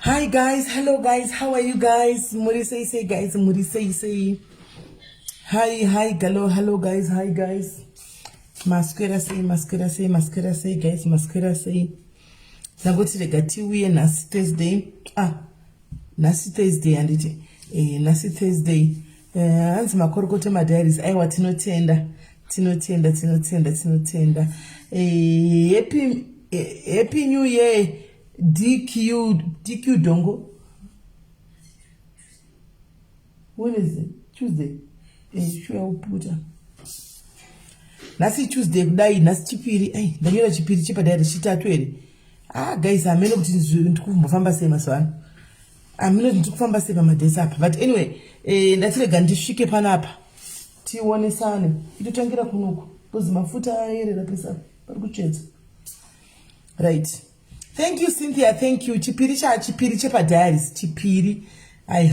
Hi guys, hello guys, how are you guys? Muri sei sei guys, muri sei sei. Hi, hi, hello, hello guys, hi guys. Maswera sei, maswera sei, maswera sei guys, maswera sei. Ndangoti rega tiuye nhasi Thursday. Ah, nhasi Thursday handiti. Eh, nhasi Thursday. Eh, hanzi makorokoto madiaries. Aiwa tinotenda. Tinotenda, tinotenda, tinotenda. Eh, happy eh, happy new year. DQ DQ Dongo. When is it? Tuesday. Eh, sure uputa. Nhasi Tuesday kudai, nhasi chipiri. Ai, ndanyora chipiri chipadare chitatu here. Ah guys, hameno kuti ndikumbofamba sei mazuva ano. Hameno kuti ndikufamba sei pamadhesi apa. But anyway, eh, ndatirega ndisvike panapa. Tionesane. Itotangira kunoku. Because mafuta ayerera pesa pari kutsvedza. Right. Thank you Cynthia, thank you. Chipiri cha chipiri chepadiaries, chipiri. Ai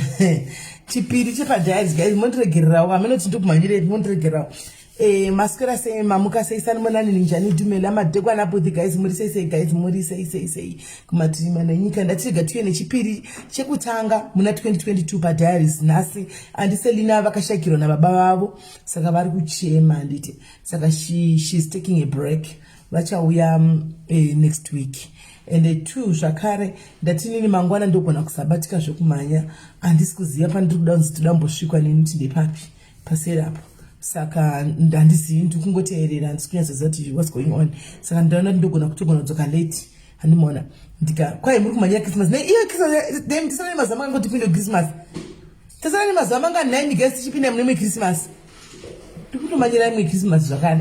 chipiri chepadiaries guys, mondiregererawo. Hameno kuti ndikumhanyirepi, mondiregererawo. Eh, maswera sei, mamuka sei, sanibonani ninjani dumela madekwana apo the guys, muri sei sei guys, muri sei sei sei kumativi mana enyika. Ndatirega tiuye nechipiri chekutanga muna 2022 padiaries nhasi. Andiselina vakashakirwa nababa vavo, saka vari kuchema handiti. Saka she's taking a break. Vachauya next week. And two zvakare ndatinini mangwana ndogona kusabatika zvekumhanya. Handisi kuziva pandiri kuda kunzi toda kumbosvikwa neni kuti ndepapi paseri apo. Saka handizivi, ndiri kungoteerera, handisi kunyatsoziva kuti what's going on. Saka ndaona kuti ndogona kutogona kudzoka late. Handimona ndika kwai muri kumhanyira Christmas. Nei iyo Christmas then tisana nemazuva mangani kuti tipinde Christmas. Tisana nemazuva mangani nhaimi guys tichipinda mune imwe Christmas. Tiri kutomhanyira imwe Christmas zvakare.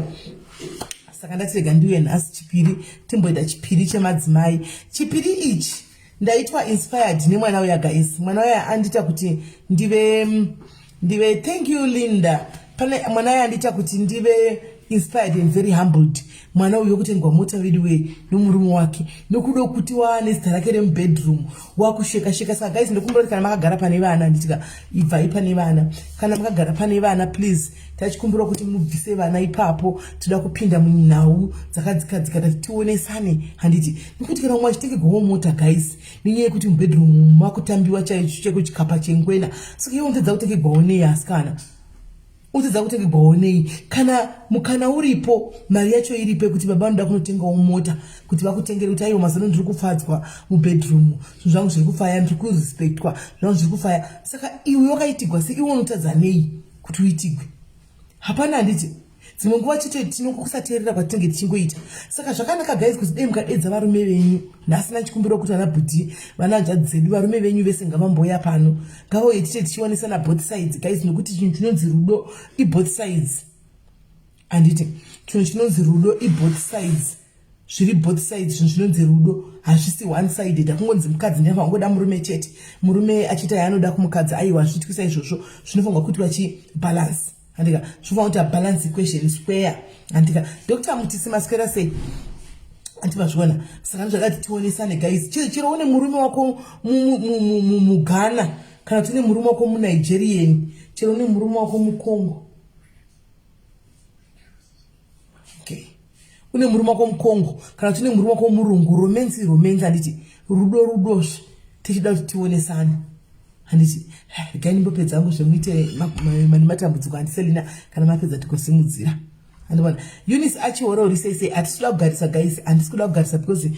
Saka ndatirega ndiuye nhasi chipiri timboita chipiri chemadzimai. Chipiri ichi ndaitwa inspired nemwana uya guys. Mwana uya andiita kuti ndive thank you Linda. Pane mwana uya andiita kuti ndive inspired and very humbled. Mwana uyu wekutengwa mota veduwe nomurume wake nokuda kuti waane zita rake remubedroom wakusheka sheka. Saka guys ndokumbira kuti kana makagara pane vana nditika ibvai pane vana. Kana makagara pane vana please tachikumbira kuti mubvise vana ipapo. Toda kupinda munhau dzakadzikadzika tati tionesane handiti, nekuti kana umwe achitengerwawo mota guys nenyaya yekuti mubedroom makutambiwa chaicho cheko chikapa chengwena. Saka iwe unotadza kutengerwawo nei asikana? Unotadza kutengerwawo nei kana mukana uripo, mari yacho iripo yekuti baba vanoda kunotengawo mota kuti vakutengere kuti aiwa mazano ndiri kufadzwa mubedroom, zvinhu zvangu zviri kufaya, ndiri kurespectwa, zvangu zviri kufaya. Saka iwe wakaitigwa sei? Iwe unotadza nei kuti uitigwe? Hapana handiti. Dzimwe nguva chete tinokusateerera kwatinenge tichingoita. Saka zvakanaka guys kuti dei mukadedza varume venyu. Nhasi ndachikumbira kuti vana bhudhi, vana hanzvadzi dzedu, varume venyu vese ngavamboya pano. Ngavauye tiche tichionesana both sides guys, nekuti chinhu chinonzi rudo iboth sides. Handiti chinhu chinonzi rudo iboth sides. Zviri both sides, zvinhu zvinonzi rudo hazvisi one sided. Hakungonzi mukadzi ndiye vangoda murume chete, murume achiita yaanoda kumukadzi. Aiwa, hazviitwi saizvozvo. Zvinofanirwa kuitwa chibalance, handika? Zvinofanira kuita balance equation square, handika? Dr Mutisi, maswera sei? Andimazviona. Saka ndozvakati tionesane, guys. Chero une murume wako muGhana, kana kuti une murume wako muNigerian, chero une murume wako muCongo, okay, une murume wako muCongo, kana kuti une murume wako murungu, romance romance, handiti? Rudo rudozve. Tichida kuti tionesane, handiti? Regai ndimbopedza hangu zvemuite mane matambudziko. Handiselina, kana mapedza tigosimudzira, andibona. Eunice achiora, uri sei sei? Hatisi kuda kugarisa, guys, handisi kuda kugarisa because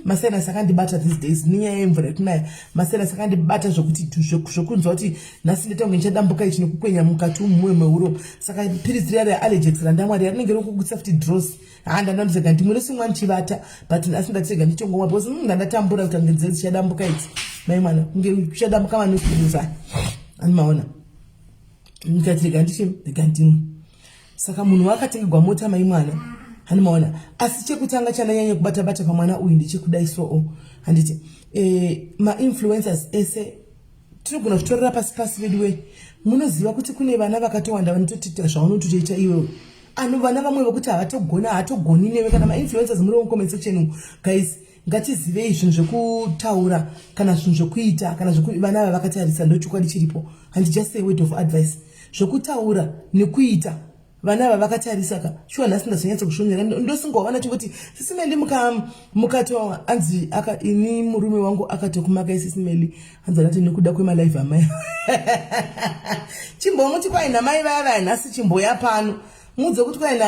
masinus akandibata these days nenyaya yemvura yekunaya. Masinus akandibata zvokuti zvokunzwa kuti nhasi ndoita kunge ndichadambuka ichi nekukwenya mukati umu muwe meuro. Saka piritsi riya reAllergex randamwari rinenge rokugutsa futi dros. Ha, ndandandisega ndimwe nesimwa ndichivata, but nhasi ndatisega ndichongomwa because ndandatambura kuti ange nzeve dzichadambuka idzi, mai mwana, kunge kuchadambuka manokuruza, andimaona. Ndikati rega ndichi rega ndimwe. Saka munhu wakatengerwa mota, mai mwana, handimaona. Asi chekutanga chandanyanya kubata bata pamwana uyu ndechekudai soo, handiti? Mainfluencers ese tinogona kutorera pasi pasi vedu we. Munoziva kuti kune vana vakatowanda vanototiita zvaunototoita iwewe. Ano vana vamwe vekuti havatogona, haatogoni newe. Kana mainfluencers muri mucomment section, guys, ngatizivei zvinhu zvekutaura kana zvinhu zvekuita kana vana ava vakatarisa. Ndochokwadi chiripo, handi? Just a word of advice, zvekutaura nekuita vana ava vakatarisa ka. Shuwa, nhasi ndazonyatsa kushonyera ndosingawo vana chingoti Sisi Meli mukato anzi aka ini murume wangu akatokumaka. Sisi Meli, hanzi anati nekuda kwemalive amai, chimbomuti kwai namai vaya vaya nhasi chimboya pano. Muudze kuti kwai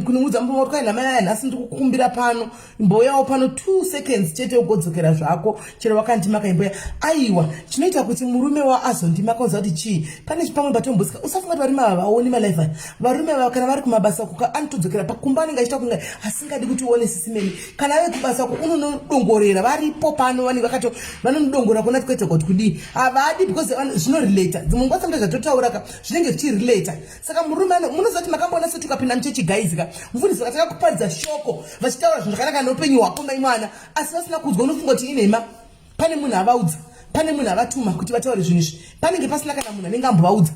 kunoudza murume kuti kwai namai vaya nhasi ndikukumbira pano, imboyawo pano 2 seconds chete, ugodzokera zvako chero wakandimaka, imboya. Aiwa, chinoita kuti murume wa azondimaka, uziva kuti chii? Pane pamwe patombosika. Usafunga kuti varume ava vaoni malive aya. Varume ava kana vari kumabasa kuka, anotodzokera pakumba, anenge achiita kunge asingadi kuti uone. Sisi Meli, kana ave kubasa uko unonodongorera, varipo pano vanenge vakato vanonodongora kuona kwete kuti kudii. Havadi because zvinorelata. Dzimwe nguva samta zvatotaura ka zvinenge zvichirelata. Saka murume ano, munoziva kuti makamboona seti ukapinda muchechi, guys ka, mufundisi vakatanga kuparidza shoko vachitaura zvinhu zvakanaka neupenyu hwako, mai mwana, asi vasina kuudzwa, unofunga kuti inhema. Pane munhu avaudza, pane munhu avatuma kuti vataure zvinhu izvi. Panenge pasina kana munhu anenge ambovaudza,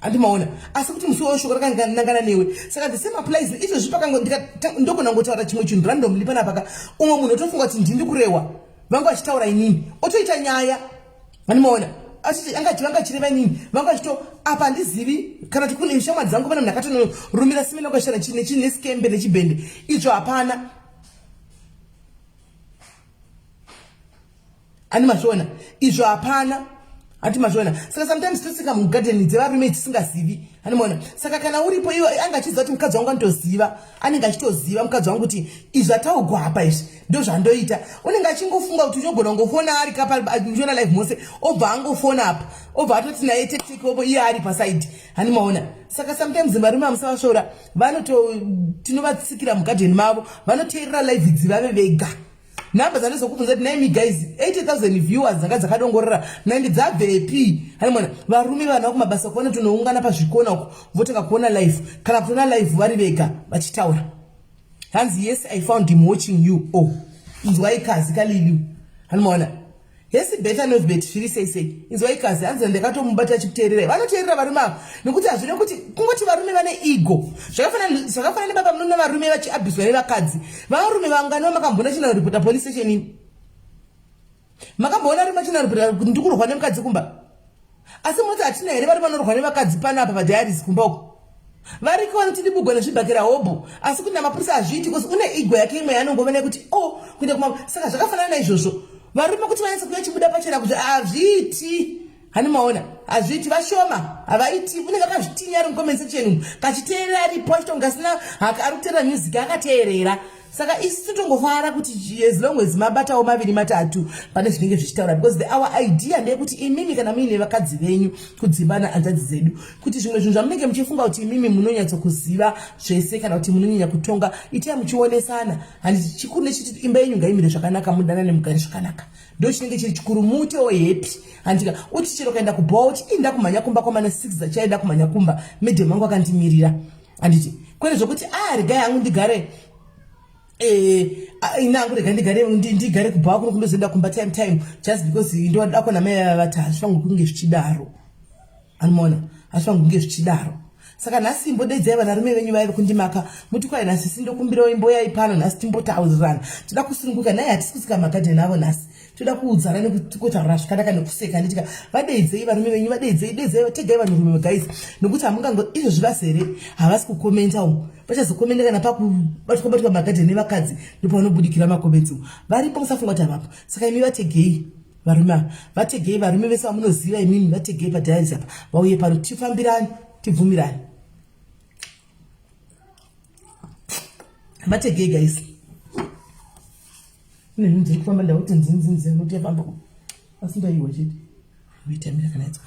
handimaona? Asi kuti musi wayo shoko rakanangana newe. Saka the same applies izvozvi. Ndogona kungotaura chimwe chinhu randomly panapa ka, umwe munhu otofunga kuti ndini kurehwa, vanga vachitaura inini, otoita nyaya, handimaona? Achiti vanga vachireva inini, vanga vachito apa handizivi. Kana kuti kune shamwari dzangu, pane munhu akatonorumira simene wakashara nesikembe nechibhende, izvo hapana ani mazviona, izvo hapana, hati mazviona? Saka sometimes tosika mugadheni dzevarume tisingazivi, animaona? Saka kana uripo iwe, anga achiziva kuti mukadzi wangu anotoziva, anenge achitoziva mukadzi wangu kuti izvi ataugwa apa, izvi ndo zvandoita. Unenge achingofunga kuti unogona kungofona ari kapa muchiona live mose, obva angofona apa, obva atoti naye tektek opo iye ari pasaidi, hani maona? Saka sometimes varume amusavasvora, vanoto tinovatsikira mugadheni mavo, vanoteerera live idzi vave vega. Nhamba dzandizokubvunza kuti naimi guys, 80,000 viewers dzanga dzakadongorera 90 dzabvepi, hanimona? Varume vana kumabasa kuona, tonoungana pazvikona uko, votanga kuona live kana kutoona live vari vega vachitaura. Hanzi, "Yes, I found him watching you." Oh, inzwai kazi kalili, hanimaona? Hesi Betha Novbet, zviri sei sei? Inzwai kazi, hanzi ndakatomubata achikuteererai. Vanoteerera varume ava nekuti hazvina kuti kungoti varume vane ego. Zvakafanana nebaba, munoona varume vachiabhuswa nevakadzi. Varume vangani vamakamboona china ripota police station ini? Makamboona rume achina ripota kuti ndikurwa nemukadzi kumba? Asi munoti hatina here vari vanorwa nevakadzi panapa padiaries kumba uko? Variko vanotidibugwa nezvibhakera hobho, asi kuti namapurisa hazviiti because une ego yake imwe yaanongova nekuti o oh, kuenda kuma. Saka zvakafanana naizvozvo, varume kuti vanyatsa kuya chibuda pachena kuti hazviiti, hani maona? Hazviiti, vashoma havaiti. Unenge akazvitinya ari mucomment section umu, kachiteerera aripo, achitonga asina ari kuteerera music akateerera. Saka isu totongofara kuti as long as mabatawo maviri matatu pane zvinenge zvichitaura, because our idea ndeyekuti imimi kana muine vakadzi venyu kudzimba nahanzvadzi dzedu, kuti zvimwe zvinhu zvamunenge muchifunga kuti imimi munonyatsokuziva zvese kana kuti munonyanya kutonga, itai muchionesana, handiti? Chikuru nechiti imba yenyu ngaimire zvakanaka, mudanane, mugare zvakanaka, ndo chinenge chiri chikuru. Muitewo happy, handika? Uti chero kaenda kubhowa, uti inda kumhanya kumba kwamana 6 dzachaenda kumhanya kumba, madam angu akandimirira, handiti? Kwete zvokuti a ah, regai hangu ndigare. Eh, inangu rega ndigare ndigare kubhawa kuno kundozoenda kumba time time just because ndoda kuona mai vava vati hazvifanirwi kunge zvichidaro anomaona hazvifanirwi kunge zvichidaro saka nhasi imbodedzai vanarume venyu vaive kundimaka muti kwai nhasi sindokumbirawo imboyai pano nhasi timbotaurirana toda kusununguka nhai hatisi kusika magadheni avo nhasi toda kuudzana nekutaura zvakanaka nekuseka nditika vadeidzei varume venyu vadeidzei deidzai tegai vanhurume guys nokuti hamungango izvozvi vazere havasi kukomenta umu vachazokomenta kana pakubatwa batwa magadheni nevakadzi ndopavanobudikira makomentsi umu varipo musafunga kuti havapo saka imi vategei varume ava vategei varume vese vamunoziva imimi vategei padhayaris apa vauye pano tifambirani tibvumirani vategei guys Kune zvinhu dziri kufamba ndakuti nzinzinzi noti yafamba asi ndaiwa chete. Uitamira kana idzi.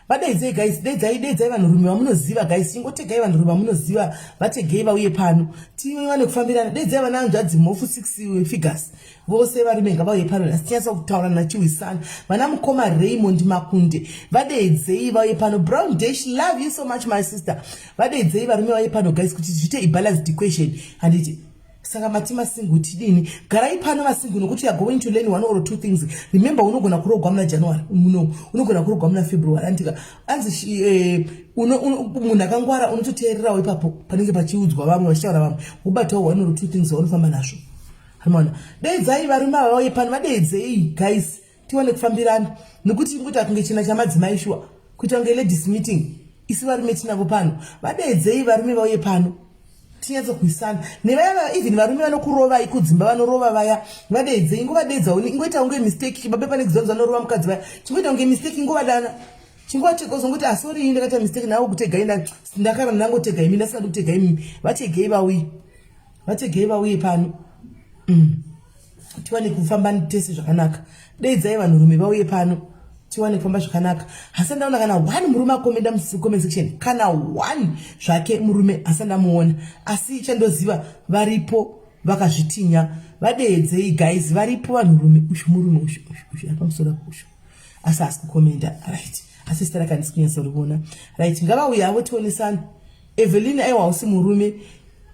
Vadaidzei guys, daidzai daidzai vanhurume vamunoziva guys, ingotegai vanhurume vamunoziva vategei vauye pano. Tiwane kufambirana. Daidzai vana hanzvadzi mhofu 6 figures. Vose varume ngavauye pano nhasi tinyatsa kutaura nachiwisana. Vana mukoma Raymond Makunde vadaidzei vauye pano. Brown Dash love you so much my sister. Vadaidzei varume vauye pano guys kuti zviite i balanced equation. Handiti saka mati masingle tidini garai pano masingle nokuti youare going to learn one or two things remember unogona kurogwa muna january muno unogona kurogwa muna february andika anzi eh, munhu akangwara unototeererawo ipapo panenge pachiudzwa vamwe vachitaura vamwe wobatawo one or two things vaunofamba nazvo amona deedzai varume ava vauye pano vadeedzei guys tiwane kufambirana nokuti ingoita kunge china chamadzimai shuwa kuita kunge ladies meeting isu varume tinavo pano vadeedzei varume vauye pano tinyatsokuisana nevaya even varume vanokurovai kudzimba vanorova vaya vadeedzei ingovadeedzawo ingoita kunge mistake chibabe pane kuzanzi vanorova mukadzi vaya chingoita kunge mistake ingovadana chingovatega uzongoti asori ah, ini ndakaita mistake nawo kutegai ndakara ndangotega imi ndasingadi kutega imi vategei vauye vategei vauye pano mm. tiwane kufamba tese zvakanaka deidzai vanhurume vauye pano tiwane kufamba zvakanaka hasi ndaona kana one murume akomenda mucomment section kana one zvake murume hasi ndamuona asi chandoziva varipo vakazvitinya vadeedzei guys varipo vanhurume ushu murume ushu ushu ari pamusoro apo ushu asi haasi kukomenda right asi zita rake handisi kunyatsoriona right ngavauye havo tionesana Evelyn aiwa hausi murume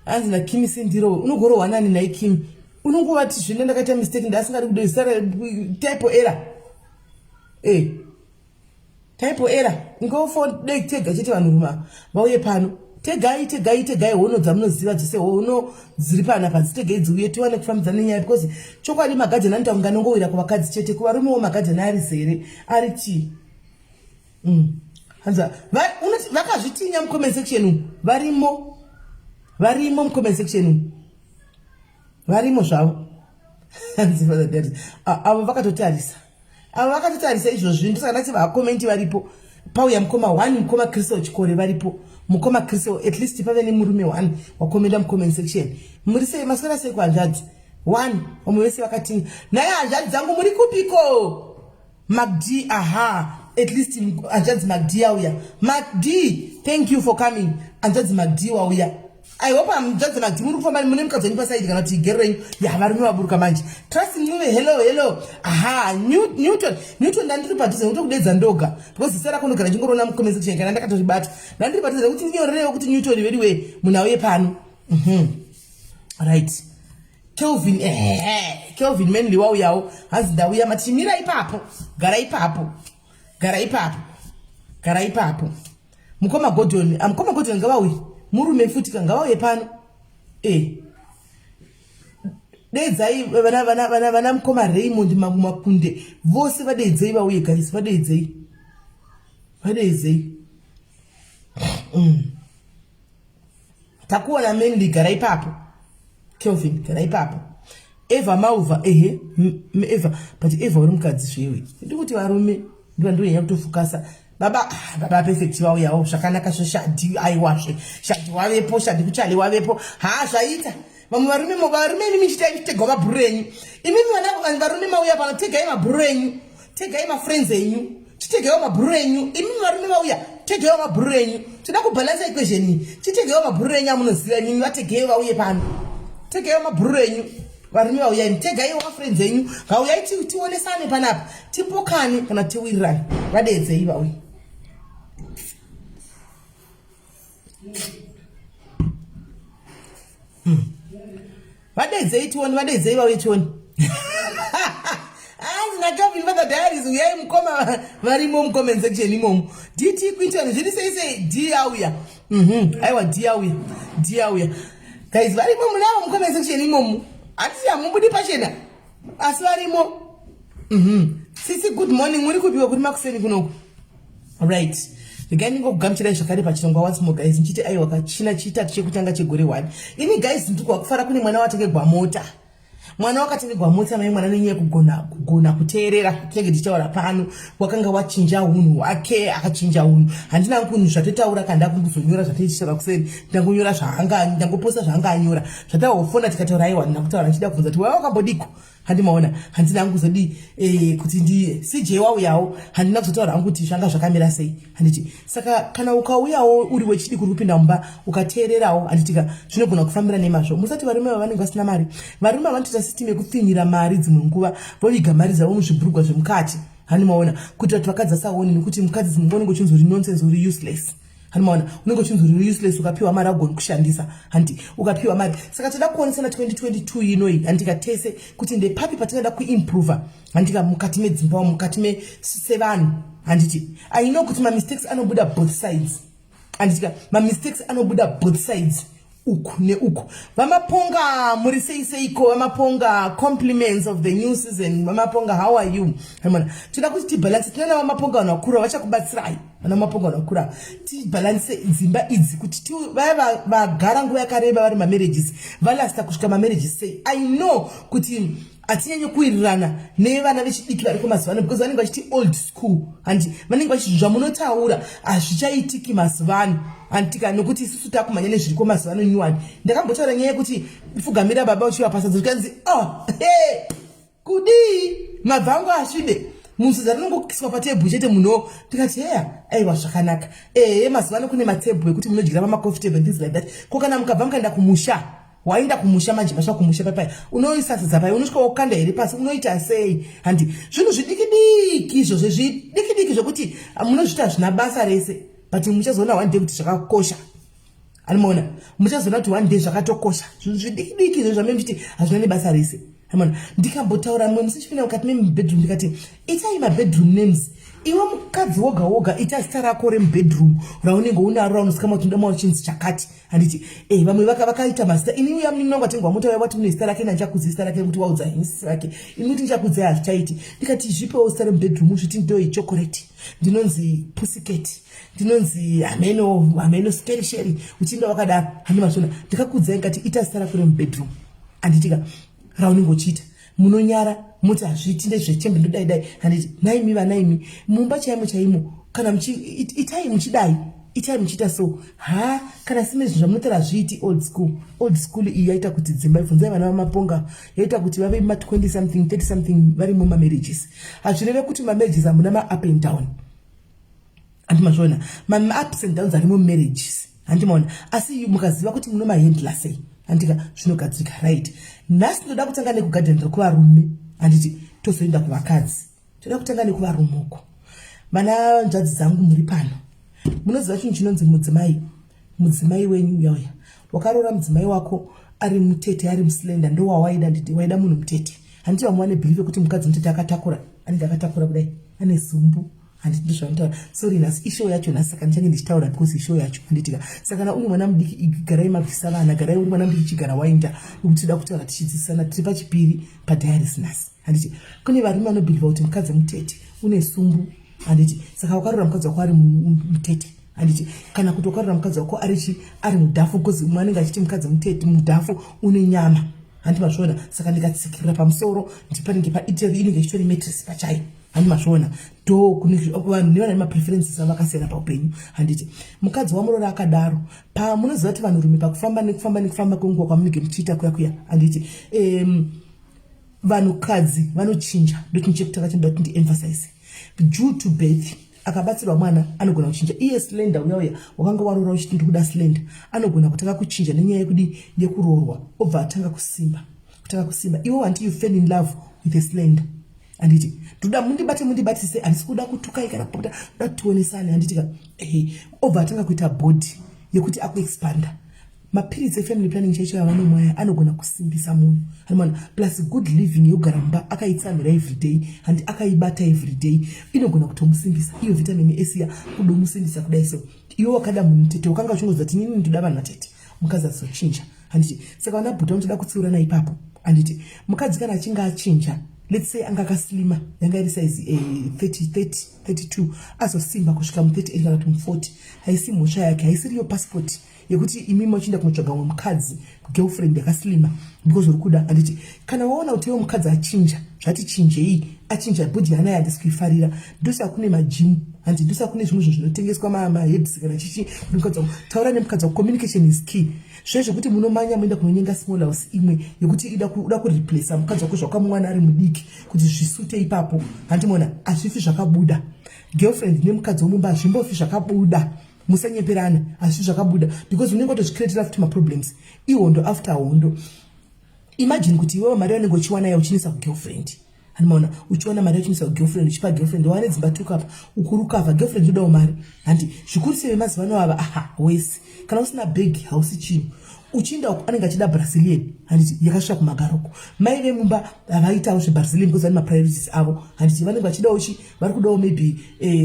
anzi naKimi sindiro unogorohwa nani nhai Kimi unongovati zvino ndakaita mistake ndasingadi kudoisa typo error eh typo error ngofo dei tega chete vanhu ruma vauye pano tegai tegai tegai hono dzamunoziva dzese hono dziri panapa dzitegei dziuye tiwane kufambidzana nenyaya because chokwadi magadheni anoita kunge anongowira kuvakadzi chete kuvarumewo magadheni ari zere ari tii Mm. Hanza unoti vakazvitinya mucomment section umu varimo varimo mucomment section umu varimo zvavo hanzi father daddy avo vakatotarisa avo vakatotarisa izvozvi ndosaka ndati vakomenti varipo pauya mukoma one mukoma crystal chikore varipo mukoma crystal at least pave nemurume one wakomenda mucomment section muri sei maswera sei kuhanzvadzi one vamwe vese vakatinya naye hanzvadzi dzangu muri kupiko Macd aha at least hanzvadzi Macd auya. Macd thank you for coming. Hanzvadzi Macd wauya. I hope hanzvadzi Macd muri kufamba mune mukadzi wenyu pasaidi kana kuti igero renyu. Ya varume vaburuka manje. Trust Ncube hello hello. Aha Newton Newton ndandiri padhuze nekuti kudedza ndoga because zita rako ndogara ndchingoriona mucomment section kana ndakatoribata. Ndandiri padhuze nekuti ndinyorerewo kuti Newton veduwe munhu auye pano. Right. Kelvin ehe Kelvin Manley wauyawo hanzi ndauya mati mira ipapo gara ipapo gara ipapo gara ipapo mukoma Gordon ah, mukoma Gordon ngavauye murume futi ka ngavauye pano eh deedzai vana vana vana vana mukoma Raymond Makunde vose vadeedzei vauye guys vadeedzei vadeedzei mm. Takuona Manly gara ipapo. Kelvin gara ipapo. Eva Mauva ehe Eva but Eva uri mukadzi zvewe. Ndikuti varume ndiva ndonyanya kutofukasa. Baba ah, baba perfect vauyawo zvakanaka zve shadi aiwazve. Shadi wavepo shadi kuchale wavepo. Ha zvaita. Vamwe varume varume imi michitai michitegwa mabhuru enyu. Imimi vana varume mauya pano tegai mabhuru enyu. Tegai mafriends enyu. Chitegaiwo mabhururu enyu imimi varume vauya tegaiwo mabhururu enyu toda kubhalansa equation iyi chitegaiwo mabhururu enyu amunoziva imimi vategei vauye pano tegaiwo mabhururu enyu varume vauya imi tegaiwo mafriends enyu ngauyai tionesane panapa tipokane kana tiwirirane vadeedzei vauye Vadaidzei tione, vadaidzei vauye tione. Hanzi naKelvin Father Diaries, uyai mukoma varimo mucomment section imomo. DT Quinton, zviri sei sei? D auya. Aiwa D auya. D auya. Guys, varimo munavo mucomment section imomo. Handiti hamubudi pachena. Asi varimo. Sisi, good morning. Muri kupiwa kuri makuseni kunoku. Right. Regai ndingokugamuchirai zvakare pachirongwa once more guys, ndichiti aiwa kachina chitatu chekutanga chegore 1. Ini guys ndiri kufara kune mwana watengegwa mota. Mwana wakatengegwa mota mai mwana nenyaya yekugona kugona kuteerera tinenge tichitaura pano wakanga wachinja unhu hwake akachinja unhu handina kunhu zvatotaura kana ndakuzonyora zvataichitaura kuseri ndangonyora zvaanga ndangoposta zvaanga anyora zvatahofona tikataura aiwa ndina kutaura ndichida kubvunza kuti waiva wakambodiko handimaona handina hangu kuzodii kuti ndiye CJ wauyawo handina kuzotaura hangu kuti zvanga zvakamira sei handiti saka kana ukauyawo uri wechidiki uri kupinda mumba ukateererawo handitika zvinogona kufambira nemazvo musati varume ava vanenge vasina mari varume vanotoita system yekupfinyira mari dzimwe nguva voviga mari dzavo muzvibhurugwa zvemukati handimaona kuitira kuti vakadzi vasaone nekuti mukadzi dzimwe nguva unenge uchinzi uri nonsense uri useless handimaona unenge uchinzi uri useless ukapiwa mari agoni kushandisa handi ukapiwa mari saka toda kuonesana 2022 inoi handika tese kuti ndepapi patingada kuimprova handika mukati medzimba mukati sevanhu handiti I know kuti mamistakes anobuda both sides handitika mamistakes anobuda both sides uku neuku vamaponga muri sei seiko vamaponga compliments of the new season vamaponga how are you amona toda kuti tibalance tinana vamaponga vanhu vakura vachakubatsirai vana vamaponga vanhu vakura tibalance dzimba idzi kuti vaya vagara nguva yakareba vari mamarriages valasta kusvika mamarriages sei I know kuti hatinyanyi kuwirirana nevana vechidiki variko mazuva ano because vanenge vachiti old school handi vanenge vachiti zvamunotaura hazvichaitiki mazuva ano handitika nokuti isusu takumhanya nezviriko mazuva ano nyuwani ndakambotaura nyaya yekuti pfugamira baba uchivapasadza zvikanzi oh hey, kudii mabva angu asvibe musadza rinongokiswa patebhu chete munhu tikati heya aiwa zvakanaka ehe mazuva ano kune matebhu ekuti munodyira pamacoffee table and things like that ko kana mukabva mukaenda kumusha waenda kumusha manje masvika kumusha papai unoisa sadza pai unosvika wokanda here pasi unoita sei handi zvinhu zvidiki diki izvozvo zvidiki diki zvokuti munozviita zvina basa rese but muchazoona one day kuti zvakakosha anomaona muchazoona kuti one day zvakatokosha zvinhu zvidiki diki izvo zvamene muchiti hazvina nebasa rese amona ndikambotaura mumwe musi chipinda mukati memubedroom ndikati itai mabedroom names iwe mukadzi woga woga ita zita rako remubedroom raunenge unaro raunosikama kuti ndoda uchinzi chakati handiti e vamwe vakaita mazita ini uya munini wangu atengwa mota wati mune zita rake nandichakudza zita rake kuti waudza himisi rake ini kuti ndichakudzai hazvichaiti ndikati zvipewo zita remubedroom zviti ndoi chocolate ndinonzi pussycat ndinonzi hameno hameno skerisheri uchinda wakadaro handi mazvona ndikakudzai ndikati ita zita rako remubedroom handitika raunenge uchiita munonyara muti hazviiti ndezvechembe ndodai dai handiti naimi vanaimi mumba chaimo chaimo kana itai muchidai itai muchiita so ha kana sime zvinhu zvamunotaura hazviiti old school old school iyi yaita kuti dzimba ibvunzai vana vamaponga yaita kuti vave ma20 something 30 something vari mumamarriages hazvireve kuti mamarriages hamuna maup and down handimazviona maups and downs ari mumarriages handimaona asi mukaziva kuti munomahandla sei handika zvinogadzirika right nhasi ndoda kutanga nekugadheni rekuvarume handiti tozoenda kuvakadzi toda kutanga nekuvarume uko vana nzvadzi dzangu muri pano munoziva chinhu chinonzi mudzimai mudzimai wenyu uya uya wakaroora mudzimai wako ari mutete ari muslender ndowawaida nditi waida munhu mutete handiti vamwe vane belief yekuti mukadzi mutete akatakura anenge akatakura kudai ane zumbu handiti ndozvavanotaura sorry nhasi ishow yacho nhasi saka ndichange ndichitaura because ishow yacho handitika saka kana uri mwana mudiki garai mabvisa vana garai uri mwana mudiki chigara waenda nekuti toda kutaura tichidzidzisana tiri pachipiri padiaries nhasi handiti kune varume vanobhilivha kuti mukadzi mutete une sumbu handiti saka wakarora mukadzi wako ari mutete handiti kana kuti wakarora mukadzi wako arichi ari mudhafu because umwe anenge achiti mukadzi mutete mudhafu une nyama handi mazviona saka ndikatsikirira pamusoro ndipanenge paiteri inenge ichitori mattress pachayo handi mazviona ndo kune vanhu nevana nemapreferences avo vakasiyana paupenyu handiti mukadzi wamurora akadaro pamunoziva kuti vanhurume pakufamba nekufamba nekufamba kwenguva kwamunenge muchiita kuya kuya handiti vanhukadzi vanochinja ndochinhu chekutanga chinoda kuti ndiemphasize due to birth akabatsirwa mwana anogona kuchinja iye slender uya uya wakanga waroora uchiti ndikuda slender anogona kutanga kuchinja nenyaya yekudi yekuroorwa obva atanga kusimba kutanga kusimba iwe wanti you fell in love with a slender handiti ndoda mundibate mundibatise handisi kuda kutukai kana kupota ndoda tionesane handiti ka ehe obva atanga kuita body yekuti akuexpanda. Mapiritsi efamily planning chaicho avanomwa aya anogona kusimbisa munhu, anoona. Plus good living yekugara mumba akaitsamhira everyday, handi akaibata everyday, inogona kutomusimbisa iyo vitamin S ya kudomusimbisa kudai. So iwe wakada munhu tete, wakanga uchingoziva kuti nini ndoda vanhu vatete, mukadzi azochinja, handiti? Saka vana bhuta unotoda kutsiurana ipapo, handiti? Mukadzi kana achinge achinja, let's say anga akaslima, yanga iri size 30, 30, 32, azosimba kusvika mu38 kana kuti mu40, haisi mhosva yake, haisiriyo passport yekuti imimi uchienda kunotsvaga umwe mukadzi, girlfriend yakaslima, because uri kuda, handiti? Kana waona kuti iwe mukadzi achinja, zvati chinjei, achinja, body yaanayo handisi kuifarira, ndosaka kune magym, handi? Ndosaka kune zvimwe zvinhu zvinotengeswa, maherbs kana chichi, kuti mukadzi wako, taura nemukadzi wako. Communication is key. Zvezvekuti munomanya muenda kunonyenga small house imwe yekuti ida uda kureplaca mukadzi wako zvakamuwana ari mudiki kuti zvisute ipapo, handimona? Hazvifi zvakabuda. Girlfriend nemukadzi womumba hazvimbofi zvakabuda, musanyeperana, hazvifi zvakabuda, because unenge watozvicreatira futi maproblems, ihondo after hondo. Imagine kuti iwewe mari yaunenge uchiwana ya uchinisa kugirlfriend, handimaona? Uchiwana mari yacho, girlfriend, uchipa girlfriend, wane dzimba tukapa ukurukavha girlfriend yodawo mari, handi? Zvikuru sei vemazuva ano ava, aha, wese kana usina bhegi hausi chinhu. Uchiinda uku anenge achida Brazilian, handiti? Yakasvika kumagaroko, mai vemumba havaitawo zveBrazilian because vane mapriorities avo, handiti? Vanenge vachidawo chi, vari kudawo maybe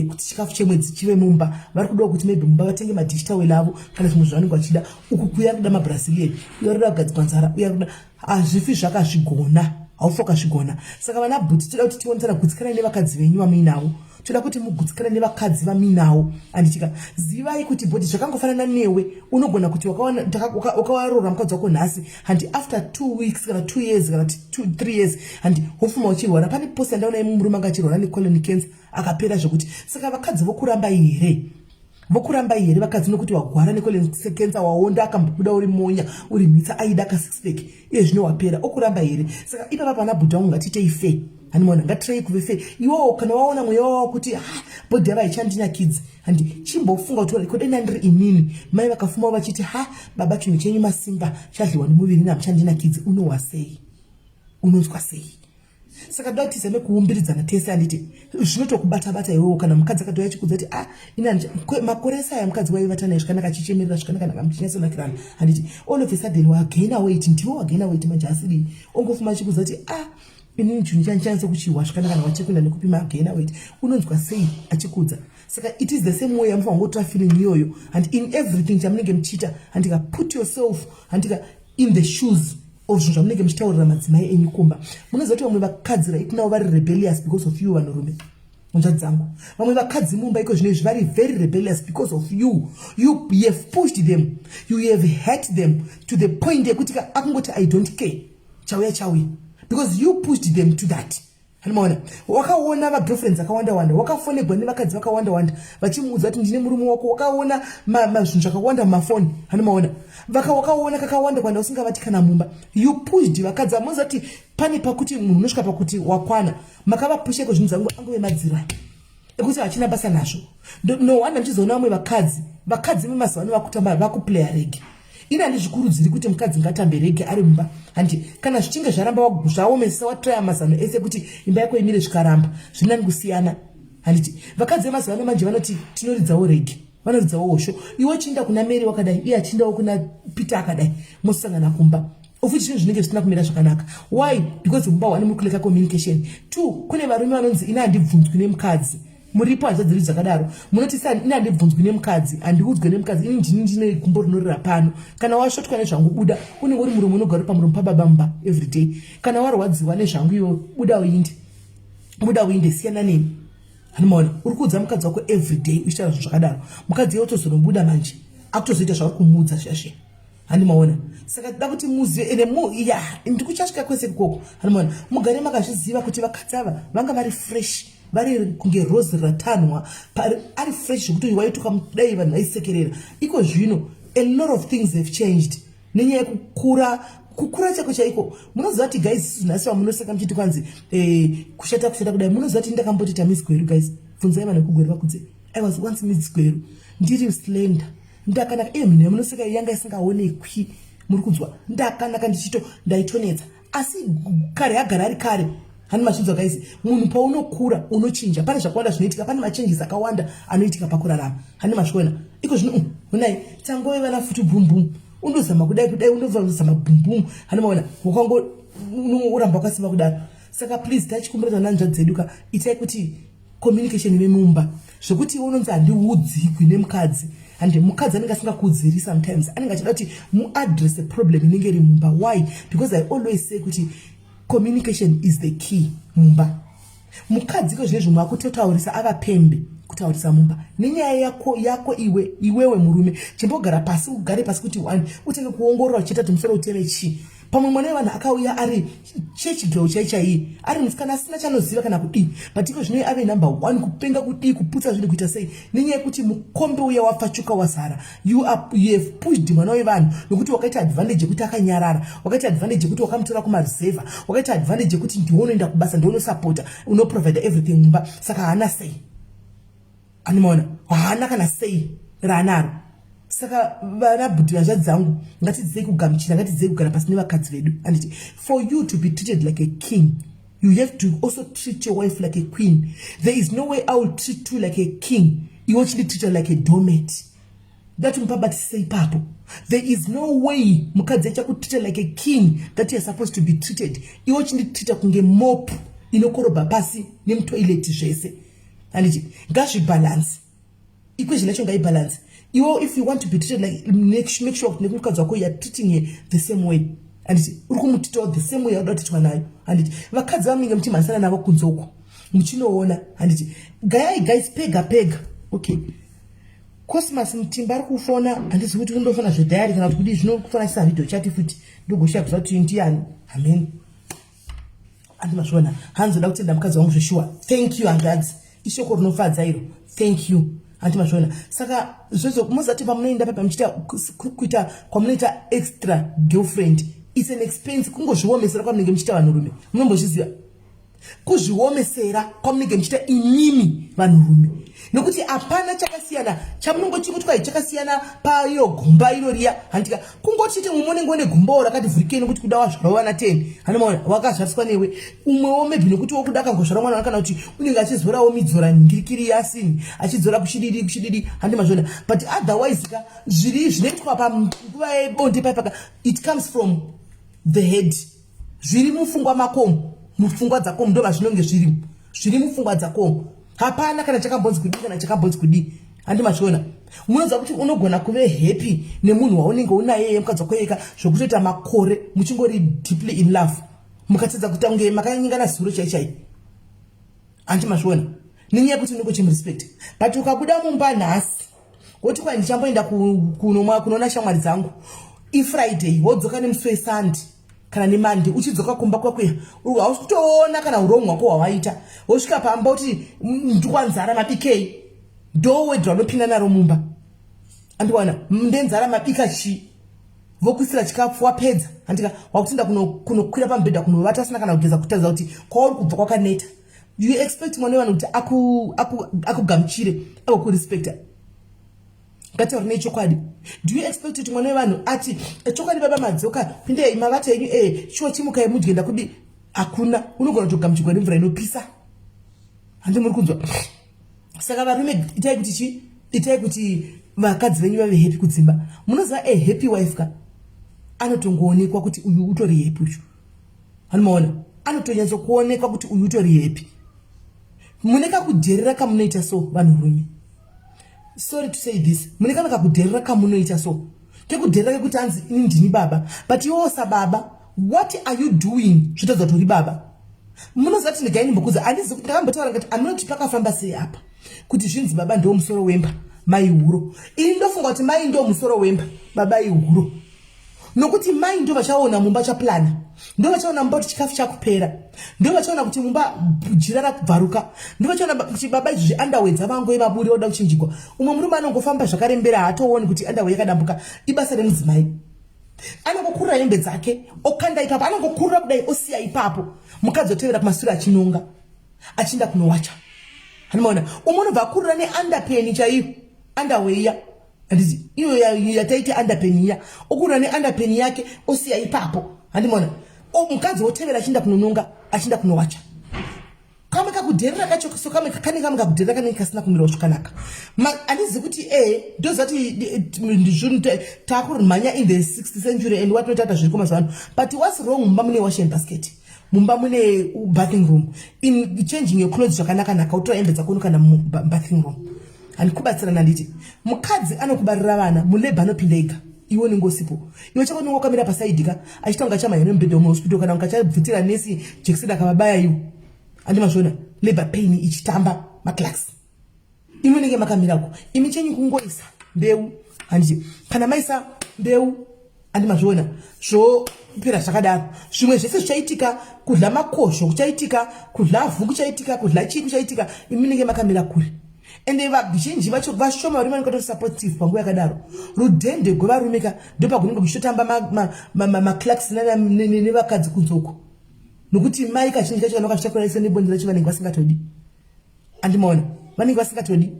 kuti chikafu chemwedzi chive mumba, vari kudawo kuti maybe mumba vatenge madish towel avo kana zvimwe zvavanenge vachida. Uku kuya ari kuda maBrazilian, uyo ari kuda kugadzikwa nzara, uyo ari kuda. Hazvifi zvakazvigona, haufi wakazvigona. Saka vana bhuti, toda kuti tionesana, gutsikanai nevakadzi venyu vamuinavo. Toda kuti mugutsikane nevakadzi vamuinavo, handitika? Zivai kuti body zvakangofanana newe, unogona kuti wakawarora mukadzi wako nhasi, handi? After 2 weeks kana 2 years kana 3 years, handi, wofuma uchirwara. Pane post yandaona yemurume anga achirwara necolon cancer, akapera zvekuti. Saka vakadzi vokuramba here? Vokuramba here vakadzi nokuti wagwara necolon cancer, waonda? Akambobuda uri monya, uri mhitsa, aida ka six pack, iye zvino wapera, okuramba here? Saka ipapa pana bhuta wangu, ngatiitei fair, handimaona? Ngatirei kuve fair. Iwowo kana waona mweya wavo kuti, ah, body yava haichandinakidzi, handi, chimbofunga kuti kodai ndandiri inini, mai vakafuma vachiti, ha, baba, chinhu chenyu masimba chadliwa nemuviri, namuchandinakidzi, unohwa sei? Unonzwa sei? Saka toda kuti tizame kuumbiridzana tese, handiti? Zvinotokubata bata iwewo kana mukadzi akatouya achikudza kuti, ah, ina makore ese aya mukadzi waivata naye zvakanaka, achichemerera zvakanaka, naka muchinyatsonakirana, handiti? All of a sudden wagaina weight, ndiwe wagaina weight manje, asidii, ongofuma achikudza kuti, ah, inini chinhu chanchanise kuchihwa zvakanaka, wachekuenda nekupima, againa weight, unonzwa sei achikudza? Saka it is the same way yamufanira kungotora feeling iyoyo, and in everything chamunenge muchiita, handika, put yourself, handika, in the shoes of zvinhu zvamunenge muchitaurira madzimai enyu kumba. Munoziva kuti vamwe vakadzi right now vari rebellious because of you, vanhurume, hanzvadzi dzangu. Vamwe vakadzi mumba iko zvino izvi vari very rebellious because of you. You have pushed them, you have hurt them to the point yekuti akungoti, "I don't care, chauya chauya," because you pushed them to that, handimaona? Wakaona magirlfriends akawanda wanda, wakafonegwa nevakadzi vakawanda wanda vachimuudza kuti ndine murume wako, wakaona zvinhu zvakawanda mumafoni, handimaona? Wakaona kakawanda kwanda usingavati kana mumba. You pushed vakadzi. Amunoziva kuti pane pakuti munhu unosvika pakuti wakwana. Makavapusha iko zvinhu zangu angove madziro ekuti hachina basa nazvo. No wonder muchizoona vamwe vakadzi vemazuva ano vakutamba, vakuplaya reggae. Ini handizvikurudziri kuti mukadzi ngatambe reggae ari mumba, handi? Kana zvichinge zvaramba, zvaomesa, watraya mazano ese kuti imba yako imire, zvikaramba, zvinani kusiyana, handiti? Vakadzi vemazuva ano manje vanoti tinoridzawo reggae, vanoridzawo hosho. Iwe uchiinda kuna Mary wakadai, iye achiindawo kuna Peter akadai, mosangana kumba, ofuti zvinhu zvinenge zvisina kumira zvakanaka. Why? Because mumba one muri kulacka communication. Two, kune varume vanonzi, "Ina handibvunzwi nemukadzi." Muripo hanzvadzi dzakadaro, munoti, sa ina handibvunzwi nemukadzi, handiudzwe nemukadzi, ini ndini ndine gumbo rinorira pano. Kana wasvotwa nezvangu, buda. Unenge uri murume unogara pamuromo pababa mumba everyday. Kana warwadziwa nezvangu iwe, buda uinde, buda uinde, siyana neni, handimaona? Uri kuudza mukadzi wako everyday uchitaura zvinhu zvakadaro, mukadzi iye otozonobuda manje, akutozoita zvauri kumuudza zviya zviya, handimaona? Saka tida kuti muzive ende ya, ndikuchasvika kwese ikoko, handimaona? Mugare makazviziva kuti vakadzi ava vanga vari fresh, vari kunge rose ratanwa, ari fresh zvekuti waituka dai vanhu vaisekerera. Iko zvino a lot of things have changed nenyaya yekukura, kukura chaiko chaiko. Munoziva kuti guys, nhasi vamunoseka muchiti kwanzi kushata, kushata kudai, munoziva kuti ndakamboti Miss Gweru? Guys, bvunzai vanhu vekugweru vakudze. I was once Miss Gweru, ndiri slender, ndakanaka. Iye mhino yamunoseka yanga isingaonekwi, muri kunzwa? Ndakanaka, ndichito ndaitonetsa, asi kare agara ari kare, hani? Machinzwa guys? Munhu paunokura unochinja, pane zvakawanda zvinoitika, pane machanges akawanda anoitika pakurarama, hani? Mazviona iko zvino, honai tangove vana futi bum bum. Undozama kudai kudai, undozama bumbumu, hanomaona wakango uramba wakasimba kudaro. Saka please, tachikumbira tananzva dzedu ka, itai kuti communication ive mumba, zvekuti iwe unonzi handiudzikwi nemukadzi, and mukadzi anenge asingakuudziri. Sometimes anenge achida kuti muaddress problem inenge iri mumba. Why? Because I always say kuti communication is the key mumba. Mukadzi ko zvinezvi mwakutotaurisa, ava pembe kutaurisa mumba nenyaya yako yako iwe. Iwewe murume, chimbogara pasi, ugare pasi kuti one utenge kuongorora uchiita kuti musoro uteme chii. Pamwe mwana wevanhu akauya ari church girl chai chaiye, ari musikana asina chanoziva kana kudii, but iko zvino ave number one kupenga, kudii, kuputsa zvinhu, kuita sei, nenyaya yekuti mukombe uya wafachuka wazara. You have pushed mwana wevanhu nokuti wakaita advantage yekuti akanyarara, wakaita advantage yekuti wakamutora kumareserva, wakaita advantage yekuti ndiwe unoenda kubasa, ndiwe unosapota, unoprovida everything mumba. Saka haana sei, anomaona haana kana sei raanaro. Saka vana bhudhi, vanzvadzi dzangu, ngatidzidzei kugamuchira, ngatidzidzei kugara pasi nevakadzi vedu, anditi? For you to be treated like a king, you have to also treat your wife like a queen. There is no way I will treat you like a king iwe uchinditreata like a doormat. Ndati mupabatisise ipapo. There is no way mukadzi achakutreata like a king that you are supposed to be treated, iwe uchinditreata kunge mop inokorobha pasi nemutoilet zvese, handiti? Ngazvibalance, equation yacho ngaibalance. Iwe, if you want to be treated like, make sure kuti nekumukadzi wako you are treating her the same way, handiti? Uri kumutreatawo the same way yauda kutreatwa nayo, handiti? Vakadzi vamunenge muchimhanyisana navo kunze uko muchinoona, handiti? Gayai guys, pega pega. Okay, Cosmas Mutimba ari kufona, handizivi kuti undofona zvedhayari kana kuti kudii. Zvinokufona chisa video chati futi, ndogoshaya kuziva kuti ndiani. Amen, andimazviona. Hanzoda kutenda mukadzi wangu zveshuwa. Thank you, hanzvadzi, ishoko rinofadza iro. Thank you, handimazviona. Saka zvezvo muzati pamunoenda papa muchiita kuita kwamunoita extra girlfriend, it's an expense, kungozviomesera kwamunenge muchiita. Vanhurume, munombozviziva kuzviomesera kwamunenge muchiita imimi vanhurume, nokuti hapana chakasiyana chamunongoti kuti kwai chakasiyana pairo gomba iro riya, handika? Kungoti chete mumwe unenge une gombawo rakati vhurikei nokuti kuda wazvarawo vana 10, hanomaona wakazvariswa newe. Umwewo maybe nokuti wokuda akangozvara mwana, kana kuti unenge achizorawo midzora ngirikiri yasini, achidzora kuchididi kuchididi, handi mazviona? But otherwise ka, zviri zvinoitwa panguva yebonde paipaka, it comes from the head. Zviri mupfungwa makomo, mupfungwa dzakomo ndo mazvinonge zviri, zviri mupfungwa dzakomo. Hapana kana chakambonzi kudii, kana chakambonzi kudii, handi mazviona? Munoziva kuti unogona kuve happy nemunhu waunenge unaye, mukadzi wako eka, zvokutoita makore muchingori deeply in love, mukatedza kuita kunge makanyingana zuro chai chai, handi mazviona? Nenyaya yekuti unenge uchimurespect. But ukabuda mumba nhasi woti kwai ndichamboenda kunoona shamwari dzangu, iFriday, wodzoka nemusi weSunday kana neMonday, uchidzoka kumba kwakweya hausi kutoona kana urong hwako hwawaita. Wosvika pamba kuti ndikwanzara, mabikei? Ndo wedhi vanopinda naro mumba, andiwana ndenzara, mabika chii? Vokuisira chikafu, wapedza, handika? Wakutoenda kunokwira pamubhedha kunovata asina kana kugeza, kutaridza kuti kwauri kubva kwakaneta. You expect mwana wevanhu kuti akugamuchire, agokurespecta? Ngatauri nechokwadi. Do you expect kuti mwana wevanhu ati, "Chokwadi baba madzoka, pindei, mavata enyu e shuwa, chimukai mudye"? Ndakudi hakuna. Unogona kutogamuchirwa nemvura inopisa, handi muri kunzwa? Saka varume, itai kuti chi itai kuti vakadzi venyu vave happy kudzimba. Munoziva, a happy wife ka anotongoonekwa kuti uyu utori happy uyu, anomaona, anotonyatsokuonekwa kuti uyu utori happy. Mune kakudherera kamunoita so, vanhurume, sorry to say this, mune kana kakudherera kamunoita so, kekudherera kekuti hanzi ini ndini baba, but iwewo sababa, what are you doing zvotadza kuti uri baba? Munoziva kuti ndigai ndimbokuudza, handizi kuti ndakambotaura ngati amunoti pakafamba sei apa kuti zvinzi baba ndo musoro wemba, mai huro. Ini ndofunga kuti mai ndo musoro wemba, baba ihuro, nokuti mai ndo vachaona mumba chaplana, ndo vachaona mumba kuti chikafu chakupera, ndo vachaona kuti mumba jira rakubvaruka, ndo vachaona kuti baba izvozvi underwear dzavangu vaburi oda kuchinjikwa. Umwe murume anongofamba zvakarembera, haatooni kuti underwear yakadambuka. Ibasa remudzimai. Anongokurura hembe dzake okanda ipapo, anongokurura kudai osiya ipapo, mukadzi otevera kumashure achinonga achienda kunowacha, hanomaona? Umwe unobva akurura neunderpen chaiyo, underwear iya, handiti iyo yataiti underpen iya, okurura neunderpen yake osiya ipapo, handimaona? Mukadzi wotevera achienda kunononga, achienda kunowacha. Kamwe kakudherera. Kakudherera kacho so kamwe kane kamwe kakudherera kanenge kasina kumirawo zvakanaka. Handizivi kuti e ndoziva kuti ndizvinhu takumhanya in the 6th century and what not ata zviriko mazuva ano. But what's wrong mumba mune washing basket? Mumba mune bathing room. In changing your clothes zvakanaka naka utora hembe dzako unokanda mubathing room. Handikubatsirana nditi mukadzi anokubarira vana mulabor anopinda ega. Iwe unenge usipo. Iwe chako unenge wakamira pasaidi ka achita kunga achamhanya nemubhedha wemuhospital kana kunga achabvutira nesi jekiseni akavabaya iwo. Handi mazviona labor pain ichitamba maclarks. Imi unenge makamirako. Imi chenyu kungoisa mbeu handiti kana maisa mbeu handi mazviona zvopera zvakadaro. Zvimwe zvese zvichaitika kudla makosho kuchaitika kudla vhu kuchaitika kudla chii kuchaitika imi munenge makamira kure. Ende vazhinji vacho vashoma varume vanenge vatori supportive panguva yakadaro. Rudhende gwevarume ka ndopakunenge kuchitotamba maclarks nevakadzi kunze uko. Nokuti mai kazhinji kacho kana vakazvitakura ese nebonde racho vanenge vasingatodi. Andimaona vanenge vasingatodi.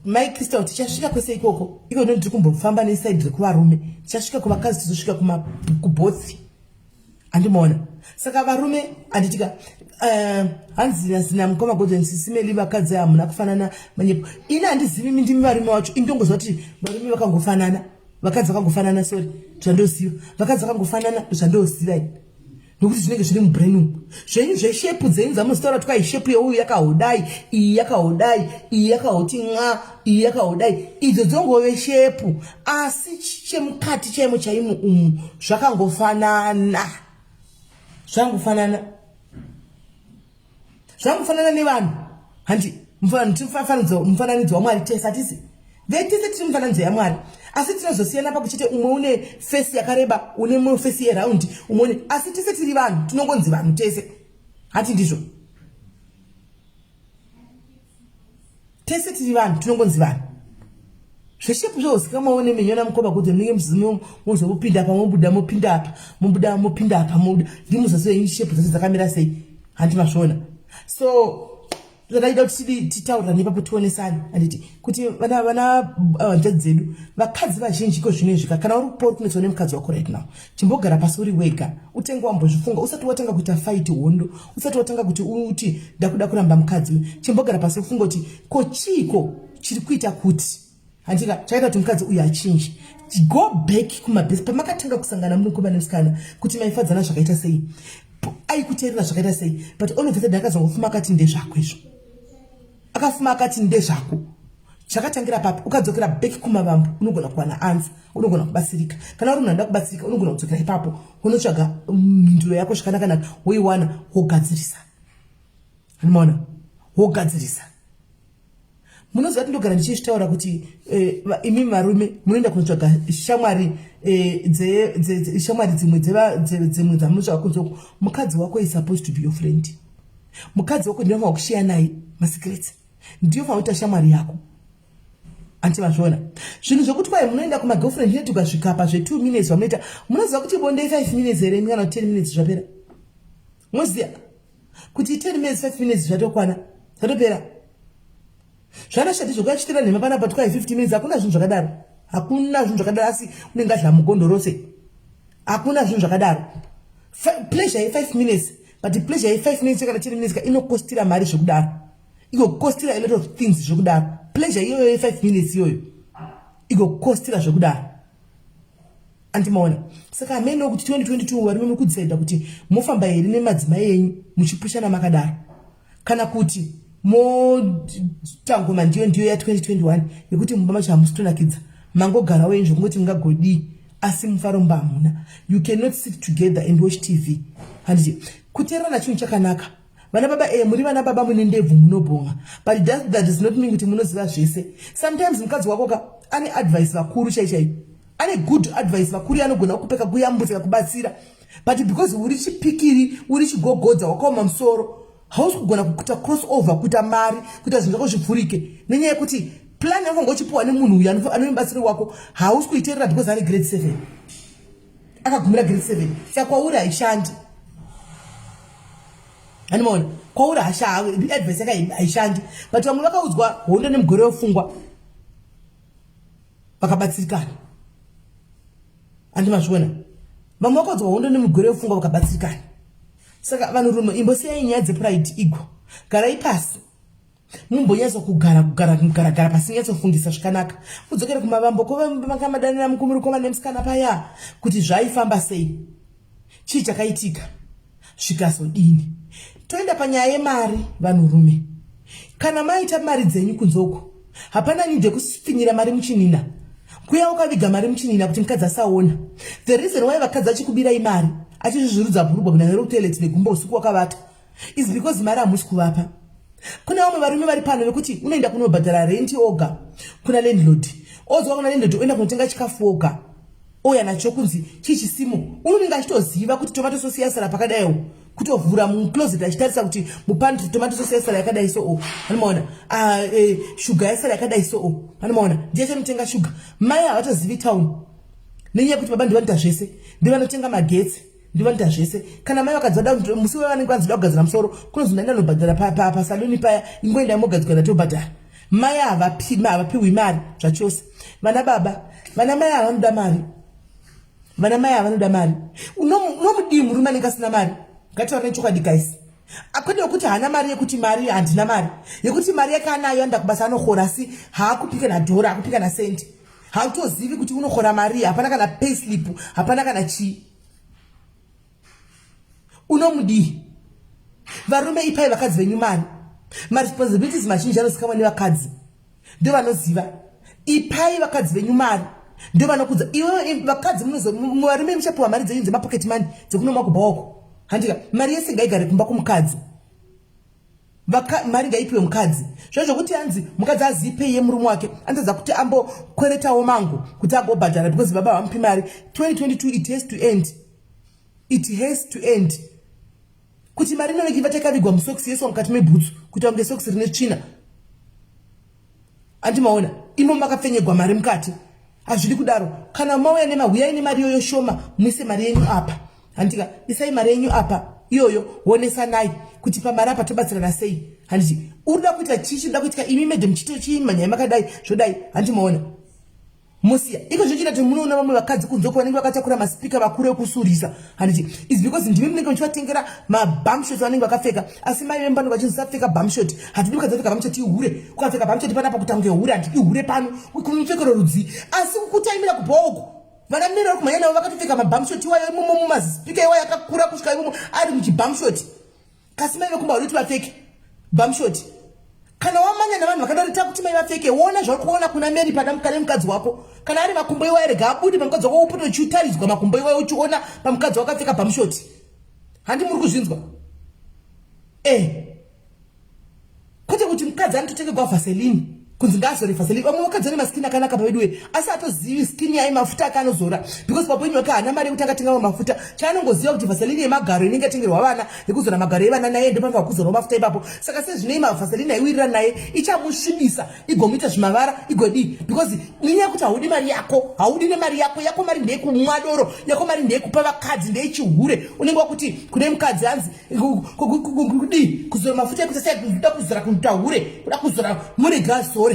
Mai Crystal tichasvika kwese ikoko. Iko ndo ndiri kumbofamba neside rekuvarume. Tichasvika kuvakadzi tizosvika kuboth. Andimaona. Saka varume anditika hanzi zina mukoma Godwin Sisimeli vakadzi hamuna kufanana manyepo. Ini handizivi ndimi varume vacho. Ini ndongoziva kuti varume vakangofanana. Vakadzi vakangofanana sorry. Zvandoziva. Vakadzi vakangofanana zvandoziva ini. Nokuti zvinenge zviri mubrain umu. Zvenyu zveshepu dzenyu dzamunotaura kuti kwai shepu yeuyu yakahodai, iyi yakahodai, iyi yakahoti n'a, iyi yakahodai. Idzo dzongove shepu. Asi chemukati chaimo chaimo umu zvakangofanana. Zvakangofanana. Zvakangofanana nevanhu. Handi mufananidzo waMwari tese hatisi. Vetese tiri mufananidzo yaMwari. Asi tinozosiyana pakuchite umwe une face yakareba, une mumwe face yeround, umwe une asi tese tiri vanhu, tinongonzi vanhu tese. Hati ndizvo. Tese tiri vanhu, tinongonzi vanhu. Zveshepu zvozikamwawo nemenyu ana mukoma kuti munenge muzimu muzopinda apa mobuda mopinda apa mobuda mopinda apa mobuda ndimuzoziva yenyu shepu dzacho dzakamira sei hanti mazviona. So zvataida kuti tidi titaurirane ipapo tionesane handiti kuti vana vana hanzvadzi dzedu vakadzi vazhinji ko zvino izvika kana uri kupa uri kunetswa nemukadzi wako right now chimbogara pasi uri wega utenge wambozvifunga usati watanga kuita fight hondo usati watanga kuti uti ndakuda kuramba mukadzi uyu chimbogara pasi ufunga kuti ko chiiko chiri kuita kuti handika chakaita kuti mukadzi uyu achinje. Go back kumabhesi pamakatanga kusangana muri mukoma nemusikana kuti maifadzana zvakaita sei, aikuteerera zvakaita sei, but all of a sudden akazongofuma akati ndezvako izvo, akafuma akati ndezvako. Chakatangira papi? Ukadzokera back kumavambo unogona kuwana answer, unogona kubatsirika. Kana uri munhu anoda kubatsirika unogona kudzokera ipapo unotsvaga mhinduro yako zvakanaka-naka woiwana wogadzirisa. Unoona? Wogadzirisa. Munoziva kuti ndogara ndichizvitaura kuti imi varume munoenda kunotsvaga shamwari shamwari dzimwe dzimwe dzamunotsvaga kunze uko. Mukadzi wako is supposed to be your friend. Mukadzi wako ndiye unofanirwa kushiya naye masecrets. Ndiye unofanirwa kuita shamwari yako. Anti mazviona? Zvinhu zvekuti kwai munoenda kuma girlfriend net ukasvika pa zve 2 minutes vamunoita. Munoziva kuti bonde 5 minutes here kana 10 minutes zvapera? Moziva kuti 10 minutes 5 minutes zvatokwana zvatopera. Zvanashati zvokuyachitira nhema panapa twai 50 minutes hakuna zvinhu zvakadaro. Hakuna zvinhu zvakadaro asi unenge adla mugondo rose. Hakuna zvinhu zvakadaro. Pleasure ye 5 minutes but pleasure ye 5 minutes kana 10 minutes ka inokostira mari zvekudaro. Igokostira a lot of things zvekudaro. Pleasure iyoyo ye 5 minutes iyoyo igokostira zvekudaro. Andimaona. Saka hameno kuti 2022 varume muri kudzeda kuti mofamba here nemadzimai enyu muchipushana makadaro. Kana kuti motangoma ndiyo ndiyo ya 2021 yekuti mumba macho hamusitonakidza. Mangogarawo enyu zvekungoti mungagodii asi mufaro mumba hamuna. You cannot sit together and watch TV. Handiti kuteererana chinhu chakanaka. Vana baba muri vana baba mune ndebvu munobhonga but that does not mean kuti munoziva zvese. Sometimes mukadzi wako ka ane advice vakuru chai chai. Ane good advice vakuru anogona kukupeka kuyambutsa kubatsira. But because uri chipikiri, uri chigogodza wakaoma musoro, hausi kugona kuita cross over, kuita mari, kuita zvinhu zvako zvivhurike. Nenyaya yekuti plan yako ngochipuwa nemunhu uyu anomubatsiri wako, hausi kuiteerera because ari grade 7. Akagumira grade 7. Saka kwauri haishandi. Animaona? Kwauri advice yake haishandi. But vamwe vakaudzwa hondo nemugore wepfungwa. Vakabatsirikana. Andimazviona? Vamwe vakaudzwa hondo nemugore wepfungwa vakabatsirikana. Saka vanhurume, imbosiyai nyaya dzepride, ego. Garai pasi, mumbonyatso kugara kugara kugaragara pasi, nyatsofungisa zvakanaka, mudzokere kumavambo kovanga madanana mukumuri kova nemusikana paya, kuti zvaifamba sei, chii chakaitika, zvikazodini. Toenda panyaya yemari. Vanhurume, kana maita mari dzenyu kunze uko, hapana need yekupfinyira mari muchinina kuya ukaviga mari muchinina kuti mukadzi asaona. The reason why vakadzi vachikubirai mari, achizvizvirudza bhurugwa kuenda nero kutoilet negumbo usiku wakavata, is because mari hamusi kuvapa. Kuna vamwe varume vari pano vekuti unoenda kunobhadhara renti oga kuna landlord, odzoka kuna landlord, oenda kunotenga chikafu oga, ouya nacho kunzi chii chisimo. Unonenge achitoziva kuti tomato sauce yasara pakadaiwo, kutovhura mucloset achitarisa kuti mupantry tomato sauce yasara yakadai so, anomaona shuga yasara yakadai so, anomaona ndiye achanotenga shuga. Mai havatozivi town nenyaya yekuti baba ndivanoita zvese, ndivanotenga magetsi, ndivanoita zvese. Kana mai vakadzi vada, musi wevanenge vanzoda kugadzira musoro, kunonzi ndaenda nobhadhara pasaluni paya, ingoenda mogadzirwa, ndatobhadhara. Mai havapiwi mari zvachose. Vana baba, vana mai havanoda mari, vana mai havanoda mari. Unomudii murume anenge asina mari? Ngataura nechokwadi, guys. Akwete wekuti haana mari yekuti mari, handina mari yekuti mari yake anayo, anoda kubasa, anohora, asi haakupi kana dhora, haakupi kana sendi, hautozivi kuti unohora mari, hapana kana payslip, hapana kana chii. Unomudii? Varume, ipai vakadzi venyu mari. Maresponsibilities mazhinji anozikamwa nevakadzi, ndo vanoziva. Ipai vakadzi venyu mari, ndo vanokudza iwe. Vakadzi, varume muchapiwa mari dzenyu dzemapocket money dzekunomwa kubhawako, handika? Mari yese ngaigare kumba kumukadzi. Mari ngaipiwe mukadzi. Zvo zvokuti hanzi mukadzi azipei yemurume wake, anotadza kuti ambokweretawo mangu kuti agobhadhara because baba vamupi mari. 2022, it has to end, it has to end kuti mari inonenge iva takavigwa musokisi, yeswa mukati mebhutsu kuita kunge sokisi rine tsvina. Andimaona imo makapfenyegwa mari mukati. Hazvidi kudaro. Kana mauya nemahuyai nemari iyoyo shoma, muise mari yenyu apa, handika? Isai mari yenyu apa iyoyo, wonesanai kuti pamari apa tobatsirana sei, handiti? Urida kuita chii, chinoda kuitika, imi madam, chito chii, manyaya makadai zvodai, handimaona musiya iko zvochita kuti munoona vamwe vakadzi kunze uko vanenge vakatakura masipika vakuru ekusurisa, handiti? Is because ndimi munenge muchivatengera mabumshot vanenge vakapfeka, asi mai vemba vachinzisapfeka bumshot. Hatidi mukadzi apfeka bumshot, ihure. Ukapfeka bumshot panapa kuita kunge hure, handidi hure pano, kumupfekero rudzi. Asi kutaimira kubhowa uku, vana miri vari kumhanya navo vakatopfeka mabumshot iwayo imomo mumazisipika iwayo akakura kusvika imomo ari muchibumshot, kasi mai vekumba vari kuti vapfeke bumshot. Kana wamanya navanhu vakadaro, takuti mai vapfeke, wona zvauri kuona kuna Mary pada mukane mukadzi wako. Kana ari makumbo iwayo, rega abude pamukadzi wako, upote uchitaridzwa makumbo iwayo, uchiona pamukadzi wako akapfeka bumshot. Handi muri kuzvinzwa? Kwete kuti mukadzi anototengerwa vaseline, kunzi ngaazore vaseline. Vamwe vakadzi vane maskini akanaka paveduwe, asi atozivi skin yayo mafuta akaanozora, because papenyu wake haana mari yekuti angatenga mamwe mafuta. Chaanongoziva kuti vaseline yemagaro inenge yatengerwa vana yekuzora magaro evana, naye ndopanofanira kuzorwa mafuta ipapo. Saka sezvinei mavaseline aiwirira naye, ichamusvibisa, igomuita zvimavara, igodii, because nenyaya yekuti haudi mari yako, haudi nemari yako. Yako mari ndeyekumwa doro, yako mari ndeyekupa vakadzi, ndeyechihure. Unenge wakuti kune mukadzi hanzi kudii, kuzora mafuta ekuti sei, kuda kuzora kuita hure, kuda kuzora, murege azore.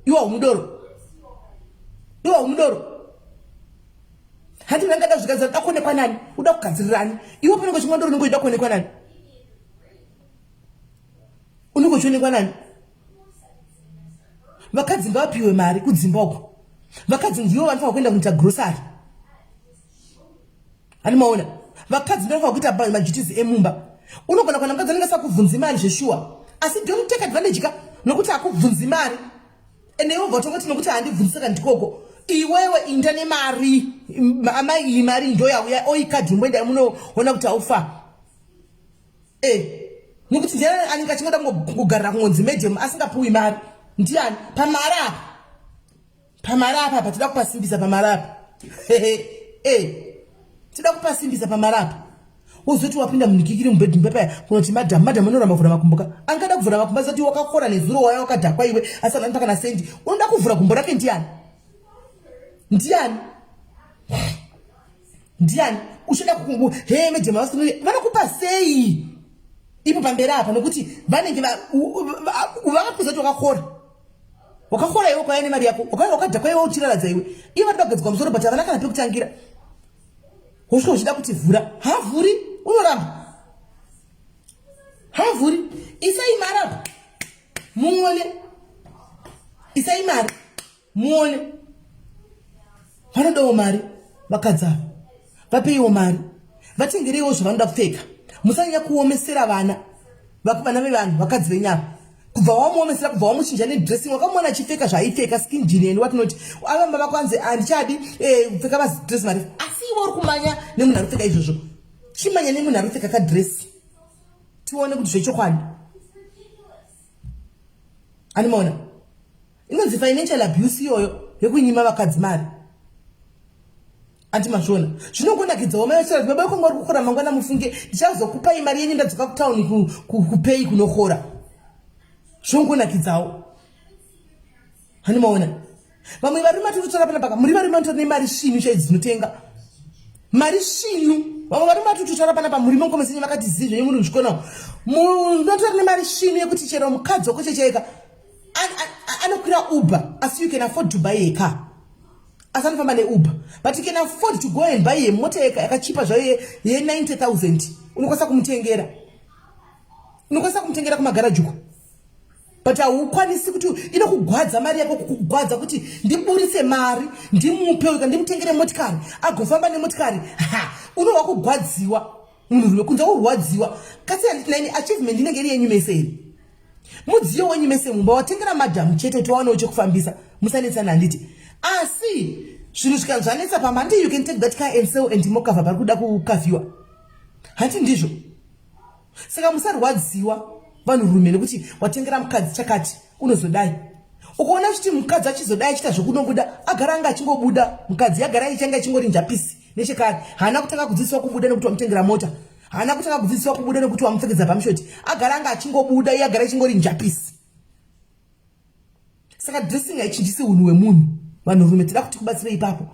Iwa umudoro, iwa umudoro. Handi ndangada zvigadzira, uda kuonekwa nani? Uda kugadzirirani iwe? Panenge uchimwa doro, unenge uchida kuonekwa nani? Unenge uchionekwa nani? Vakadzi ngavapiwe mari kudzimba uko. Vakadzi ndivo vanofanira kuenda kunoita grocery, hani maona? Vakadzi ndinofanira kuita maduties emumba. Unogona kuwana mukadzi anenge asakubvunzi mari zveshuwa, asi don't take advantage ka, nokuti akubvunzi mari, ende iwe ubva tongoti nokuti handibvunzi saka ndikoko. Iwewe inda nemari, amai, iyi mari ndo yauya, oikadhi, imboenda munoona kuti haufa. Nokuti ndiani anenge achingoda kugarira kungonzi madam asingapiwi mari? Ndiani pamari apa? Pamari apa apa toda kupasimbisa, pamari apa toda kupasimbisa, pamari apa. Wozoti wapinda munikikiri mubedroom pepaya kunoti madam, madam, unoramba kuvhura makumbo ka. Angada kuvhura makumbo azoti wakakora nezuro, waya wakadhakwa iwe, asi ananipa kana sendi. Unoda kuvhura gumbo rake ndiani? Ndiani? Ndiani uchida kukungu? He, madam, vanokupa sei ipo pamberi apa? Nokuti vanenge vakakuza kuti wakakora, wakakora iwe, kwaya nemari yako, wakadhakwa iwe, uchiraradza iwe. Ivo vanoda kugadzikwa musoro, but havana kana pekutangira. Wosvika uchida kuti vhura, havhuri, unoramba. Havhuri. Isai mari apa. Muone. Isai mari. Muone. Vanodawo mari vakadzi ava. Vapeiwo mari. Vatengereiwo zvavanoda kupfeka. Musanyanya kuomesera vana. Vana vevanhu, vakadzi venyu ava. Kubva wamuomesera, kubva wamuchinja nedressing, wakamuona achipfeka zvaaipfeka, skin jean and what not. Avamba vako anzi handichadi eh, kupfeka madress marefu. Asi iwe uri kumanya nemunhu ari kupfeka izvozvo. Chimanya nemunhu ari kupfeka kadress. Tione kuti zvechokwadi. Animaona? Inonzi financial abuse iyoyo yekunyima vakadzi mari. Anti mazviona zvinongonakidzawo mai vachitaura kuti baba vekwangu vari kukora mangwana mufunge ndichazokupai mari yenyu ndadzoka kutauni kupei kunokora zvongonakidzawo hani maona vamwe varume vatiri kutora panapa muri varume vanotora nemari svinu chaidzo dzinotenga mari svinu vamwe varume vatiri kutora panapa muri mukomesenyu vakati zii zvenyu muri muzvikona munotora nemari svinu yekuti chero mukadzi wako chechaika anokwira uber asi you can afford to buy a car asi anofamba neuber but you can afford to go and buy yemota yakachipa zvayo ye90 000 unokwanisa kumutengera unokwanisa kumutengera kumagaraji uko but haukwanisi kuti inokugwadza mari yako kukugwadza kuti ndiburitse mari ndimupe uka ndimutengere motikari agofamba nemotikari ha unohwa kugwadziwa munhurume kunze kurwadziwa kasi handiti naini achievement inenge iri yenyu mese here mudziyo wenyu mese mumba watengera madhamu chete kuti wawanewo chekufambisa musanetsana handiti asi zvinhu zvikanzi zvanetsa pamba handi you can take that car and sell and mokavha pari kuda kukavhiwa hanti ndizvo saka musarwadziwa vanhurume nekuti watengera mukadzi chakati unozodai ukaona chiti mukadzi achizodai achiita zvekunobuda agara anga achingobuda mukadzi yagara ichanga ichingori njapisi nechekare haana kutanga kudzidziswa kubuda nekuti wamutengera mota haana kutanga kudzidziswa kubuda nekuti wamupfekedza pamushoti agara anga achingobuda iye agara ichingori njapisi saka dressing haichinjisi unhu hwemunhu vanhurume tida kuti kubatsire ipapo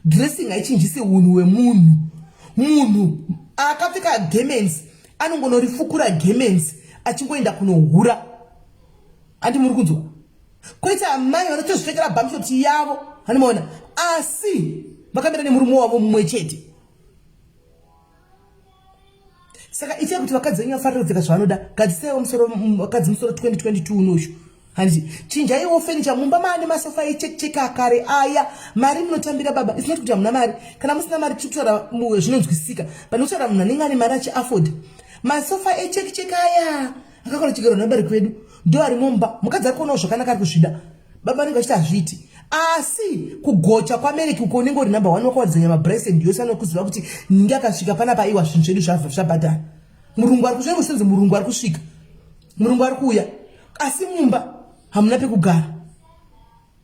dressing haichinjisi unhu hwemunhu munhu akapfeka gemenzi anongonorifukura gemenzi achingoenda kunohura handi muri kunzwa koita amai vanotozvipfekera bamshoti yavo hanimaona asi vakamira nemurume wavo mumwe chete saka itai kuti vakadzi venyu vafarire kupfeka zvavanoda gadzisaiwo musoro vakadzi musoro 2022 unoshu handiti chinjaiwo fenicha mumba maane masofa echekcheka akare aya mari munotambira baba it's not kuti hamuna mari kana musina mari tiri kutaura zvinonzwisisika pane kutaura munhu anenge ane mari achiafforda masofa echekcheka aya akakora chigerwa nevabereki vedu ndo ari mumba mukadzi ari kuonawo zvakanaka ari kuzvida baba vanenge vachiti hazviiti asi kugocha kwamereki uko unenge uri number one wakawadza nyama brace and yose anokuziva kuti ninge akasvika panapa aiwa zvinhu zvedu zvabhadhara murungu ari kusvika kusenzi murungu ari kusvika murungu ari kuuya asi mumba hamuna pekugara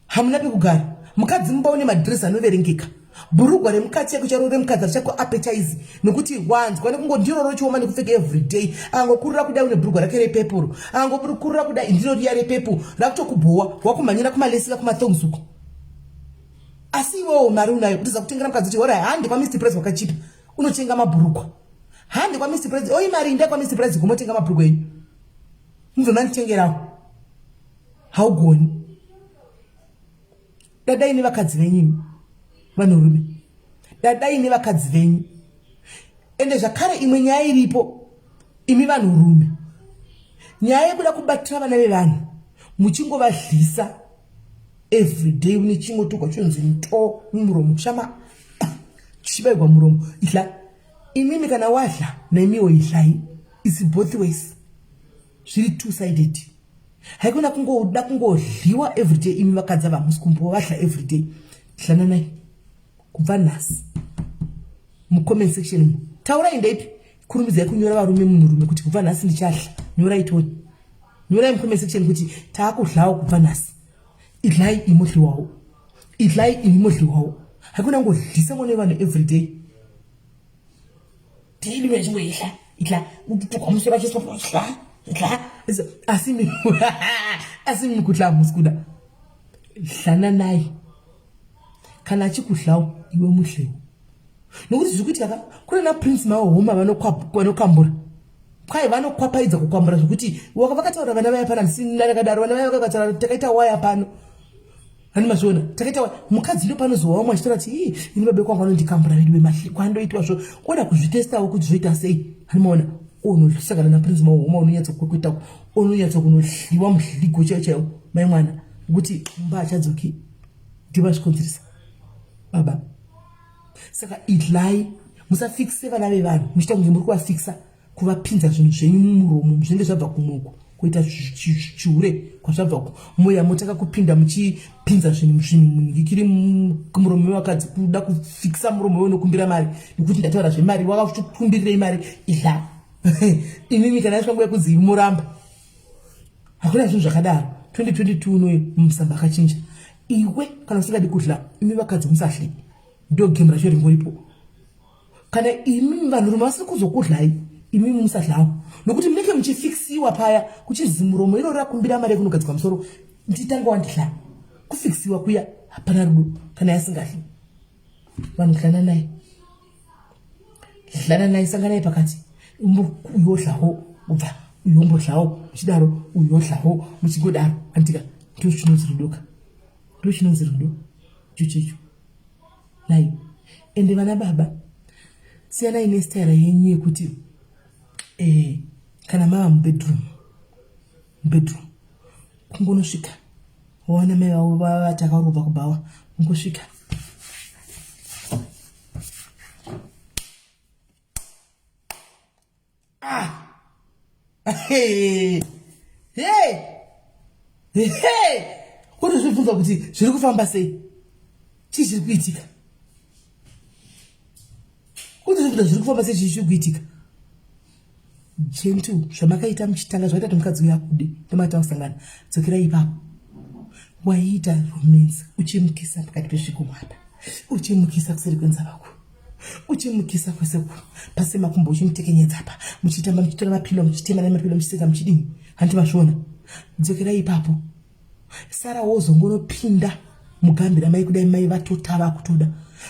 hamuna pekugara mukadzi mumba une madress anoverengeka bhurugwa remukati yako charo remukadzi richakuapetize nekuti wanzwa nekungo ndiro rochioma nekupfeka everyday angokurira kudai une bhurugwa rake repepuro angokurira kudai ndiro riya repepo rakutokubhowa wakumhanyira kumalesika kumathongs uko asi iwewo mari unayo kutiza kutengera mukadzi kuti ora hande kwamr price wakachipa unotenga mabhurugwa hande kwamr price oi mari inda kwamr price kumotenga mabhurugwa enyu mubve manditengerawo haugoni dadai nevakadzi venyu vanhurume dadai nevakadzi venyu ende zvakare imwe nyaya iripo imi vanhurume nyaya yekuda kubatira vana vevanhu muchingovadlisa everyday une chingotukwa chonzi nto mumuromo shama chichibaigwa muromo idla imimi kana wadla naimiwo idlai its both ways zviri two sided haikona kungoda kungodliwa everyday imi vakadzi ava hamusi kumbovadla everyday dlananai kubva nhasi mucomment section mu taurai ndeipi kurumidzai kunyora varume munhurume kuti kubva nhasi ndichadla nyorai toni nyorai mucomment section kuti taakudlawo kubva nhasi idlai imodliwawo idlai imi modliwawo haikona kungodlisa mwana wevanhu everyday daily vachingoidla idla ututukwa musoro achiswa idla idla asi mi asi mi kudla hamusi kuda dlananai kana achikudlawo iwe mudlewo nokuti zviri kuitika ka kune na prince mahoma vanokambura kwai vanokwapaidza kukwambura zvekuti vakataura vana vaya pana ndisina ndakadaro vana vaya vakataura takaita waya pano Hani mazviona takaita mukadzi ndo panozowa vamwe achitora kuti ii ini babe kwangu anondikambura vedu vemahli kwandoitwa zvo oda kuzvitestawo kuti zvoita sei hani maona. Unosangana naPrince Mahoma unonyatsokukweta unonyatsokunohliwa muhligo chaiwo chaiwo mai mwana kuti mumba achadzoki ndivo vazvikonzeresa baba. Saka idlai musafikise vana vevanhu muchiita kunge muri kuvafikisa kuvapinza zvinhu zvenyu mumuromo zvinenge zvabva kumwe uko kuita chihure kwazvabva uko moya motaka kupinda muchipinza zvinhu zvinhu munhikiri muromo wevakadzi kuda kufikisa muromo wewe unokumbira mari nekuti ndataura zvemari wakakumbirirei mari idla imimi kana yasvika nguva yekunzi muramba hakuna zvinhu zvakadaro 2022 unoyo musamba akachinja iwe kana usingadi kudla imi vakadzi musahle ndo game racho ringoripo Kana imi vanhurume vasiri kuzokudlai imimi musadlawo nokuti munenge muchifiksiwa paya kuchizi muromo iroro rakumbira mari yekunogadzikwa musoro nditanga wandidla kufiksiwa kuya hapana rudo kana yasingadli vanhu dlananai dlananai sanganai pakati uyodlawo ubva uyombodlawo muchidaro uyodlawo muchingodaro anditika ndochinonzi rudoka ndochinonzi rudo ichochecho Nhai ende vana baba siyanai nestyle yenyu yekuti eh, kana mava mubedroom mubedroom kungonosvika waona mai vavo vatakarobva kubhawa kungosvika Ah! Hey! Hey! Hey! Kutozvibvunza kuti zviri kufamba sei? Chii chiri kuitika? Kutozvibvunza zviri kufamba sei chii chiri kuitika? Gentle, zvamakaita muchitanga zvakaita kuti mukadzi uyo akude ndomata kusangana. Dzokerai ipapo. Waiita romance uchimukisa pakati pezvikumwe apa. Uchimukisa kuseri kwenzava uku. Uchimukisa kwese uku. Pasi makumbo uchimutekenyedza apa. Muchitamba muchitora mapilo muchitema nemapilo muchiseka muchidini. Hanti mazviona. Dzokerai ipapo. Sara wozongonopinda mugambi ramai kudai mai vatotava kutoda.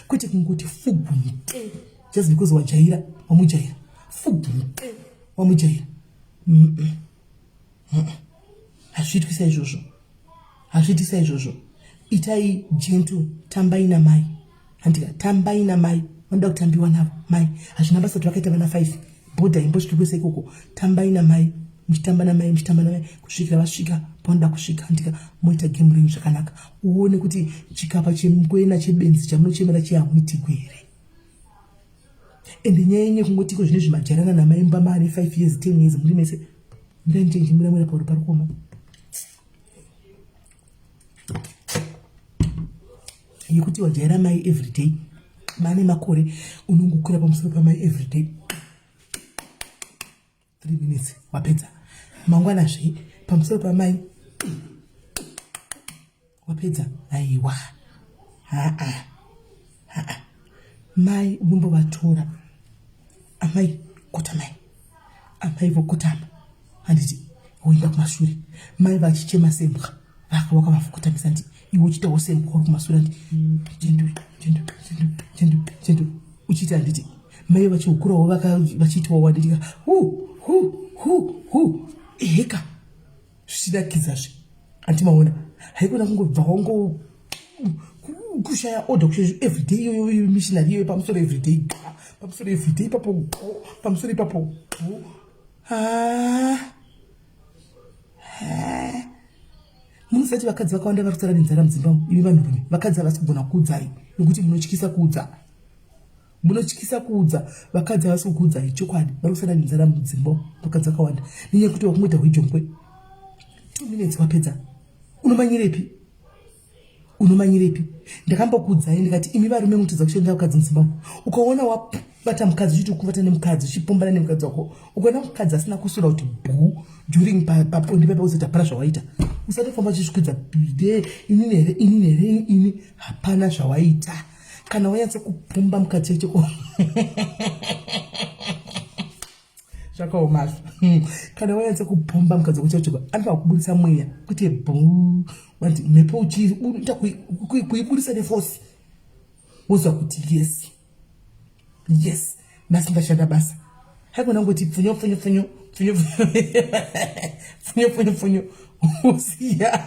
Kwete kungoti fugunte just because wajaira wamujaira. Fugunte wamujaira. Mm -mm. Hazviitwi saizvozvo. Hazviiti saizvozvo. Itai gentle, tambai namai. Handika, tambai namai. Vanoda kutambiwa navo mai. Hazvina basa kuti vakaita vana 5. Bhodha imbosviki kwese ikoko. Tambai namai. Muchitamba namai, muchitamba namai kusvikira vasvika pavanoda kusvika. Handika, moita game renyu zvakanaka. Uone kuti chikapa chemukwena chebenzi chamunochemera chiya hamuitigwe here. Ende nyaya yenyu yekungoti iko zvinezvi majarana namai mumba maane 5 years 10 years muri mese ndanjenjimira mwira pauro pari kuoma yekuti wajaira mai everyday maane makore unongokwira pamusoro pamai everyday 3 minutes wapedza mangwana zve pamusoro pamai wapedza aiwa haa haa mai unombovatora amai kotamai amai vokotama handiti woenda kumashure mai vachichema sembwa vaka wakavafokotamisa ndi iwe uchiitawo sembwa uri kumasure andi chendu chendu chendu chendu chendu uchiita handiti mai vachihukurawo vachiitawo wanditika hu hu hu hu eheka zvichinakidza zve anti maona haikona kungobva wango kushaya order kushaya everyday iyoyo missionary iyoyo pamusoro everyday pamusoro everyday ipapo pamusoro ipapo ah. Ah. Munosati vakadzi vakawanda vari kusara nenzara mudzimba umu imi vanhurume vakadzi havasi kugona kuudzai nekuti munotyisa kuudza munotyisa kuudza vakadzi havasi kukuudzai chokwadi vari kusara nenzara mudzimba umu vakadzi vakawanda nenyaya yekuti wakungoita hwejongwe two minutes wapedza unomanyirepi unomanyirepi ndakambokuudzai ndikati imi varume mutadza kushandira vakadzi mudzimba umu ukaona wabata mukadzi uchiti ukuvata nemukadzi uchipombana nemukadzi wako ukaona mukadzi asina kusura kuti bhu during paponde pepa uzoti hapana zvawaita usatofamba uchizvikwidza de inini here inini here ini hapana zvawaita kana wanyatsa kupomba mukadzi cheko zvakaomazvo kana wanyatsa kupomba mukadzi wako chaicho anofanira kuburitsa mweya kuti bhu wanzi mhepo uchiita kuiburitsa nefosi woziva kuti yes yes nhasi ndashanda basa haikona kungoti pfunyo pfunyo pfunyo pfunyo pfunyo pfunyo pfunyo usiya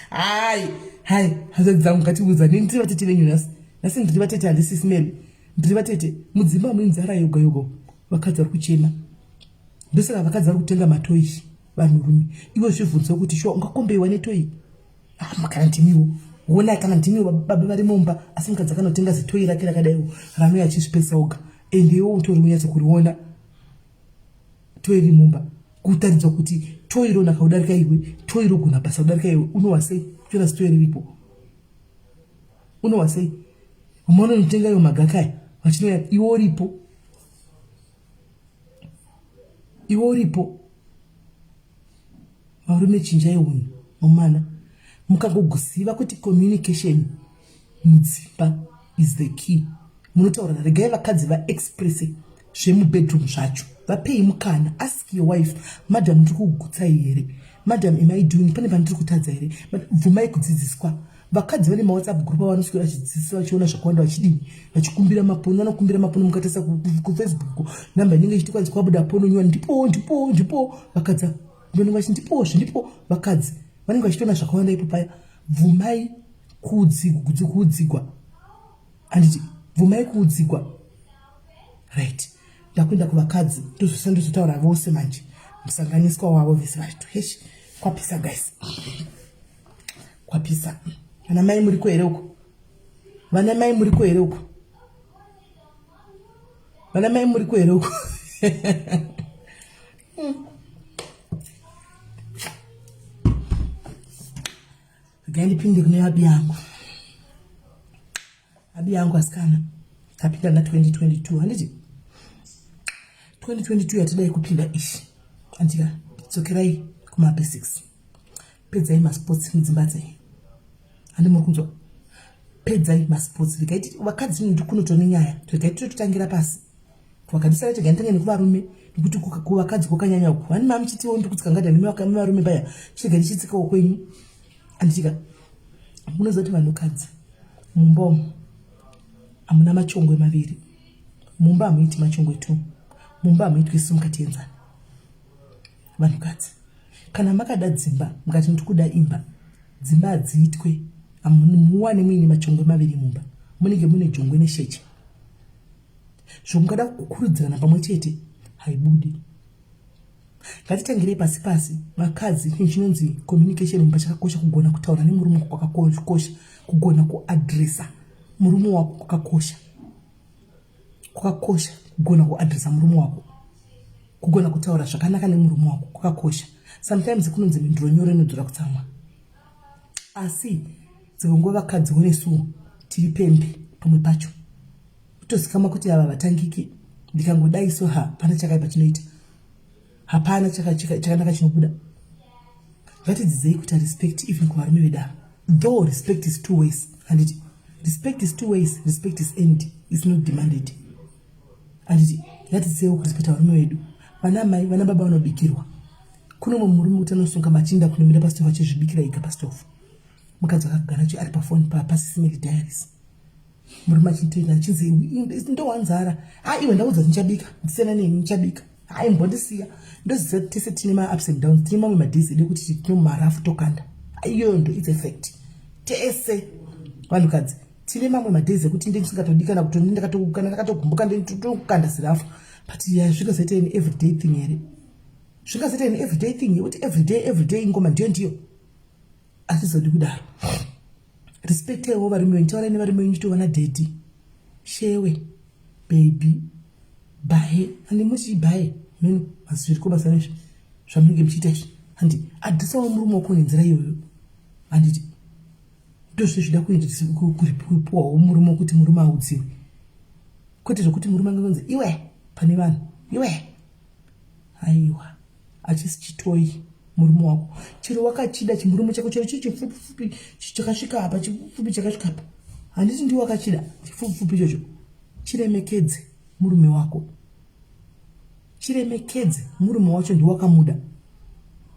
hai hai hanzvadzi dzangu ngatiudza nini ndiri vatete venyu nhasi nhasi ndiri vatete handisisi mary ndiri vatete mudzimba mune nzara yoga yoga. Vakadzi vari kuchema. Ndosaka vakadzi vari kutenga matoyi vanhurume. Iwe zvibvunze kuti shuwa ungakombeiwa netoyi? Ah, kana ndimiwo. Wona kana ndimiwo baba vari mumba asi mukadzi akanotenga zitoyi rake rakadaiwo ranouya achizvipesa oga. Ende iwe utori unyatso kuriona toyi riri mumba. Kutaridza kuti toyi ronaka kudarika iwe, toyi rogona basa kudarika iwe. Unowa sei? Kutora zitoyi riripo. Unowa sei? Unonotenga iwo magaka aya vachinouya iwe uripo. Iwe uripo. Varume chinjai hunhu mumana. Mukangoziva kuti communication mudzimba is the key. Munotaurana regai vakadzi vaexpresse zvemubedroom zvacho. Vapei mukana. Ask your wife, madam ndiri kugutsai here? Madam am I doing pane pandiri kutadza here? Bvumai kudzidziswa. Vakadzi vane mawhatsapp group avanoswera vachidzidzisa vachiona zvakawanda vachidini vachikumbira mapono vanokumbira mapono mukatarisa kufacebook namba inenge ichiti kwanzi kwabuda pono nyowani ndipowo ndipowo ndipowo vakadzi vanenge vachiti ndipowo zvindipo vakadzi vanenge vachitoona zvakawanda ipo paya bvumai kuudzigwa handiti bvumai kuudzigwa right ndakuenda kuvakadzi ndozvose ndozotaura vose manje musanganiswa wavo vese vachito hesh kwapisa guys kwapisa vana mai muriko here uko vana mai muriko here uko vana mai muriko here uko regai ndipinde kune abi yangu abi yangu asikana tapinda na 2022 handiti 2022 yatidai kupinda ishi andika dzokerai kumabasics pedzai masports mudzimba dzenyu handi muri kunzwa pedzai masports regai vakadzi ndikunoto nenyaya regai titotangira pasi vakadisana tega nditange nekuvarume nekuti kuvakadzi kwakanyanya uku hani mamuchitiwo ndiri kutsika ngadha nevarume paya chirega ndichitsikawo kwenyu anditika munoziva kuti vanhukadzi mumba umu hamuna machongwe maviri mumba hamuiti machongwe two mumba hamuitwi sumukatienzana vanhukadzi kana makada dzimba mukati ndiri kuda imba dzimba hadziitwe muwane muine machongwe maviri mumba munenge mune jongwe nesheche zvomukada kukurudzirana pamwe chete haibudi ngatitangirei pasi pasi vakadzi chinhu chinonzi communication mumba chakakosha kugona kutaura nemurume kwakakosha kugona kuadresa murume wako kwakakosha kwakakosha kugona kuadresa murume wako kugona kutaura zvakanaka nemurume wako kwakakosha sometimes kunonzi mhinduro nyoro inodzora kutsamwa asi dzimwe nguva vakadzi wonesuwo tiri pembe pamwe pacho kutozikamwa kuti ava vatangiki ndikangodai so hapana chakaipa chinoita hapana chakanaka chinobuda ngatidzidzei kuita respect even kuvarume vedaro though respect is two ways handiti respect is two ways respect is end is not demanded handiti ngatidzidzeiwo kurespecta varume vedu vana mai vana baba vanobikirwa kuno mumwe murume kuti anosunga machinda kunomira pasitofu achizvibikira ega pasitofu mukadzi akagara ari pafoni pasisimeli diaries murume achitoita achinzi ndowanzara ha iwe ndaudza ndichabika ndisiyana neni ndichabika hai mbondisiya ndoziva tese tine maups and downs tine mamwe madays edu ekuti tine marafu tokanda iyoyo ndo its effect tese vanhukadzi tine mamwe madays ekuti ndindisingatodi kana kuti ndakatokana ndakatogumbuka nditokanda zirafu but zvingazoita in everyday thing here zvingazoita in everyday thing yekuti everyday everyday ingoma ndiyo ndiyo Hazvizodi kudaro. Respectaiwo varume venyu, taurai nevarume venyu tova nadaddy. Shewe, baby, bae, handi muchi bae, meno mazviriko mazano izvi zvamunenge muchiita izvi. Handi adhisawo murume wako nenzira iyoyo. Handiti ndozve zvida kupuwawo murume kuti murume audziwe. Kwete zvekuti murume anganzi iwe pane vanhu, iwe. Aiwa. Hachisi chitoyi murume wako chero wakachida chimurume chako chero chiri chipfupifupi chakasvika apa chipfupifupi chakasvika apa handiti ndiwe wakachida chipfupifupi ichocho chiremekedze murume wako chiremekedze murume wacho ndiwe wakamuda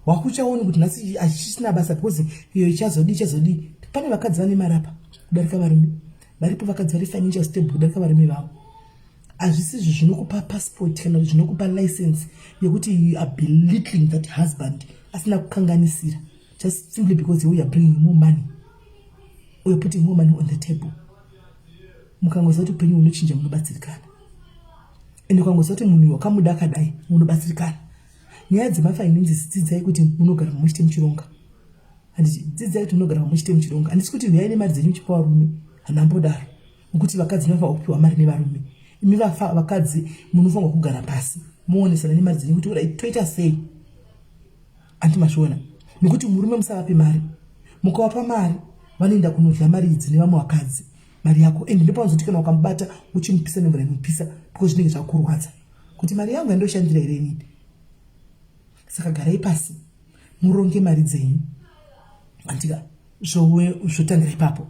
wakuchaoni kuti nhasi hachisina basa because iyo ichazodii ichazodii pane vakadzi vane mari apa kudarika varume varipo vakadzi vari financial stable kudarika varume vavo hazvisizvo zvinokupa passport kana kuti zvinokupa license yekuti you are belittling that husband asina kukanganisira just simply because you are bringing more money or you're putting more money on the table mukangoziva kuti upenyu hunochinja munobatsirikana. Ende ukangoziva kuti munhu uyu wakamuda akadai, munobatsirikana. Nyaya dzemafinances dzidzai kuti munogara pamwe chete muchironga. Handiti dzidzai kuti munogara pamwe chete muchironga. Handisi kuti huyai nemari dzenyu muchipa varume, handambodaro. Nokuti vakadzi vanofanirwa kupiwa mari nevarume. Imi vakadzi munofanirwa kugara pasi moonesana nemari dzenyu kuti orai toita sei. Anti mazviona nekuti murume musavape mari. Mukavapa mari vanoenda kunodya mari idzi nevamwe vakadzi mari yako and ndopaunozoti kana ukamubata uchimupisa nemvura inopisa because zvinenge zvakurwadza kuti mari yangu yandoshandira here inini. Saka garai pasi muronge mari dzenyu andika zvotangira ipapo.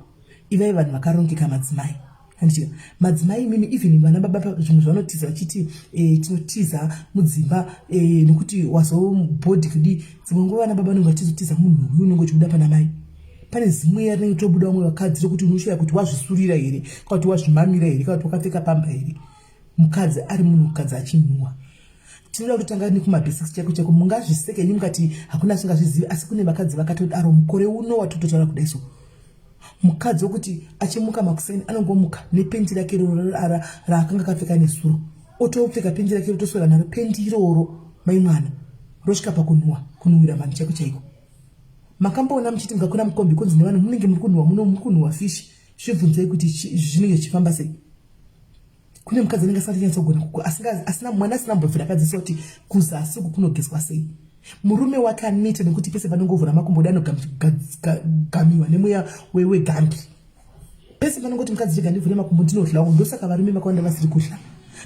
Ivai vanhu vakarongeka madzimai. Handitika madzimai imimi even vana baba zvimwe zvavanotiza vachiti eh, tinotiza mudzimba eh, nekuti wazobhodhi kudii dzimwe nguva vana baba vanenge vachizotiza munhu uyu unenge uchibuda pana mai pane zimweya rinenge tobuda vamwe vakadzi rekuti unoshaya kuti wazvisurira here kana kuti wazvimamira here kana kuti wakapfeka pamba here mukadzi ari munhukadzi achinhuwa tinoda kutotanga nekumabasics chaiko chaiko mungazviseke henyu mukati hakuna asingazvizivi asi kune vakadzi vakatodaro mukore uno watototaura kudai so Mukadzi wekuti achimuka makuseni anongomuka nependi rake iroro raakanga akapfeka nezuro otopfeka pendi rake rotoswera naro pendi iroro mai mwana rosvika pakunhuwa kunhuwira vanhu chaiko chaiko. Makamboona muchiti mukakwira mukombi kunzi nevanhu munenge muri kunhuwa muno muri kunhuwa fishi zvibvunzei kuti zvinenge zvichifamba sei. Kune mukadzi anenge asati anyatsogona asina mwana asina mbobvira akadzidziswa kuti kuzasi uku kunogezwa sei. Murume wake aneta nekuti pese panongovhura makumbo oda anogamiwa nemweya wegambi. Pese panongoti mukadzi rega ndivhure makumbo ndinodla uku ndosaka varume vakawanda vasiri kudla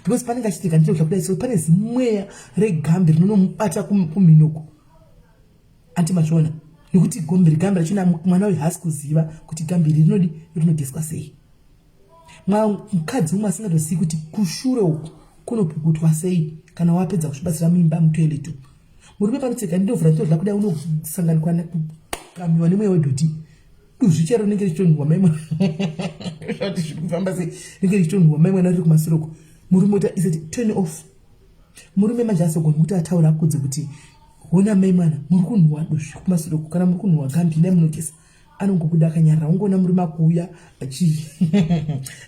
because panenge achiti rega ndinodla kudai so pane zimweya regambi rinonomubata kumhino uku. Anti mazviona nekuti gombi regambi rachona mwana uyu haasi kuziva kuti gambi iri rinodi rinogezwa sei. Mukadzi umwe asingatozivi kuti kushure uku kunopukutwa sei kana wapedza kuzvibatsira muimba mutoilet umu. Murume panotseka ndovhura ndodla kudai unosanganikwa nekukamiwa nemweya wedhoti. Duzvi chero rinenge richitonhuwa mai mwana. Zvati zviri kufamba sei rinenge richitonhuwa mai mwana riri kumasure uku. Murume ota isati turn off. Murume manje asogoni kuti ataura akudze kuti hona mai mwana muri kunhuwa duzvi kumasure uku kana muri kunhuwa gambi dai munogeza. Anongobuda akanyarara ungoona murume akuuya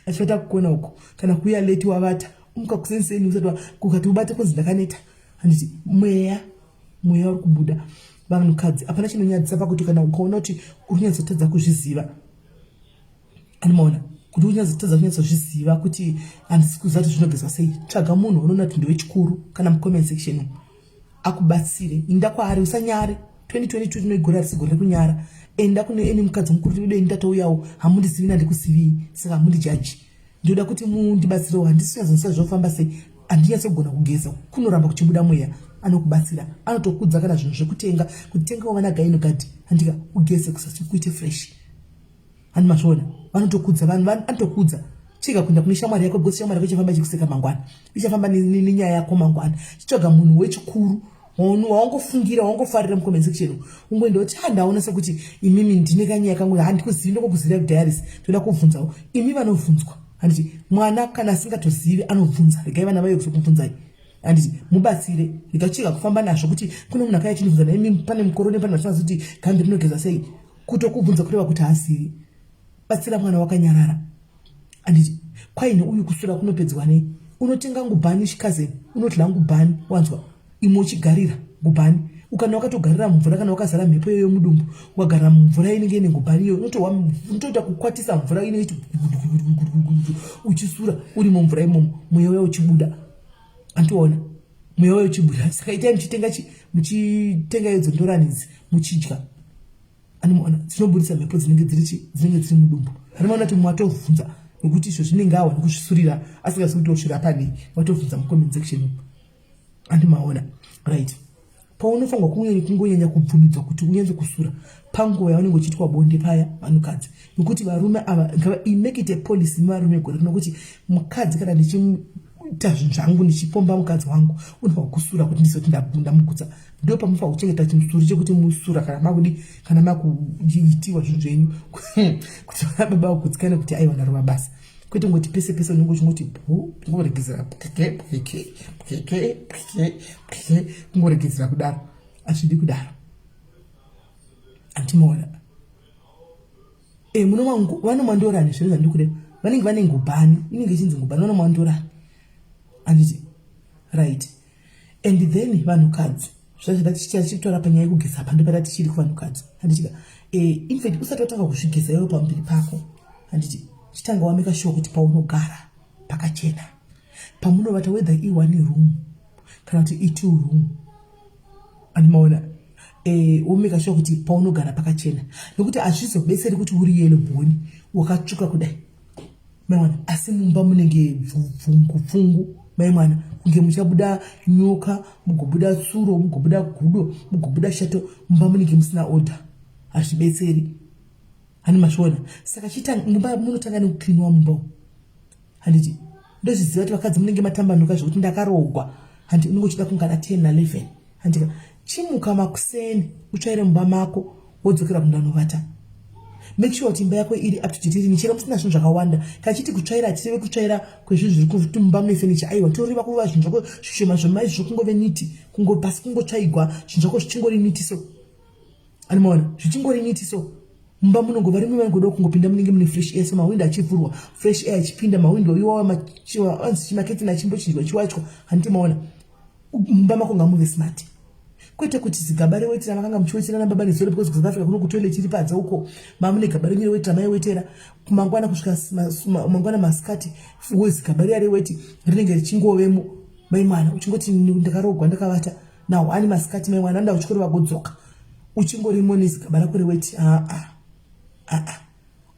achivata kukona uko kana kuuya late wavata umuka kuseni usati kukati ubate kunzi ndakaneta handiti mweya mweya uri kubuda vanhukadzi hapana chinonyadzisa pakuti kana ukaona kuti uri kunyatsotadza kuzviziva anomaona kuti unyatsotadza kunyatsozviziva kuti handisi kuziva kuti zvinogezwa sei tsvaga munhu unoona kuti ndewechikuru kana mucomment section akubatsire inda kwaari usanyare 2022 tino igore harisi gore rekunyara enda kune eni mukadzi mukuru tiude ini ndatouyawo hamundizivi nandikuzivii saka hamundijaji ndinoda kuti mundibatsirewo handisi kunyatsoziva zvofamba sei handinyatsogona kugeza kunoramba kuchibuda mweya anokubatsira anotokudza kana zvinhu zvekutenga kuti tengawo vana gainogadi handika ugeze kusasi kuite fresh Handi mazviona vanotokudza vanhu anotokudza chega kuenda kune shamwari yako because shamwari yako ichafamba ichikuseka mangwana ichafamba nenyaya yako mangwana chitsvaga munhu wechikuru wawangofungira wawangofarira mucomment section ungoenda kuti ha ah, ndaona sekuti imimi ndine kanyaya kangu handikuzivi ndokukuziva kudiaris toda kubvunzawo imi vanobvunzwa handiti mwana kana asingatozivi anobvunza regai vana vaiye kuzokumubvunzai handiti mubatsire ndikachega kufamba nazvo kuti kune munhu akaya chindibvunza naimi pane mukoro nepane vachinazi kuti gambi rinogeza sei Kutokubvunza kureva kuti haazivi. Batsira mwana wakanyarara. Anditi kwaine uyu kusura kunopedzwa nei? Unotenga ngubhani chikazen, unodla ngubhani wanzwa imwe uchigarira ngubhani. Ukana wakatogarira mumvura kana wakazara mhepo iyoyo mudumbu, ukagarira mumvura inenge ine ngubhani iyoyo unotohwa unotoita kukwatisa mvura inenge ichi uchisura uri mumvura imomo mweya uya uchibuda. Andiona mweya uya uchibuda. Saka itai muchitenga muchitenga idzo ndorani idzi muchidya. Anomaona dzinobudisa mhepo dzinenge dziri chi dzinenge dziri mudumbu. Anomaona kuti mwatovhunza nekuti izvo zvinenge awa nekuzvisurira asingazi kuti osvira panei watovhunza mucomment section andimaona right paunofanirwa kunge kungonyanya kubvumidzwa kuti unyatse kusura panguva yaunenge uchiitwa bonde paya vanhukadzi nekuti varume ava make it a policy varume gore rino kuti mukadzi kana ndichiita zvinhu zvangu ndichipomba mukadzi wangu unofanirwa kusura kuti ndizoti ndamugutsa ndo pamufanirwa kuchengeta chimusuri chekuti musura kana makudi kana makuitiwa zvinhu zvenyu kuti vana baba vagutsikane kuti aiwa ndarova basa kwete ngoti pese pese unenge uchingoti bhu kungoregedzera pweke pweke pweke pweke pweke kungoregedzera kudaro hazvidi kudaro andimaona e munomwa vanomwa ndorani zviro zvandiri kureva vanenge vane ngubhani inenge ichinzi ngubhani vanomwa ndorani handiti. Right, and then vanhukadzi, zvazvatichitaura panyaya yekugeza apa, ndopata tichiri kuvanhukadzi, handitika? In fact, usati watanga kuzvigeza iwe pamuviri pako, handiti, chitanga wameka sure kuti paunogara pakachena, pamunovata, whether i1 room kana kuti i2 room, andimaona? Womeka sure kuti paunogara pakachena, nekuti hazvizobetseri kuti uri yellow bone, wakatsvuka kudai, maimwana, asi mumba munenge pfungu pfungu, maimwana, kunge muchabuda nyoka, mugobuda tsuro, mugobuda gudo, mugobuda shato, mumba munenge musina order. Hazvibetseri, hani mazviona? Saka chiita mumba munotanga nekucleanwa mumba umu, handiti? Ndozviziva kuti vakadzi munenge matambanuka zvekuti ndakarogwa, handi? Unenge uchida kungana 10 na11, handika? Chimuka makuseni, utsvaire mumba mako, wodzokera kundanovata. Make sure kuti imba yako iri up to date, iri chero musina zvinhu zvakawanda. Kachiti kutsvaira, hatireve kutsvaira kwezvinhu zviri kuti mumba mune fenicha, aiwa. Toreva kuva zvinhu zvako zvishoma zvoma izvi, zvokungove neat, kungo pasi kungotsvaigwa, zvinhu zvako zvichingori neat. So animaona zvichingori neat, so mumba munongova rimwe vangoda kungopinda, munenge mune fresh air. So mawindo achivhurwa, fresh air achipinda, mawindo iwawa anzi chimaketini achimbochinjwa, chiwachwa, handiti maona? Mumba mako ngamuve smart, kwete kuti zigaba reweti ramakanga muchiwetera nababa nezuro, because kuSouth Africa kuno kutoilet iri panze uko, mamune gaba renyu reweti ramaiwetera mangwana kusvika mangwana masikati, wezigaba riya reweti rinenge richingovemo, mai mwana, uchingoti ndakarogwa ndakavata nahwani masikati, mai mwana, anda uchikoro vagodzoka uchingorimo nezigaba rako reweti. Aa, aa,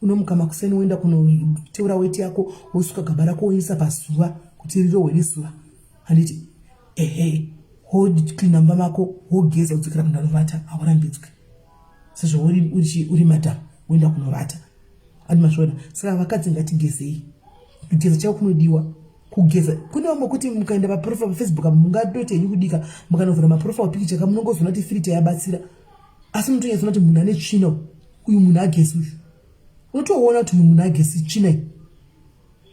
unomuka makuseni, woenda kunoteura weti yako, wosuka gaba rako, woisa pazuva kuti rirohwe nezuva, handiti? Ehe, wocleana mumba mako, wogeza, wodzokera kundanovata. Haurambidzwi sezvo uri madam, woenda kunovata, andi mazviona? Saka vakadzi ngatigezei. Kugeza chako kunodiwa kugeza. Kune vamwe kuti mukaenda paprofile paFacebook apo, mungatoti henyu kudika, mukanovhura maprofile picture ka, munongozoona kuti filter yabatsira, asi munotonyatsoona kuti munhu ane tsvina uyu, munhu agesi uyu. Unotoona kuti uyu munhu agesi, tsvina iyi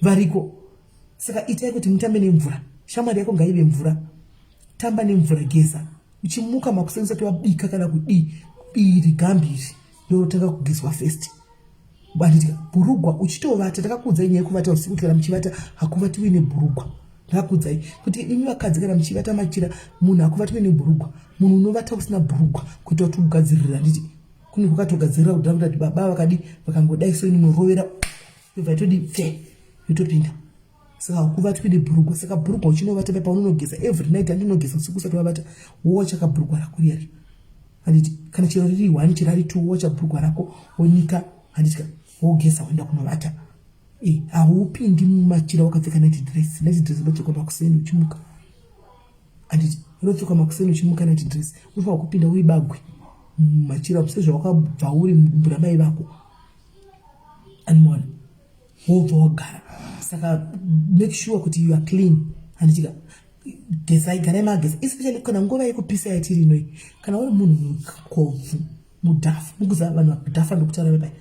variko. Saka itai kuti mutambe nemvura. Shamwari yako ngaive mvura. Tamba nemvura, geza uchimuka makuseni usati wabika kana kudii. Iri gambiri ndorotanga kugezwa first, handitika? Bhurugwa uchitovata, ndakakuudzai nyaya yekuvata usiku, kuti kana muchivata hakuvatiwi nebhurugwa. Ndakakuudzai kuti imi vakadzi, kana muchivata machira, munhu hakuvatiwi nebhurugwa. Munhu unovata usina bhurugwa kuita kuti ugadzirira, handiti? Kune kwakatogadzirira kudhara kuti baba vakadi vakangodai so, inorovera yobva itodi pfe, yotopinda. Saka hakuvatwi nebhurugwa. Saka bhurugwa uchinovata pa paunonogeza every night, andinogeza usiku usati wavata, wowacha kabhurugwa rako riyari, handiti? Kana chero riri one, chero ari two, wowacha bhurugwa rako, wonika, handiti? Wogeza, woenda kunovata. Haupindi mumachira wakapfeka night dress. Night dress inopfekwa makuseni uchimuka, handiti? Inopfekwa makuseni uchimuka night dress. Unofanira kupinda uri bagwe mumachira sezvawakabva uri mudumbu ramai vako, animona? Wobva wagara. Saka make sure kuti you are clean, handitika? Gezai, garai mageza, especially kana nguva yekupisa yatiri inoi. Kana uri munhu mukobvu, mudhafu, mukuziva vanhu vadhafu ndokutaura vepai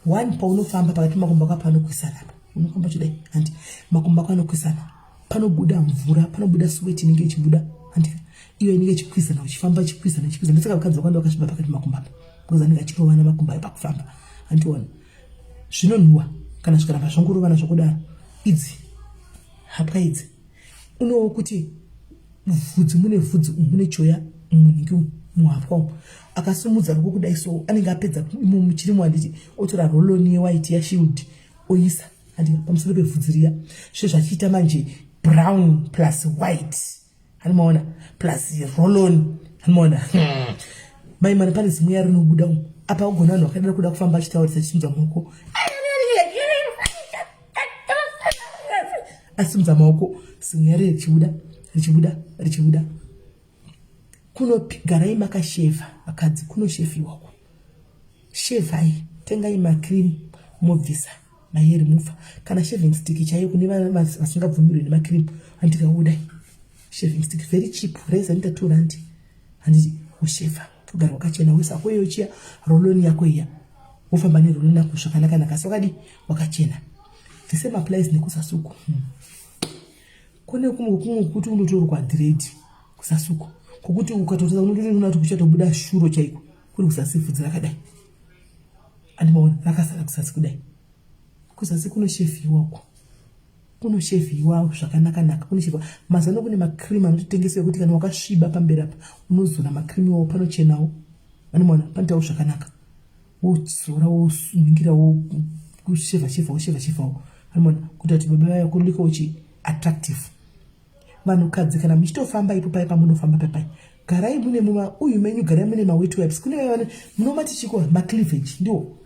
one, paunofamba pakati pemakumbo ako panokwisana apa, unofamba chidai, handi? Makumbo ako anokwisana, panobuda mvura, panobuda sweat inenge ichibuda, handika? Iyo inenge ichikwizana uchifamba, ichikwizana, ichikwizana. Ndosaka vakadzi vakawanda vakasviba pakati pemakumbo apa, because anenge achirovana makumbo ayo pakufamba, handiona? Zvinonhuhwa kana zvikaramba zvangorovana zvakudaro. Idzi hapwa idzi, unowo kuti vhudzi, mune vhudzi umu, mune choya munhingi umu, muhapwa umu. Akasimudza ruoko kudai so, anenge apedza imomu chirimo, handiti? Otora roll-on yewhite yaShield, oisa, handi, pamusoro pevhudzi riya. Zvezvachiita manje brown plus white, hanimaona? Plus roll-on, hanimaona? Mai mani, pane zimweya rinobuda umu apa. Ugona vanhu vakadira kuda kufamba achitaurisa, achisimudza maoko, asimudza maoko, zimweya riri richibuda, richibuda, richibuda. Kunogarai makashevha, vakadzi, kunoshefiwako. Shevhai, tengai macream, mobvisa mahair remover kana shaving stick chaiyo. Kune vasingabvumirwe nemacream, handikaudai shaving stick, very cheap, razor inoita R2, handiti? Ushevha, kugara wakachena, wisa koiyo chiya roll-on yako iya, wofamba neroll-on yako zvakanaka-naka. Asi wakadi wakachena. The same applies nekusasuku. Kune kumwe kumwe kuti unotorwa dread kusasuku, kwokuti ukatotoza unotoona kuti kuchatobuda shuro chaiko, kuri kuzasi vhudzi rakadai, andimaona? Rakasara kuzasi kudai, kuzasi kunoshefiwa uko. Kunoshevhiwa zvakanaka-naka, kunoshevhiwa. Mazano kune macream anototengeswa ekuti kana wakasviba pamberi apa unozora macream iwawo panochenawo. Anomaona panoitawo zvakanaka. Wozora woningira woshevha shevha woshevha shevhawo. Anomaona kuita kuti baba vaya kulike uchi attractive. Vanhukadzi kana muchitofamba ipo paye pamunofamba papai garai mune muma uyu menyu garai mune mawet wipes kune vaya vane munomati chiko macleavage ndiwo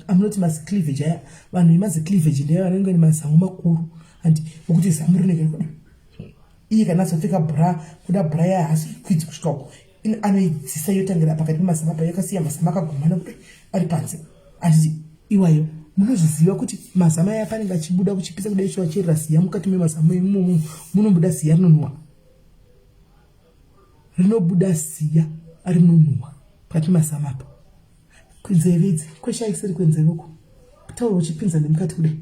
amunoti mazicleavage aya vanhu vemazicleavage ndevaya vanenge vane mazamu makuru and vokuti zamu rinenge rikuda iye kana azopfeka bra kuda bra yaye haasi kwidzi kusvika uko anoidzisa yotangira pakati pemazamu apa yakasiya mazamu akagumana kudai ari panze handiti iwayo munozviziva kuti mazamu aya panenge achibuda kuchipisa kudai cho achierera ziya mukati memazamu imomo munobuda ziya rinonhuwa rinobuda ziya rinonhuwa pakati pemazamu apa kwenzeve idzi kwesha isiri kwenzeve uko taura uchipinza nemukati kudai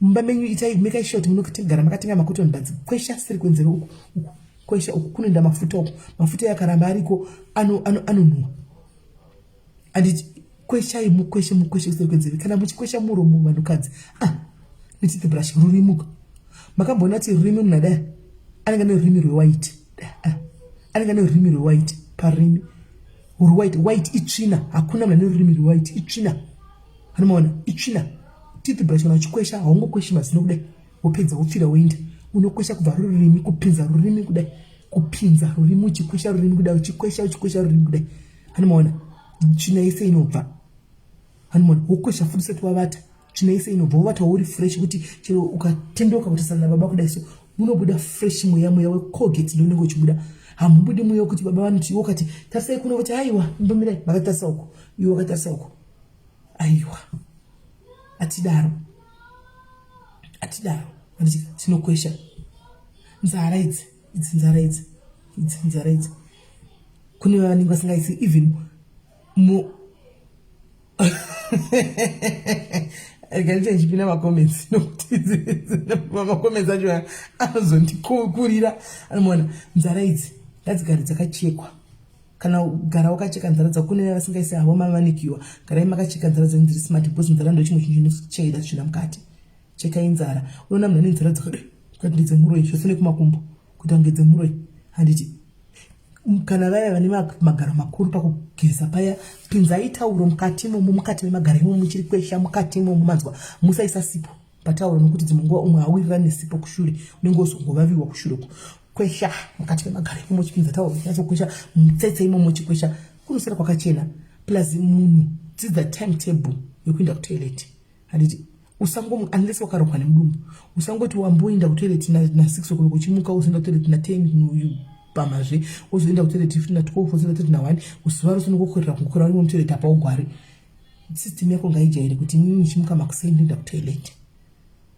mumba menyu itai mekai sure kuti munogara makatenga makoton buds kwesha siri kwenzeve uku uku kwesha uku kunoenda mafuta uku mafuta yakaramba ariko anonhuwa ano, ano anditi kweshai mukweshe mukweshe kuseri kwenzeve kana muchikwesha muromo vanhukadzi ah netith brush rurimuka makamboona kuti rurimi munhu adai anenge ane rurimi rwewhite ah, anenge ane rurimi rwewhite parurimi rwewhite white itsvina hakuna munhu ane rurimi rwewhite itsvina anomaona itsvina teeth brush kana uchikwesha haungokweshi mazino kudai wopedza wopfira woenda unokwesha kubva rurimi kupinza rurimi kudai kupinza rurimi uchikwesha rurimi kudai uchikwesha uchikwesha rurimi kudai anomaona tsvina yese inobva anomaona wokwesha futi usati wavata tsvina yese inobva wovata uri fresh kuti chero ukatendeuka kuti sana baba kudai so munobuda fresh mweya mweya wecolgate ndounenge uchibuda hamubudi mweya wekuti baba vanoti iwe ukati tarisai kuno kuti aiwa imbomirai makatarisa uko iwe wakatarisa uko aiwa atidaro atidaro tinokwesha nzara idzi idzi nzara idzi idzi nzara idzi kune vanenge vasingaisi even mu rega ndiche ndichipinda macomments nokuti macomments acho anozondikukurira anomuona nzara idzi ngadzigare dzakachekwa kana gara wakacheka nzara dzako kune vasingaisi havo mavanikiwa garai makacheka nzara dzenyu dziri smart because nzara ndo chimwe chinhu chinochengeta tsvina mukati chekai nzara unoona munhu ane nzara dzakadai kuti ndedzemuroyi zvose nekumakumbo kuita kunge dzemuroyi handiti kana vaya vane magaro makuru pakugeza paya pinzai tauro mukati imomo mukati memagaro imomo muchiri kwesha mukati imomo manzwa musaisa sipo patauro nokuti dzimwe nguva umwe awirira nesipo kushure unenge wozongovaviwa kushure uko kwesha mukati memagaro imomo chipinza tauro nyatsokwesha mutsetse imomo chikwesha kunosara kwakachena plus munhu dzidza time table yekuenda kutoilet handiti usango unless wakarohwa nemudumbu usangoti wamboenda kutoilet na6 o'clock uchimuka uzoenda kutoilet na10 pamazve wozoenda kutoilet futi na12 wozoenda kutoilet na1 zuva rose unongokorera kungokorera urimo mutoilet apa ugwari system yako ngaijaire kuti inini ndichimuka makuseni ndoenda kutoilet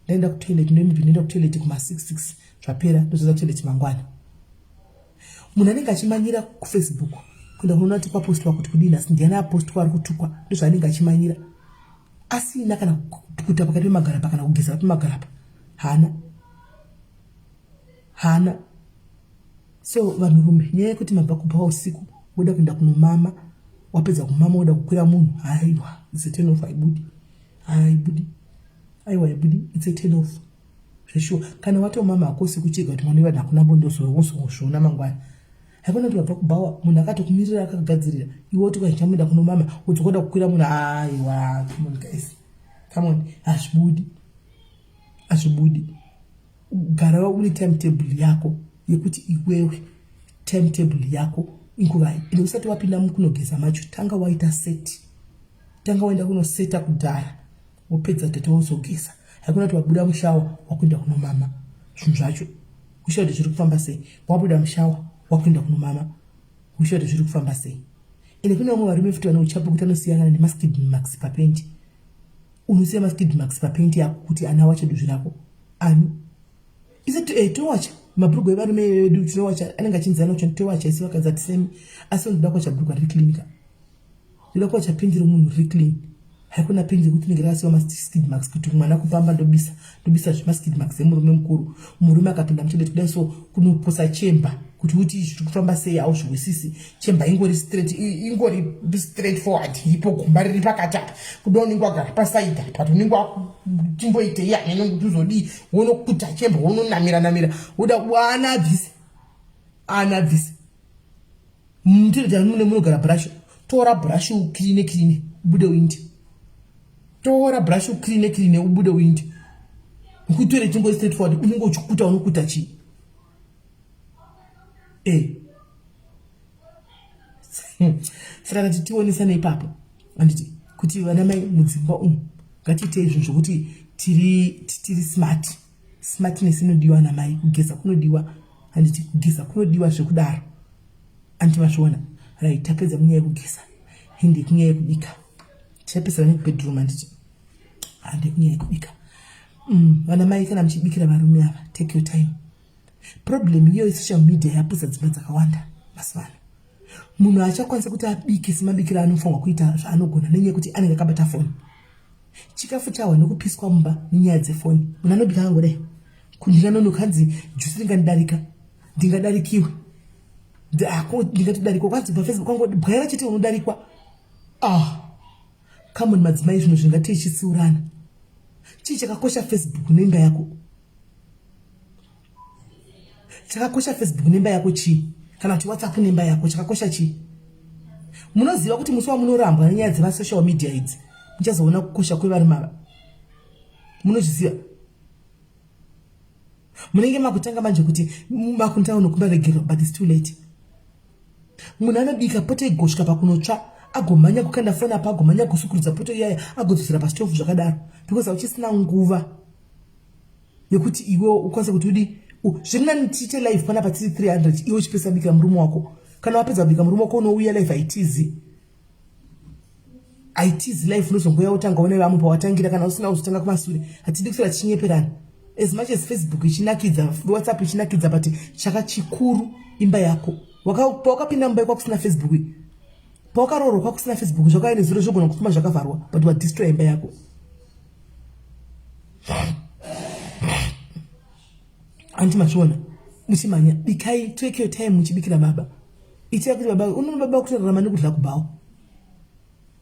ndaenda kutoilet ndoenda ndoenda kutoilet kuma6 6 zvapera ndozoenda kutoilet mangwana munhu anenge achimanyira kufacebook kuenda kunoona kuti kwapostwa kuti kudini asi ndiani apostwa ari kutukwa ndozvaanenge achimanyira asina kana kuita pakati pemagarapa kana kugeza pemagarapa haana haana so vanhurume nyaya yekuti mabva kubva usiku woda kuenda kunomama wapedza kumama woda kukwira munhu haiwa it's a turn off haibudi haibudi aiwa haibudi it's a turn off zveshuwa kana watomama hakosi kuchega kuti mwana wevanhu hakuna bondozozviona mangwana haikona kuti wabva kubhawa munhu akatokumirira akagadzirira iwe woti kwachamuenda kunomama wodzoka kuda kukwira munhu aiwa come on guys come on hazvibudi hazvibudi gara une timetable yako yekuti iwewe timetable yako inguvai ende usati wapinda mukunogeza macho tanga waita set tanga waenda kunoseta kudhara wopedza tete wozogeza haikona kuti wabuda mushawa wakuenda kunomama zvinhu zvacho kushawa kuti zviri kufamba sei wabuda mushawa wakuenda kunomama kushawa kuti zviri kufamba sei ende kune vamwe varume futi vane uchapu kuti anosiyana nemaskid max papendi unosiya maskid max papendi yako kuti ana wache duzvi rako ani ise eh, towacha mabhurugwa evarume vedu tinowacha anenge achinzi anocha towacha isi vakadzi hatisemi asi unoda kuwacha bhurugwa riri clinika ndoda kuwacha pendi remunhu riri clean haikona pendi rekuti rinenge rakasiwa maskid marks kuti mwana kupamba ndobisa ndobisa zvemaskid marks emurume mukuru murume akapinda mutoilet kudai so kunoposa chemba Kuti uti zviri kufamba sei hauzvihwisisi. Chemba ingori straight, ingori straight forward iripo, gomba riri pakati apa. Kuda unenge wagara pasaidi apa, unenge wakutimboitei hameno kuti uzodii, wonokuta chemba wononamira namira, woda ana abvise, ana abvise. Mutoilet mune munogara brush, tora brush ucleane cleane ubude uinde. Tora brush ucleane cleane ubude uinde. Nekuti toilet ingori straight forward, unenge uchikuta unokuta chii? Eh. Saka ndati tionesane ipapo, handiti, kuti vana mai mudzimba umu ngatiitei zvinhu zvokuti tiri smart. Smartness inodiwa namai, kugeza kunodiwa, handiti, kugeza kunodiwa zvekudaro. Anti mazviona? Right, tapedza munyaya yekugeza, hende kunyaya yekubika. Tichapedzera nekubedroom, handiti? Hande kunyaya yekubika. Vana mai kana muchibikira varume ava, take your time. Problem iyoyo social media yaputsa dzimba dzakawanda mazuva ano. Munhu haachakwanisa kuti abike semabikiro anofanirwa kuita zvaanogona nenyaya yekuti anenge akabata foni. Chikafu chahwa nekupiswa mumba nenyaya dzefoni. Munhu anobika akangodai, kundinganonoka hanzi jusi ringandidarika, ndingadarikiwe, ndingatodarikwa kwanzi pafacebook kwangu bwaira chete unodarikwa. Ah, come on madzimai, zvinhu zvingatichitsiurana. Chii chakakosha Facebook neimba yako? Chakakosha Facebook nemba yako chii? Kana kuti WhatsApp nemba yako chakakosha chii? Munoziva kuti musi wamunorambwa nenyaya dzemasocial media idzi muchazoona kukosha kwevarume ava. Munozviziva? Munenge makutanga manje kuti makutanga unokumba regerero, but it's too late. Munhu anobika poto igosvika pakunotsva, agomhanya kukanda foni apa, agomhanya kusukurudza poto iyaya, agodzosera pasitofu zvakadaro, because hauchisina nguva yekuti iwe ukwanise kuti udi zviri nani tiite live panapa tiri 300, iwe uchipesa bikira murume wako. Kana wapedza kubika murume wako unouya live, haitizi, haitizi live. Unozongoya utanga une vamwe pawatangira, kana usina kuzotanga kumasure. Hatidi kuswera tichinyeperana. As much as Facebook ichinakidza, WhatsApp ichinakidza, but chaka chikuru imba yako. Pawakapinda mumba yako kusina Facebook, pawakaroorwa kwakusina Facebook, zvakauya nezuro zvogona kufuma zvakavharwa, but wadestroy imba yako. Anti mazviona? Muchimhanya, bikai, take your time muchibikira baba. Itai kuti baba, unoona baba kutorarama nekudya kubhawa,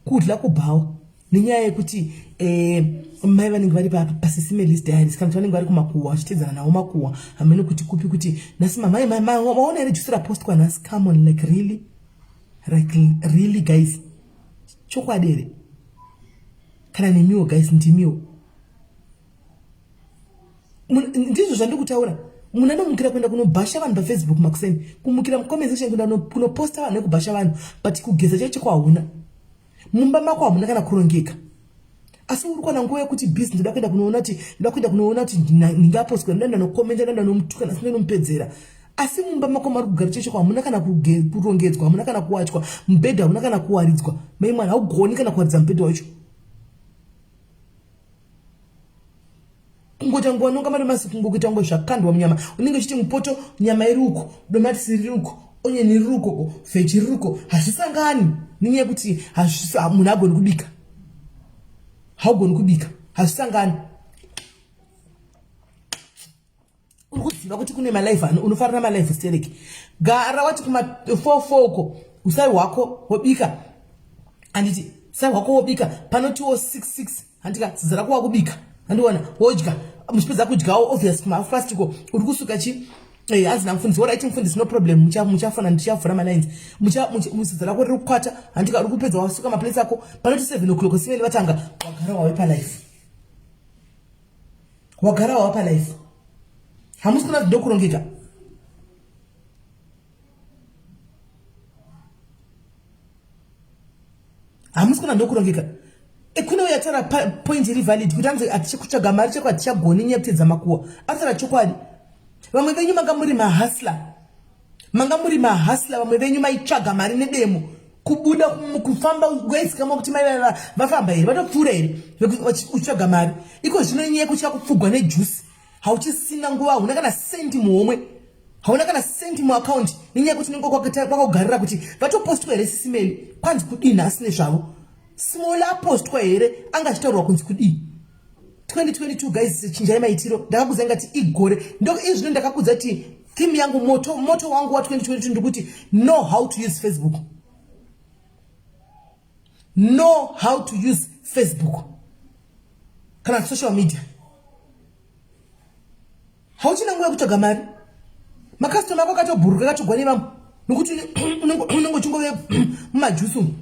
kudya kubhawa, nenyaya yekuti mai vanenge vari paSisimelis Diaries, kana kuti vanenge vari kumakuhwa vachitedzana nawo makuhwa hamene kuti kupi, kuti nhasi mamai maona here jusi rapostwa nhasi? Come on, like really, like really guys, chokwadi here? Kana nemiwo guys, ndimiwo, ndizvo zvandiri kutaura. Munhu anomukira kuenda kunobhasha vanhu pafacebook makuseni, kumukira mucomment section kuenda kunoposta vanhu nekubhasha vanhu, but kugeza chaicho cheko hauna. Mumba mako hamuna kana kurongeka, asi uri kuwana nguva yekuti busy, ndoda kuenda kunoona kuti, ndoda kuenda kunoona kuti ndingapostwa, ndoda ndanokomenda, ndoda ndanomutuka nhasi, ndonomupedzera. Asi mumba mako mari kugara chaicheko hamuna kana kurongedzwa, hamuna kana kuwachwa mubhedha, hamuna kana kuwaridzwa. Mai mwana, haugoni kana kuwaridza mubhedha wacho. Kungoita nguva nonga madomasi, kungokuita kunge zvakandwa munyama. Unenge uchiti mupoto nyama iri uko, domatisi riri uko, onyeni riri ukoko, vheji riri uko, hazvisangani nenyaya yekuti munhu agoni kubika, haugoni kubika, hazvisangani. Uri kuziva kuti kune malive ano unofarira malive sterek, gara wati kuma 4 uko usai hwako wobika, handiti? Usai hwako wobika, panotiwo 6 6, handika? Sadza rako wakubika, handiona wodya. Muchipedza kudyawo, obvious kuma fast ko uri kusuka chi. Hanzi namufundisi, alright mufundisi, no problem, muchafona, ndichavhura malines. Sadza rako riri kukwata, handika? Uri kupedza wasuka maplates ako, panoti 7 o'clock simeli vatanga, wagara wave palife, wagara wava palife. Hamusi kuna ndokurongeka. Hamusi kuna ndokurongeka. Kune uyo ataura point iri valid kuti anzi atichikutsvaga mari cheko hatichagoni nyaya yekutedza makuwa. Ataura chokwadi. Vamwe venyu manga muri mahustler, manga muri mahustler. Vamwe venyu maitsvaga mari nedemo, kubuda kufamba waizikamwa kuti mai vafamba here, vatopfuura here, uchitsvaga mari. Iko zvino nyaya yekutya kupfugwa nejusi, hauchisina nguva, hauna kana sendi muhomwe, hauna kana sendi muakaundi, nenyaya yekuti unenge kwakakugarira kuti vatopostwa here sisimeli, kwanzi kudii nhasi nezvavo, Small apostwa here, anga achitaurwa kunzi kudii? 2022 guys, chinjai maitiro. Ndakakudza ngati igore ndo izvino, ndakakudza kuti Theme yangu moto moto wangu wa 2022 ndikuti know how to use Facebook. Know how to use Facebook. Kana social media. Hauchina nguva yekutsvaga mari. Makastoma ako akatobhuruka akatogwa nevamwe nokuti unenge uchingove mumajusi umu.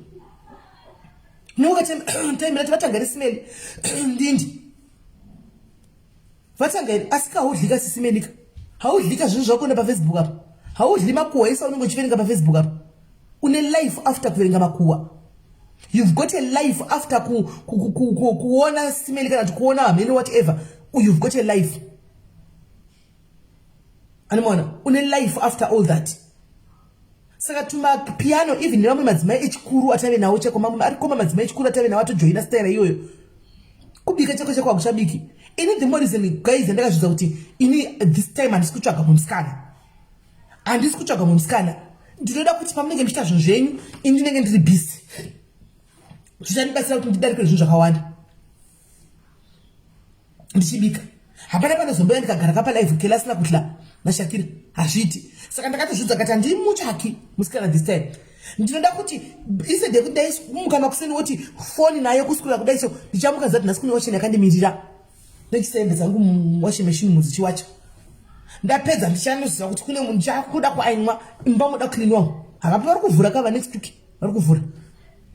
Unenge ukataimira kuti vatanga risimeli ndindi. Vatanga here? Asi ka haudlika sisi Melika. Haudlika zvinhu zvako pafacebook apa. Haudli makuhwa ese aunenge uchiverenga pafacebook apa. Une life after kuverenga makuhwa. You've got a life after ku, ku, ku, ku, ku, kuona sisi Melika kana kuti kuona hameno whatever. You've got a life. Anomaona? Une life after all that. Saka tumapiano even nevamwe madzimai echikuru atave nawo chako mamwe ari koma madzimai echikuru atave nawo atojoina style iyoyo. Kubika chako chako hakuchabiki. Ini the more reason guys ndakazvidza kuti ini this time handisi kutsvaga musikana. Handisi kutsvaga musikana. Ndinoda kuti pamunenge muchiita zvinhu zvenyu ini ndinenge ndiri busy. Zvichandibatsira kuti ndidarike zvinhu zvakawanda. Ndichibika. Hapana panozomboya ndikagara kapa live Kela asina kutla naShakira. Hazviiti. Saka ndakatozvidza kati handimutsvaki musikana this time. Ndinoda kuti instead yekuti dai kumuka makuseni woti foni nayo kusukura kudai so ndichamuka zati nhasi kune washeni yakandimirira. Nechisembe dzangu muwashing machine mudzichiwacha. Ndapedza ndichanoziva kuti kune munhu chakuda kuainwa imba moda kucleanwa. Havapi vari kuvhura kava next week vari kuvhura.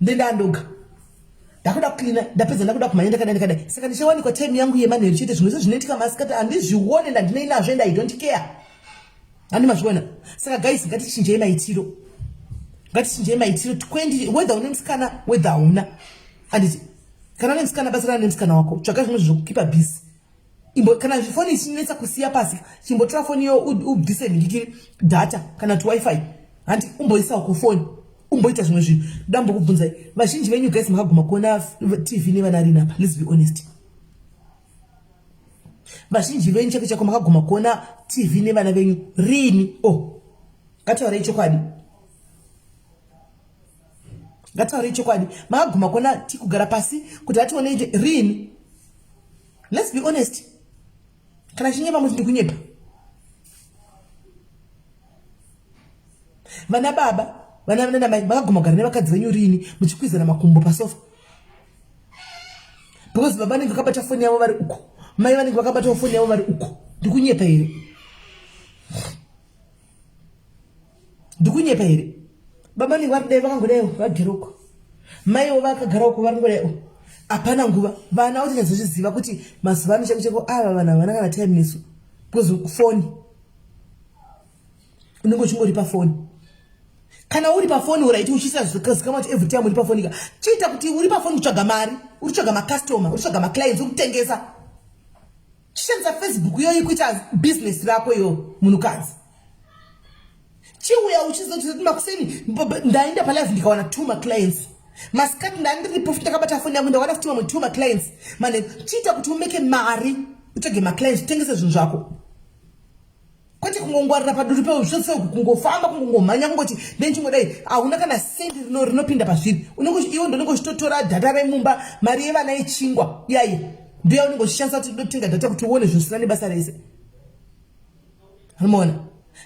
Ndenda ndoga. Ndakuda kucleana ndapedza ndakuda kumhanya ndakadai ndakadai. Saka ndichawanikwa time yangu yemanheru chete zvimwe zvinoitika masikati handizvione ndandinei nazvo and I don't care. Handi mazviona. Saka guys ngatichinjei maitiro. Ngatichinjei maitiro 20 whether une musikana whether hauna. Handiti kana une musikana batsirana nemusikana wako tsvaga zvimwe zvokukipa busy. Imbo kana foni ichinetsa kusiya pasi chimbotora foni iyo ubvise nhingikiri data kana kuti wifi hanti umboisawo kufoni umboita zvimwe zvinhu. Ndambokubvunzai vazhinji venyu guys makaguma kuona TV nevana rini apa let's be honest. Vazhinji venyu chako chako makaguma kuona TV nevana venyu rini? Oh, ngataurei chokwadi. Ngataurei chokwadi. Makaguma kuona tikugara pasi kuti atione rini? Let's be honest. Kana chinyepa muti ndikunyepa. Vana baba, vana vana mai makaguma kugara nevakadzi venyu rini muchikwizana makumbo pasofa? Because baba vanenge vakabata foni yavo vari uko, mai vanenge vakabatawo foni yavo vari uko. Ndikunyepa here? Ndikunyepa here? Baba vanenge vari dai vakangodai vagere uko, maiwo vakagara uko vari ngodai uko. Hapana nguva. Vana votonyatsoziva kuti mazuva ano cheko cheko ava vanhu havana kana time nesu because foni unenge uchingori pafoni. Kana uri pafoni uraiti uchiisa zvikama kuti every time uri pafoni ka chiita kuti uri pafoni kutsvaga mari, uri kutsvaga macustomer, uri kutsvaga maclients, uri kutengesa. Chishandisa Facebook iyoyi kuita business rako iyo munhukadzi. Chiuya uchizoti makuseni ndaenda palive ndikawana 2 maclients. Masikati ndandiripo futi ndakabata foni yangu ndawana futi mamwe 2 maclients. Mane chiita kuti umeke mari utsvage maclients utengese zvinhu zvako. Kwete kungongwarira paduri pezvose uku kungofamba kungongomhanya kungoti ndechingodai hauna kana sendi rinopinda pazviri. Unenge iwe ndonenge uchitotora data remumba mari yevana yechingwa iyayi ndiyo unenge uchishandisa kuti ndotenga data kuti uone zvisina nebasa rese. Unoona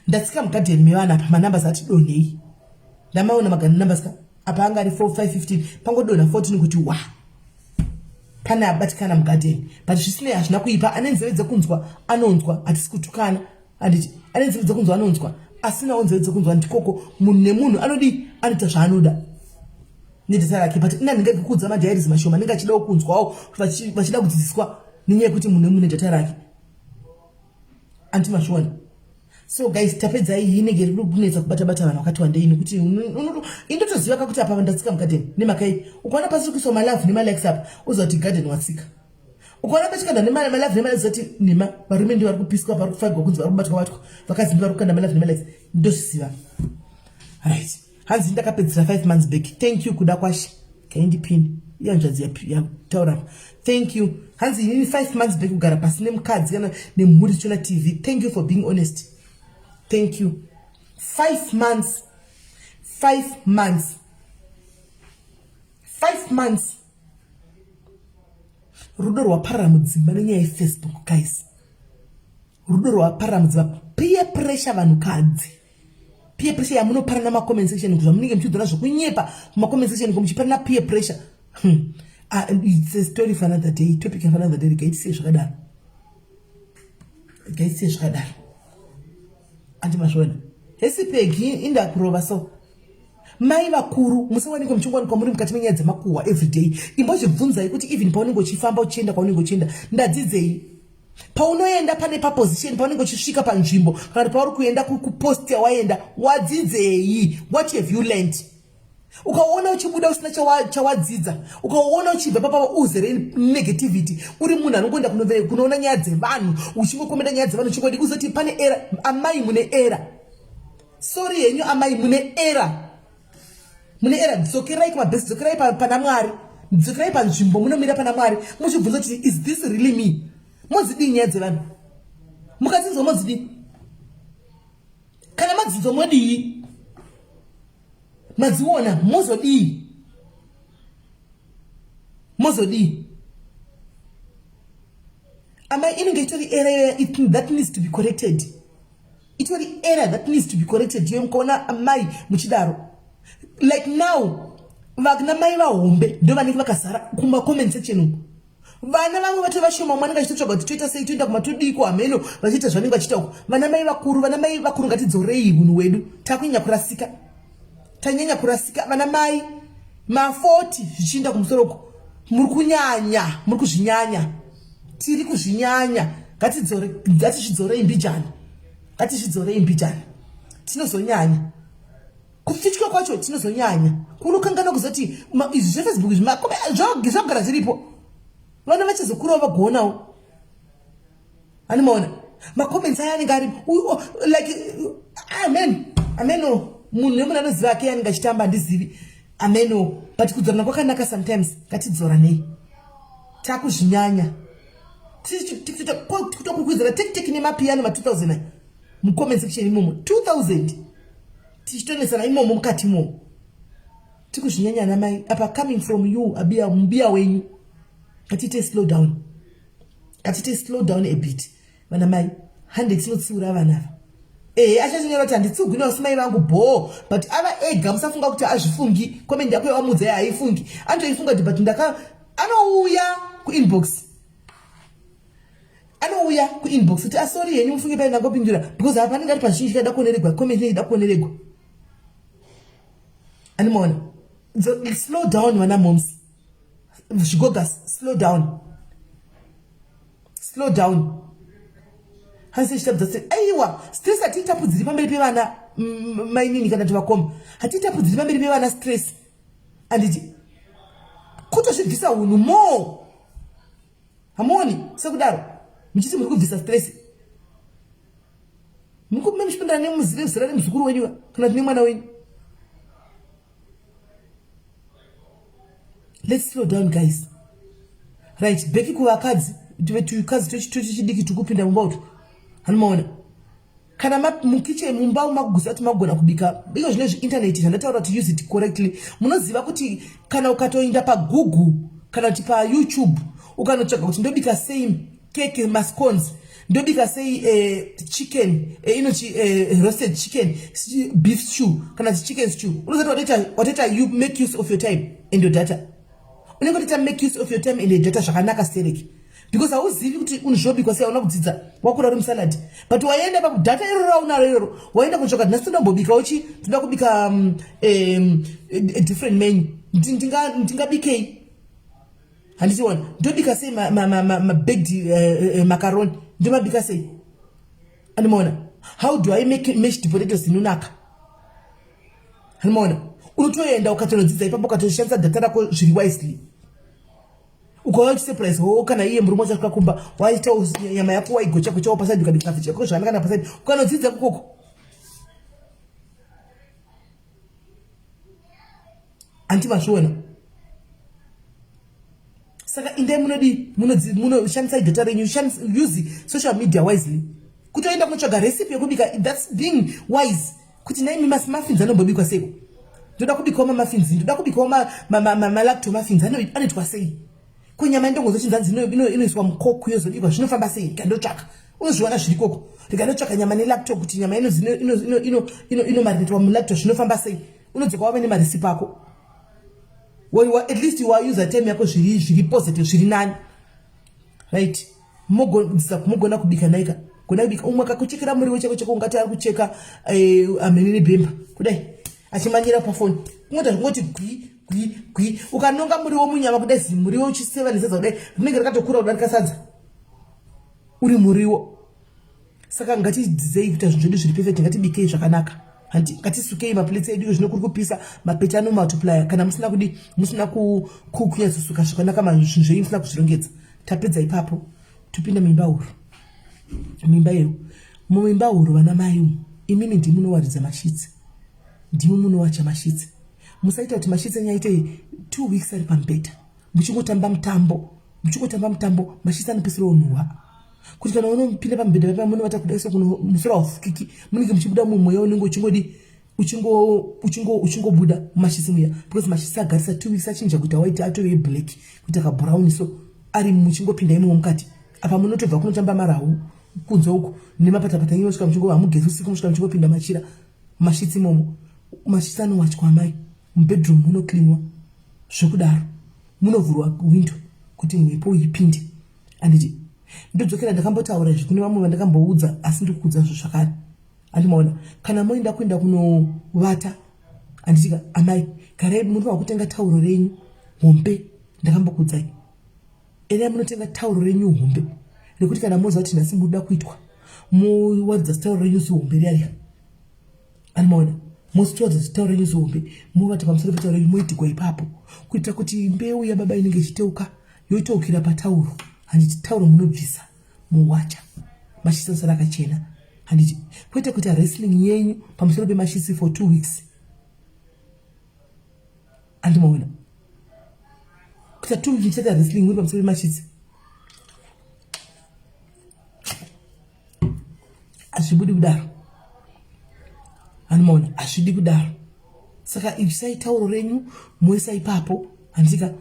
ndatsika mugadheni mevana apa manumbers ati donhei. Ndamaona manumbers ka apa anga ari 4 5 15 pangodonha 14 kuti wa pane abatikana mugadheni but zvisinei hazvina kuipa. Ane nzeve dzekunzwa anonzwa, hatisi kutukana handiti. Ane nzeve dzekunzwa anonzwa, asinawo nzeve dzekunzwa ndikoko. Munhu nemunhu anodii anoita zvaanoda nedata rake. But ina ndinge kukuudza madiaries mashoma anenge achidawo kunzwawo vachida kudzidziswa nenyaya yekuti munhu nemunhu nedata rake. Anti mazviona. So guys tapedza iyi inenge iri kunetsa kubata bata vanhu vakati wandei nekuti indotoziva ka kuti apa ndatsika mugarden nemhaka iyi. Ukaona pasiri kuiswa malove nemalikes apa uziva kuti garden watsika. Ukaona pachikanda nemalove nemalikes zati nhema varume ndivo vari kupiswa vari kufagwa kunzi vari kubatwa batwa vakadzi ndivo vari kukanda malove nemalikes ndozviziva. Right. Hanzi ndakapedzisira 5 months back. Thank you kuda kwashe. Kaindipini. Iya nzvadzi yataura apa. Thank you. Hanzi inini 5 months back kugara pasi nemukadzi kana nemhuri tichiona TV. Thank you for being honest. Thank you. 5 months. 5 months. 5 months. Rudo rwaparara mudzimba nenyaya yeFacebook guys. Rudo rwaparara mudzimba. Peer pressure vanhukadzi. Peer pressure yamunoparana macomment section zvamunenge muchiudzana zvokunyepa mumacomment section ko muchiparana peer pressure. It's a story for another day, topic for another day. Regai tisiye zvakadaro. Regai tisiye zvakadaro. Andi mazviona. Hesi Peggy indakurova so. Mai vakuru musawanikwe muchingowanikwa muri mukati menyaya dzemakuhwa everyday. Imbozvibvunzai kuti even paunenge uchifamba uchienda kwaunenge uchienda ndadzidzei? Paunoenda pane paposition paunenge uchisvika panzvimbo kana kuti pauri kuenda kupost yawaenda wadzidzei? What have you learned? Ukaona uchibuda usina chawadzidza, ukaona uchibva papa uzere negativity, uri munhu anongoenda kunoona nyaya dzevanhu, uchingokomenda nyaya dzevanhu uchingodi kuzoti pane era. Amai mune era. Sorry henyu amai mune era. Mune era, dzokerai kumabhesi, dzokerai pana Mwari. Dzokerai panzvimbo munomira pana Mwari muchibvunza kuti is this really me? Modzidii nyaya dzevanhu? Mukadzinzwa modzidii? Kana madzinzwa modii? Madziona mozodii? Mozodii? Amai inenge itori error that needs to be corrected. Itori error that needs to be corrected. Iyo mukaona amai muchidaro. Like now, vana mai vahombe ndo vanenge vakazara kuma comment section uko. Vana vamwe vatori vashoma mwana vachitotsvaga kuti toita sei, toenda kumatodiko hameno vachiita zvanenge vachiita uko. Vana mai vakuru, vana mai vakuru ngatidzorei hunhu hwedu. Takunyanya kurasika. Tanyanya kurasika vana mai ma 40 zvichienda kumusoro uko. Muri kunyanya, muri kuzvinyanya. Tiri kuzvinyanya. Ngatidzore, ngatizvidzorei mbijana. Ngatizvidzorei mbijana. Tinozonyanya. Kupfitya kwacho tinozonyanya. Kunokanganwa kuzoti izvi zveFacebook izvi zvagara zviripo. Vana vachazokurawo vagoonawo. Animaona macomments aya anenge ari like amen ameno munhu nemunhu anoziva ake anenge achitamba handizivi ameno, but kudzorana kwakanaka sometimes. Ngatidzoranei, takuzvinyanya tikutokukwizana tekiteki nemapiyano ma 2000 mucomment section imomo 2000 tichitonesana imomo mukati imomo tikuzvinyanya. Ana mai apa, coming from you abiya mubiya wenyu, ngatiite slow down, ngatiite slow down a bit vana mai. Hande tinotsiura vana ava. Ehe, achanyora kuti handitsiugwi navasi mai vangu bhoo, but ava ega musafunga kuti azvifungi. Comment yako yawamudza haifungi, anotoifunga kuti but ndaka anouya kuinbox, anouya kuinbox kuti asorry henyu mufunge pai ndangopindura because apa panenge ari pazhinji kada kuoneregwa comment ida kuoneregwa. Animaona, slow down vana moms, zvigogas, slow down, slow down. Hanzi chitapudza se aiwa stress hatiitapudziri pamberi pevana mainini kana kuti vakoma, hatiitapudziri pamberi pevana stress, anditi kutozvibvisa hunhu more. Hamuoni sekudaro muchiti muri kubvisa stress, mukume muchipindana nemuzera nemuzukuru wenyu kana kuti nemwana wenyu. Let's slow down guys. Right, back kuvakadzi, tukadzi twechidiki tukupinda mumba utu. Hanomaona kana mukichen mumba makugusa kuti magona kubika iko zvino zviinternet zvandataura to use it correctly. Munoziva kuti kana ukatoenda paGoogle kana kuti paYouTube ukanotsvaga kuti ndobika sei keke, mascones ndobika sei, chicken inochi roasted chicken, beef stew kana kuti chicken stew, unozati watoita you make use of your time and your data. Unenge watoita make use of your time and your data zvakanaka stereki because hauzivi kuti unozvobikwa sei, hauna kudzidza, wakura uri musalad, but waenda pakudata iroro raunaro iroro, waenda kutsvaka nhasi toda chi toda kubika different menu, ndingabikei, handitiona ndobika sei mabaked macaroni, ndomabika sei, andimaona, how do I make mashed potatoes inonaka, andimaona. Unotoenda ukatonodzidza ipapo, ukatoshandisa data rako zviri wisely, ukauya uchisurprise ho kana iye murume uchasvika kumba, waita nyama yako, waigocha gochawo paside, ukabika kafichi yako zvakanaka na paside, ukanodzidza kukoko. Anti mazviona? Saka indai munodii, munoshandisai data renyu, use social media wisely. Kutoenda kunotsvaga recipe yekubika, that's being wise, kuti naimi mamuffins anombobikwa seiko, ndoda kubikawo mamuffins, ndoda kubikawo malacto muffins, anoitwa sei, ko nyama indongozochinzanzi inoiswa mukoku yozobikwa, zvinofamba sei, kandotsvaka. Unozviwana zviri koko. Rega ndotsvaka nyama nelacto kuti nyama inomarinetwa mulacto zvinofamba sei. Unodzoka wave nemaresipi ako. At least wauser time yako zviri zviri positive zviri nani. Right. Mogodzidza mogona kubika naika. Gona kubika umwe akakuchekera muriwo chako chako ungati ari kucheka eh, amene nebhemba. Kudai achimanyira pafoni. Kungoita zvingoti gwi gwi gwi. Ukanonga muriwo munyama kudai zimuriwo uchiseva nesadza kudai rinenge rakatokura kudarika sadza. Uri muriwo. Saka ngatidzidzei kuita zvinhu zvedu zviri perfect, ngatibikei zvakanaka. Hanti ngatisukei maplates edu zvino kuri kupisa mapeti anomultiplya kana musina kudi musina kunyatsosuka zvakanaka zvinhu zvenyu musina kuzvirongedza. Tapedza ipapo topinda muimba huru. Muimba iyo. Muimba huru vana mai umu imimi ndimi munowaridza mashitsi. Ndimi munowacha mashitsi. Musaita kuti mashitsi enyu aite 2 weeks ari pamubhedha. Muchingotamba mutambo. Muchingotamba mutambo mashitsi anopedzisira onhuhwa. Kuti kana unopinda pamubhedha papa munovata kudai so kuno musoro haufukiki munenge muchibuda mumwe mweya unenge uchingodi uchingobuda mumashisi muya because mashisi agarisa 2 weeks achinja kuita white atove black kuita kabrown so ari muchingopinda imomo mukati apa munotobva kunotamba marahu kunze uko nemapatapata enyu mosvika muchingova hamugezi usiku mosvika muchingopinda machira mashitsi imomo mashitsi anowachwa amai mubedroom munocleanwa zvekudaro munovhurwa window kuti mhepo ipinde anditi ndodzokera ndakambotaura izvi kune vamwe vandakamboudza asi ndikuudza zvo zvakare andimaona kana moenda kuenda kunovata anditika amai garai munofanira kutenga tauro renyu hombe ndakambokuudzai endai munotenga tauro renyu hombe rekuti kana moziva kuti nhasi munoda kuitwa mowaridza tauro renyu zihombe riya riya Anomaona mositowadza tauro renyu zihombe movata pamusoro petauro renyu moitigwa ipapo kuitira kuti mbeu yababa inenge ichiteuka yoiteukira patauro handiti tauro munobvisa mowacha mashisi anosara akachena handiti kwete kuita wrestling yenyu pamusoro pemashisi for 2 weeks andimaona kuita 2 weeks muchiita wrestling muri pamusoro pemashisi hazvibudi kudaro anomaona hazvidi kudaro saka ibvisai tauro renyu moisa ipapo handika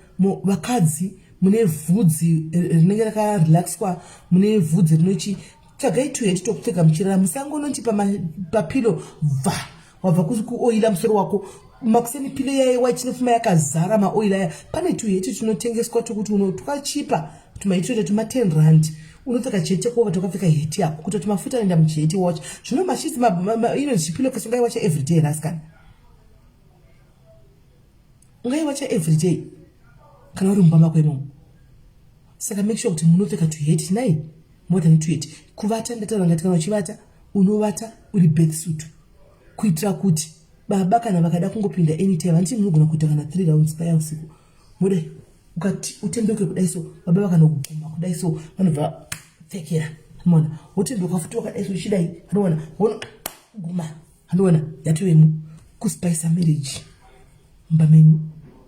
vakadzi mune vhudzi eh, rinenge rakarelaxwa mune vhudzi rinochi tsvagai tuheti tokupfeka muchirara musangonoti papilo bva wabva kuoila musoro wako makuseni pilo yaye waitinofuma yakazara maoil aya pane tuheti tunotengeswa tokuti uno twachipa tumaitiro tuma 10 rand unopfeka chiheti chako wobva wakapfeka heti yako kutoti mafuta anoenda muchiheti wacho zvino mashitsi ino chipilo kese ungaiwacha everyday here asikana ungaiwacha everyday kana uri mumba mako imomo saka make sure kuti munopfeka tuheti nai more than tuheti kuvata ndataura ngati kana uchivata unovata uri birth suit kuitira kuti baba kana vakada kungopinda anytime handiti munogona kuita kana 3 rounds paya usiku mudai ukati utendeuke kudai so baba vakanoguma kudai so vanobva pfekera anoona wotendeuka futi wakadai so uchidai anoona wonoguma anoona yatovemo kuspicer marriage mumba menyu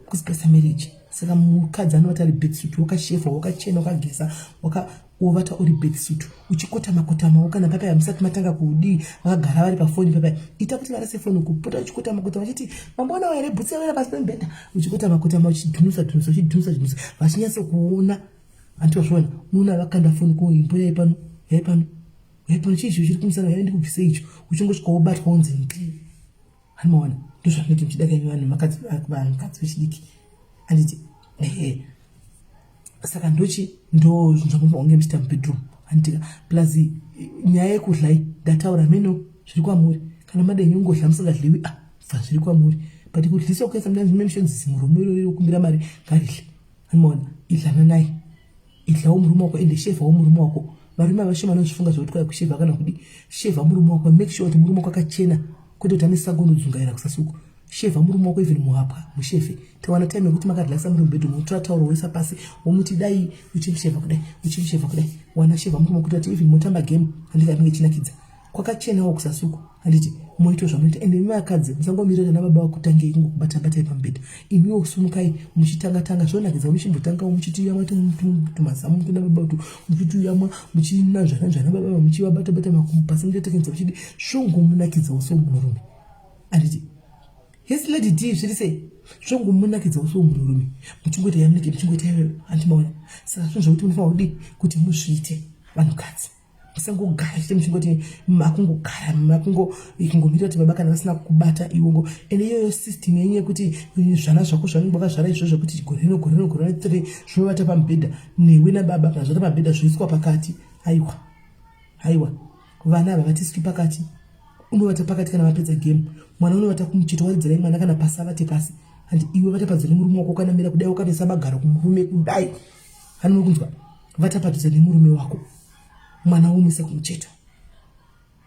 kuspicer marriage saka mukadzi anovata ari bedsuit wakashefa wakachena wakageza waka wovata uri bedsuit uchikotama kotamawo kana papa musati matanga kudii vakagara vari pafoni papa ita kuti varase foni kupota uchikotama kotama vachiti mambonawo here bhutsi yawira pasi pemubhedha uchikotama kotama uchidhunusa dhunusa uchidhunusa dhunusa vachinyatso kuona anti vazviona unoona vakanda foni ko imbo yaipano yaipano yaipano chii icho chiri kumusana yai ndikubvise icho uchingosvika wobatwa unzi ndii Anoona ndozvamunoti muchida kaimi vanhu vakadzi vanhukadzi vechidiki anditi ehe saka ndochi ndo zvinhu zvamunofanira kunge muchiita mubedroom anditika plus nyaya yekudla iyi ndataura meno zviri kwamuri kana mada henyu kungodla musingadliwi ah bva zviri kwamuri but kudlisa kuya sometimes mune mishonzi zimurume irori rokumbira mari ngaridle anoona idlananai idlawo murume wako ende shevhawo murume wako varume vashoma vanozvifunga zvekuti kwai kushevha kana kudi shevha murume wako make sure kuti murume wako akachena kwete kuti ane sango unodzungaira kusasuku shevha murume wako even muhapwa mushefe tawana time yekuti makarelaxa muri mubedroom wotora tauro woisa pasi womuti dai uchimushevha kudai uchimushevha kudai wana shevha murume kuti ati even motamba game handiti anenge chinakidza kwakachenawo kusasuku handiti moita zvamunoita ende imi vakadzi musangomirira ana baba vakutangei kungokubata batai pamubhedha imiwo sumukai muchitanga tanga zvonakidza muchimbotangawo muchitiyamwa tumazamu tuna baba tu muchitiyamwa muchinanzvana baba muchivabata bata makumbo pasi muchitekenza muchidi zvongomunakidzawo so murume handiti yes lady d zviri sei zvongomunakidzawo so murume muchingoita yamunenge muchingoita iyoyo handimaona saka zvinhu zvokuti munofanira kudii kuti muzviite vanhukadzi. Musangogara chete muchingoti makungogara makungo kungomira kuti baba kana vasina kukubata iwongo. Ende iyoyo system yenyu yekuti zvana zvako zvanenge wakazvara izvozvo zvekuti gore rino gore rino gore rino three zvinovata pamubhedha newe nababa kana zvata pamubhedha zvoiswa pakati. Aiwa aiwa, vana ava vatiswi pakati. Unovata pakati kana vapedza game, mwana unovata kumucheto, waridzerai mwana kana pasi avate pasi. Handi iwe vata padze nemurume wako ukanamira kudai wakatoisa magaro kumurume kudai, hanimuri kunzwa, vata padhuze nemurume wako, mwana womuisa kumucheto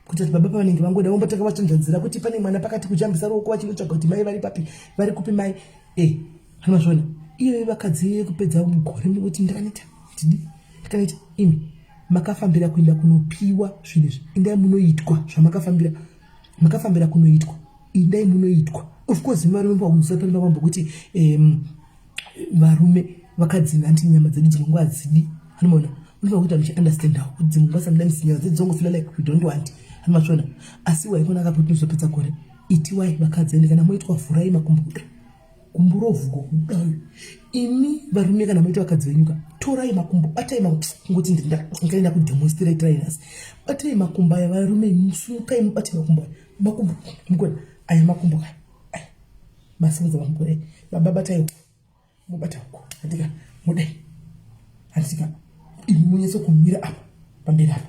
kuita kuti baba pavanenge vangoda vombotanga vachanzvadzira kuti pane mwana pakati, kujambisa ruoko vachinotsvaga kuti mai vari papi, vari kupi mai. E hanimazviona iyoyo vakadzi yekupedza gore ndikuti ndakaneta ndidi ndakaneta. Imi makafambira kuenda kunopiwa zvinhu izvi, indai munoitwa zvamakafambira, makafambira kunoitwa, indai munoitwa. Of course varume pamusoro pane pamambo kuti varume vakadzi nanti nyama dzedu dzimwe nguva hadzidi, anomaona unofanira kuita muchiunderstandawo kuti dzimwe nguva sometimes nyama dzedu dzongofila like we don't want, anomazviona. Asi waikona akapo tinozopedza gore itiwai vakadzi, ende kana moitwa vhurai makumbo kudai, gumbo rovhuko kudai. Imi varume kana moita vakadzi venyu ka, torai makumbo, batai makumbo, kungoti ndingaenda kudemonstrate nhasi. Batai makumbo aya varume, musumukai mubate makumbo aya, makumbo mukona aya, makumbo kaya aya, masimudza makumbo kudai. Baba batai, mubata uko, handika mudai, handika imi munyatso kumira apa pamberi apa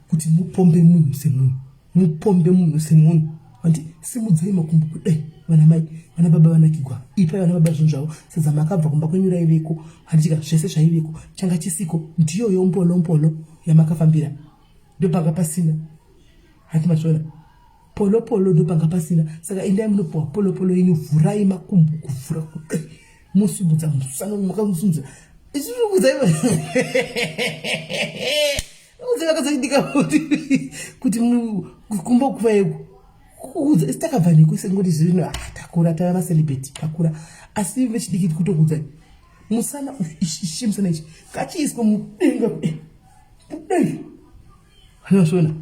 kuti mupombe munhu semunhu, mupombe munhu semunhu. Handi simudzai makumbo kudai vana mai, vana baba vanakigwa. Ipai vana baba zvinhu zvavo sadza, makabva kumba kwenyu raiveko, handitika zvese zvaiveko, changa chisiko ndiyoyo mbolombolo yamakafambira, ndopanga pasina. Handi mazviona, polopolo ndopanga pasina. Saka endai munopiwa polopolo yenyu, vhurai makumbo kuvhura kudai, mosimudza musana makamusimudza. Vakazodika kuti kumba kuvaiko kuudza isi takabva neko sengoti zvino ah, takura tava macelebrity takura, asi vechidiki kutokudzai musana ichi, musana ichi ngachiiswe mudenga kudai, hanazvona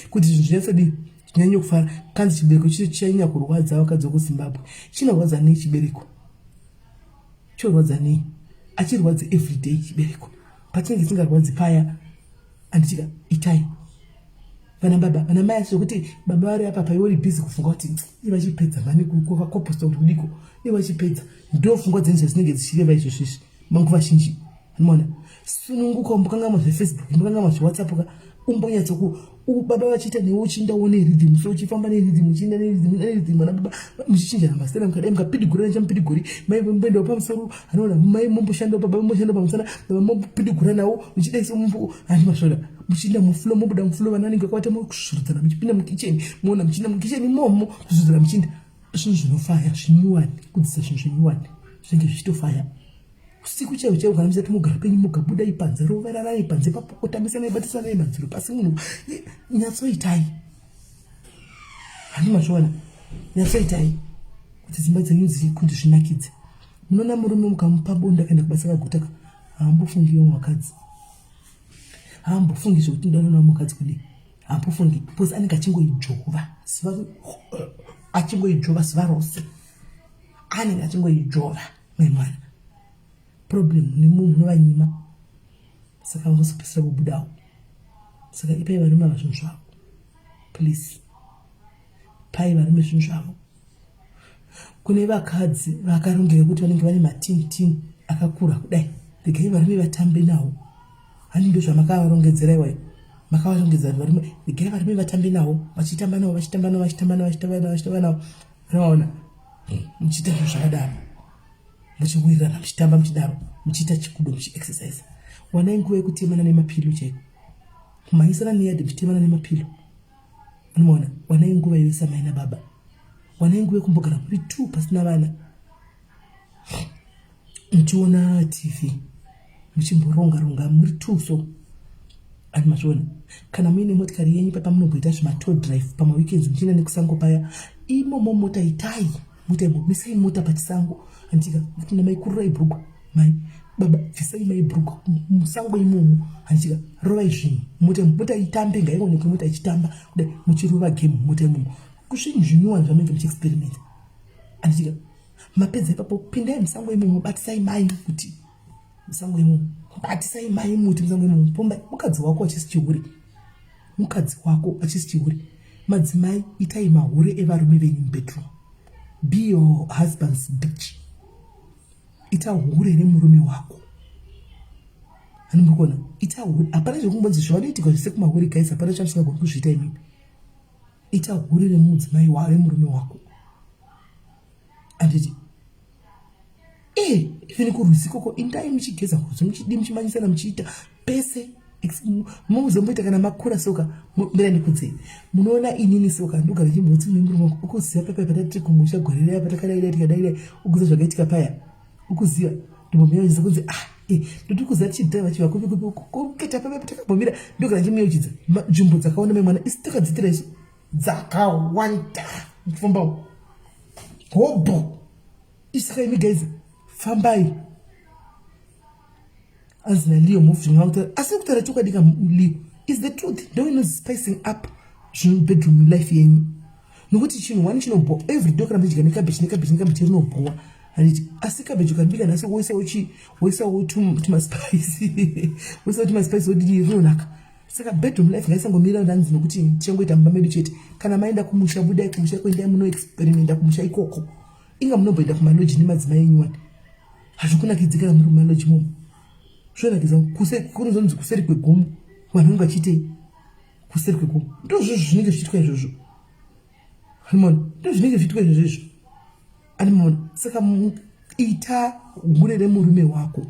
kuti zvinhu zvinyatsodii, zvinyanye kufara. Kanzi chibereko chito chichanyanya kurwadza vakadzi vekuZimbabwe. Chinorwadza nei chibereko? Chorwadza nei? Achirwadzi everyday chibereko, pachinenge chisingarwadzi paya, anditika itai vana baba vana mai. Asi zvekuti baba vari apa paiwe uri busy kufunga kuti ivachipedza mani kuvakoposta kuti kudiko, ivachipedza, ndo pfungwa dzenyu zvadzinenge dzichireva izvozvizvi manguva zhinji. Anoona sununguka, umbokangamwa zveFacebook, umbokangamwa zveWhatsApp ka, umbonyatsoku baba vachiita newe uchiindawo nerhythm, so uchifamba nerhythm, uchiinda nerhythm, nerhythm. Vana baba muchichinjana masera, mukadai mukapidigura nechamupidiguri, mai mboendawo pamusoro, anoona mai momboshandawo, baba momboshandawo pamusana, baba mopidigura nawo muchidai so mumbo handi masvona, muchiinda muflo, mobuda muflo, vana vanenge vakavata, mokusvurudzana muchipinda mukicheni, moona muchiinda mukicheni imomo kusvurudzana muchiinda zvinhu zvinofaya zvinyuwani, kudzisa zvinhu zvinyuwani zvinenge zvichitofaya usiku chaiwo chaiwo. Kana musati mogara penyu mugabuda ipanze, roverarai panze papo, tambisana, batisanai madziro pasi, munhu nyatsoitai, handi mazviona, nyatsoitai kuti dzimba dzenyu dzikundi zvinakidze. Munoona murume mukamupa bonda akaenda kubasa kagutaka, haambofungi iwo vakadzi, haambofungi zvekuti ndanoona mukadzi kudii, haambofungi because anenge achingoidzvova zuva, achingoidzvova zuva rose, anenge achingoidzvova mai mwana. Problem nemunhu munovanyima, saka vangozopedzisira vobudawo. Saka ipai varume ava zvinhu zvavo, please, pai varume zvinhu zvavo. Kune vakadzi vakarongeka kuti vanenge vane matini akakura kudai, regai varume vatambe nawo. Handi ndo zvamakavarongedzera iwai, makavarongedzera varume, regai varume vatambe nawo, vachitamba nawo, vachitamba nawo, vachitamba nawo, vachitamba nawo, vachitamba nawo. Unoona muchiita zvinhu zvakadaro, muchiwirirana, muchitamba muchidaro, muchiita chikudo, muchiexercise. Wanai nguva yekutemana nemapilo chaiko, kumhanyisana neyadhi muchitemana nemapilo. Unoona, wanai nguva iwe samai nababa, wanai nguva yekumbogara muri two pasina vana, muchiona TV, muchimboronga ronga muri two so. Ani mazviona, kana muine motikari yenyu papa munomboita zvematour drive pamaweekends, muchienda nekusango paya imomo, mota itai mota imo, misai mota pachisango, handitika kuti namai kururai bhurugwa, mai baba bvisai mai bhurugwa musango imomo, handitika rovai zvinhu mota imo, mota itambe, ngaionekwe mota ichitamba kudai, muchirova game mota imomo, zvinhu zvinyowani zvamunenge muchiexperimenta, handitika. Mapedza ipapo, pindai musango imomo, batisai mai kuti musango imomo. Batisai mai muti musango imomo. Pombai mukadzi wako achisi chihure. Mukadzi wako achisi chihure. Madzimai itai mahure evarume venyu mubedroom. Be your husband's bitch. Ita hure remurume wako. Anombokona ita hure. Hapana zvekumbonzi zvavanoitika zvese kumahure guys, hapana chamusingagoni kuzviita imimi. Ita hure remudzimai wa remurume wako. Anditi eh even kurwizi ikoko indai muchigeza kurwizi muchidii muchimanyisana muchiita pese muzomboita kana makura soka mira ndikudzei munoona inini soka ndogara ndichimboti murume wangu ukuziva papa patatiri kumusha gore riya patakadaidai tikadaidai ukuziva zvakaitika paya ukuziva ndombomuyeuchidza kunzi ah eh, ndoti kuziva tichidhaiva chiva kupi kupi kuketa papa patakambomira ndogara ndichimuyeuchidza nzvimbo dzakaona mai mwana isu takadziitira isu dzakawanda mufamba hobho isaka imi guys fambai anzi naleo mufzvinga asi kutaura chokwadi ka leo is the truth ndo inozi spicing up zvinhu bedroom life yenyu nokuti chinhu one chinobhowa every day ukaramba chidya necabbage necabbage necabbage rinobhowa handiti asi cabbage ukabika nhasi woisawo chi woisawo tumaspice woisawo tumaspice wodidi rinonaka Saka bedroom life ngaisangomira ndanzi nokuti tichangoita mumba medu chete. Kana maenda kumusha budai kumusha kuendai muno experimenta kumusha ikoko. Inga munomboenda kumaloji nemadzimai enyu wani. Hazvikunakidzi kana muri mumaloji momo. Zvinonakidza kuse kunozonzi kuseri kwegomo. Vanhu vanenge vachiitei? Kuseri kwegomo. Ndozvozvo zvinenge zvichiitwa izvozvo. Animona ndozvinenge zvichiitwa izvozvo izvo. Animona saka ita hure remurume wako.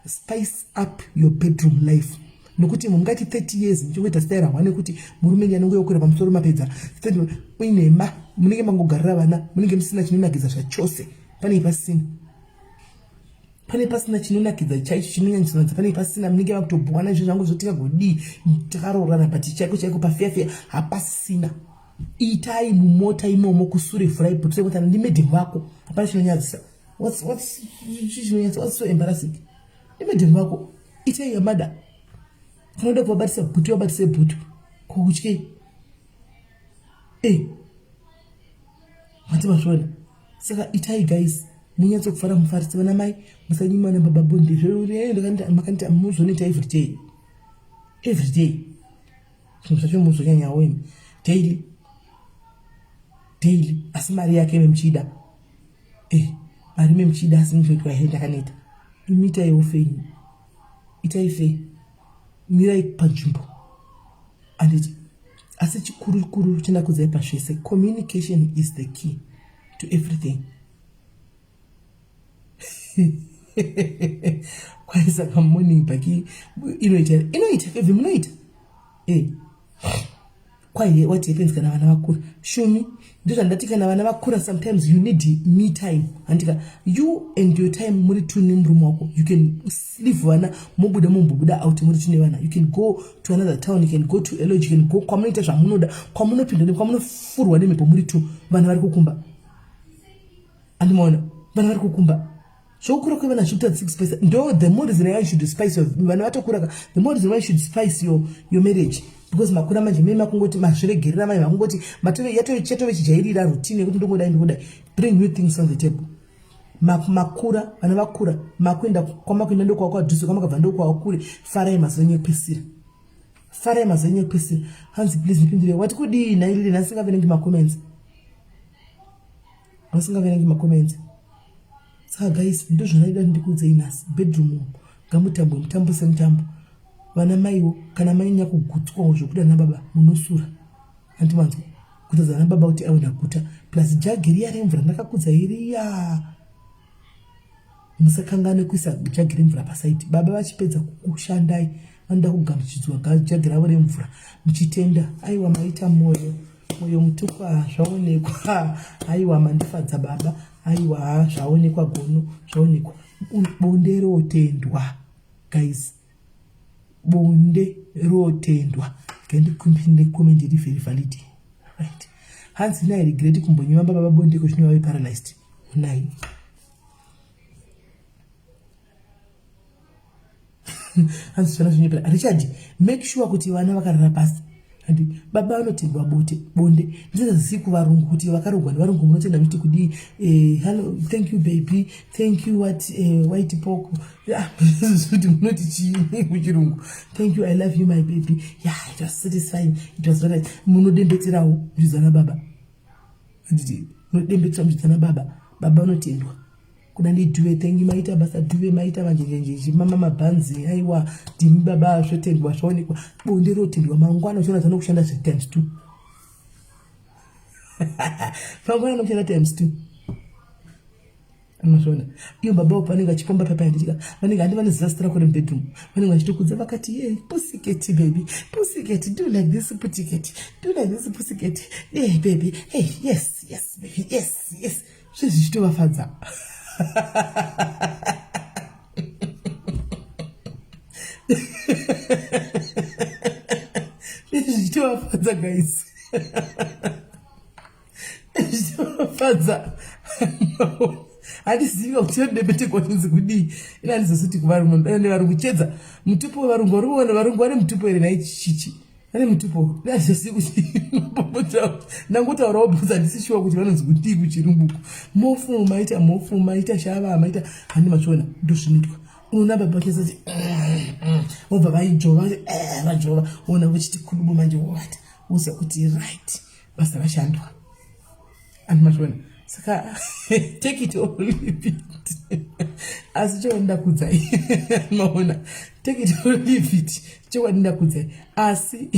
Spice up your bedroom life nokuti mungati 30 years muchingoita style one yekuti murume ndiye anenge yokwira pamusoro mapedza inhema munenge mangogarira vana munenge musina chinonakidza zvachose panenge pasina pane pasina chinonakidza chaicho chinonyanyisonakidza pane pasina munenge vakutobhowana izvo zvangu zvotingagodii takaroorana but chaiko chaiko pafeya feya hapasina itai mumota imomo kusure vhurai bhutu rekutana ndimedhemu vako hapana chinonyadzisa what's what's chinonyadzisa what's so embarrassing ndimedhemu vako itai yamada unoda kuvabatisa bhutu vabatise bhutu kokutyei e eh. mati mazviona saka itai guys munyatsokufara mufarise vana mai musanyima vana baba bonde zvemakanditi muzonoita every day every day zvinhu zvacho muzonyanyawo imi daily daily asi mari yake ime muchiida eh mari ime muchiida asi muchoitwa here ndakaneta imi itaiwo fenyu itai fei mirai panzvimbo anditi asi chikuru kuru chindakudzai pazvese communication is the key to everything kwaisaka morning baki inoita inoita kevhi munoita e eh. kwai what happens kana vana vakura shumi ndozvandati kana vana vakura sometimes you need me time handika you and your time muri two nemurume wako you can leave vana mobuda mombobuda out muri two nevana you can go to another town you can go to a lodge you can go kwamunoita zvamunoda kwamunopinda kwamunofurwa nemhepo muri two vana vari kukumba andimaona vana vari kukumba zvokukura kwevana zvekutadza kuspice ndo the more reason why you should spice your vana vatokura ka the more reason why you should spice your, your marriage because makura manje mei makungoti mazviregerera manje makungoti matove yatove chatove chijairira routine yekuti ndongodai ndongodai bring new things on the table makura vana vakura makuenda kwamakuenda ndokwakwadhuze kwamakabva ndokwakure farai mazuva enyu ekupisira farai mazuva enyu ekupisira hanzi please ndipindure wati kudii nhailili nhasi singaverengi macomments vasingaverengi macomments saka guys ndozvanaida ndikuudzei nhasi bedroom umu ngamutambwe mutambo semutambo vana maiwo kana mainya kugutswawo zvekuda nababa munosura andimanzwa kutadza vana baba kuti aiwe ndaguta plus jagi riya remvura ndakakudza iriya musakanganwe kuisa jagi remvura pasaidi baba vachipedza kukushandai vanoda kugamuchidzwa jagi ravo remvura muchitenda aiwa maita moyo moyo mutukwa zvaonekwa aiwa mandifadza baba aiwa zvaonekwa gono zvaonekwa bonde rotendwa guys bonde rotendwa ngendikomende iri very valid right hanzi nai regret kumbonyima baba babonde ko zvino vave paralyzed unai hanzi zvana zvinyepera richard make sure kuti vana vakarara pasi Handi baba vanotendwa bote bonde ndizazii kuvarungu kuti vakarogwa nevarungu munotenda muchiti kudii eh, hello thank you baby thank you what eh, white poko ah, kuti munoti chii kuchirungu thank you i love you my baby yeah it was satisfying it was very munodembetserawo muchidzana baba handiti munodembetsera muchidzana baba baba vanotendwa kuda ndidhuve thank you maita basa dhuve maita manjenjenjenje mama mabhanzi aiwa ndimi baba zvotendwa zvaonekwa bonde rotendwa mangwana uchiona dzanokushanda zve times two mangwana anokushanda times two anozviona iyo baba upo vanenge vachipomba papa yanditika vanenge handi vanoziva zita rako remubedroom vanenge vachitokudza vakati ye pussycat baby pussycat do like this pussycat do like this pussycat hey baby hey yes yes baby yes yes zve zvichitovafadza zvichitovafadza guys zvichitovafadza handizivi kuti yodebete kwanzi kudii ina handizositi kuvarume ane varungu chedza mutupo wevarungu vari kuona varungu vane mutupo here nhai chichi ane mutupo ndazvisi kuti ndangotaurawo because handisi shuwa kuti vanonzi kudii kuchirunguku mofu maita mofu maita shava maita handi machiona ndozvinoitwa unoona baba vachizoti vobva vaidzvova eh, vadzvova ona vochiti kudubu manje wovata woziva kuti right basa rashandwa Anhu mazviona saka take it or leave it asi chokwadi ndakudzai maona take it or leave it chokwadi ndakudzai asi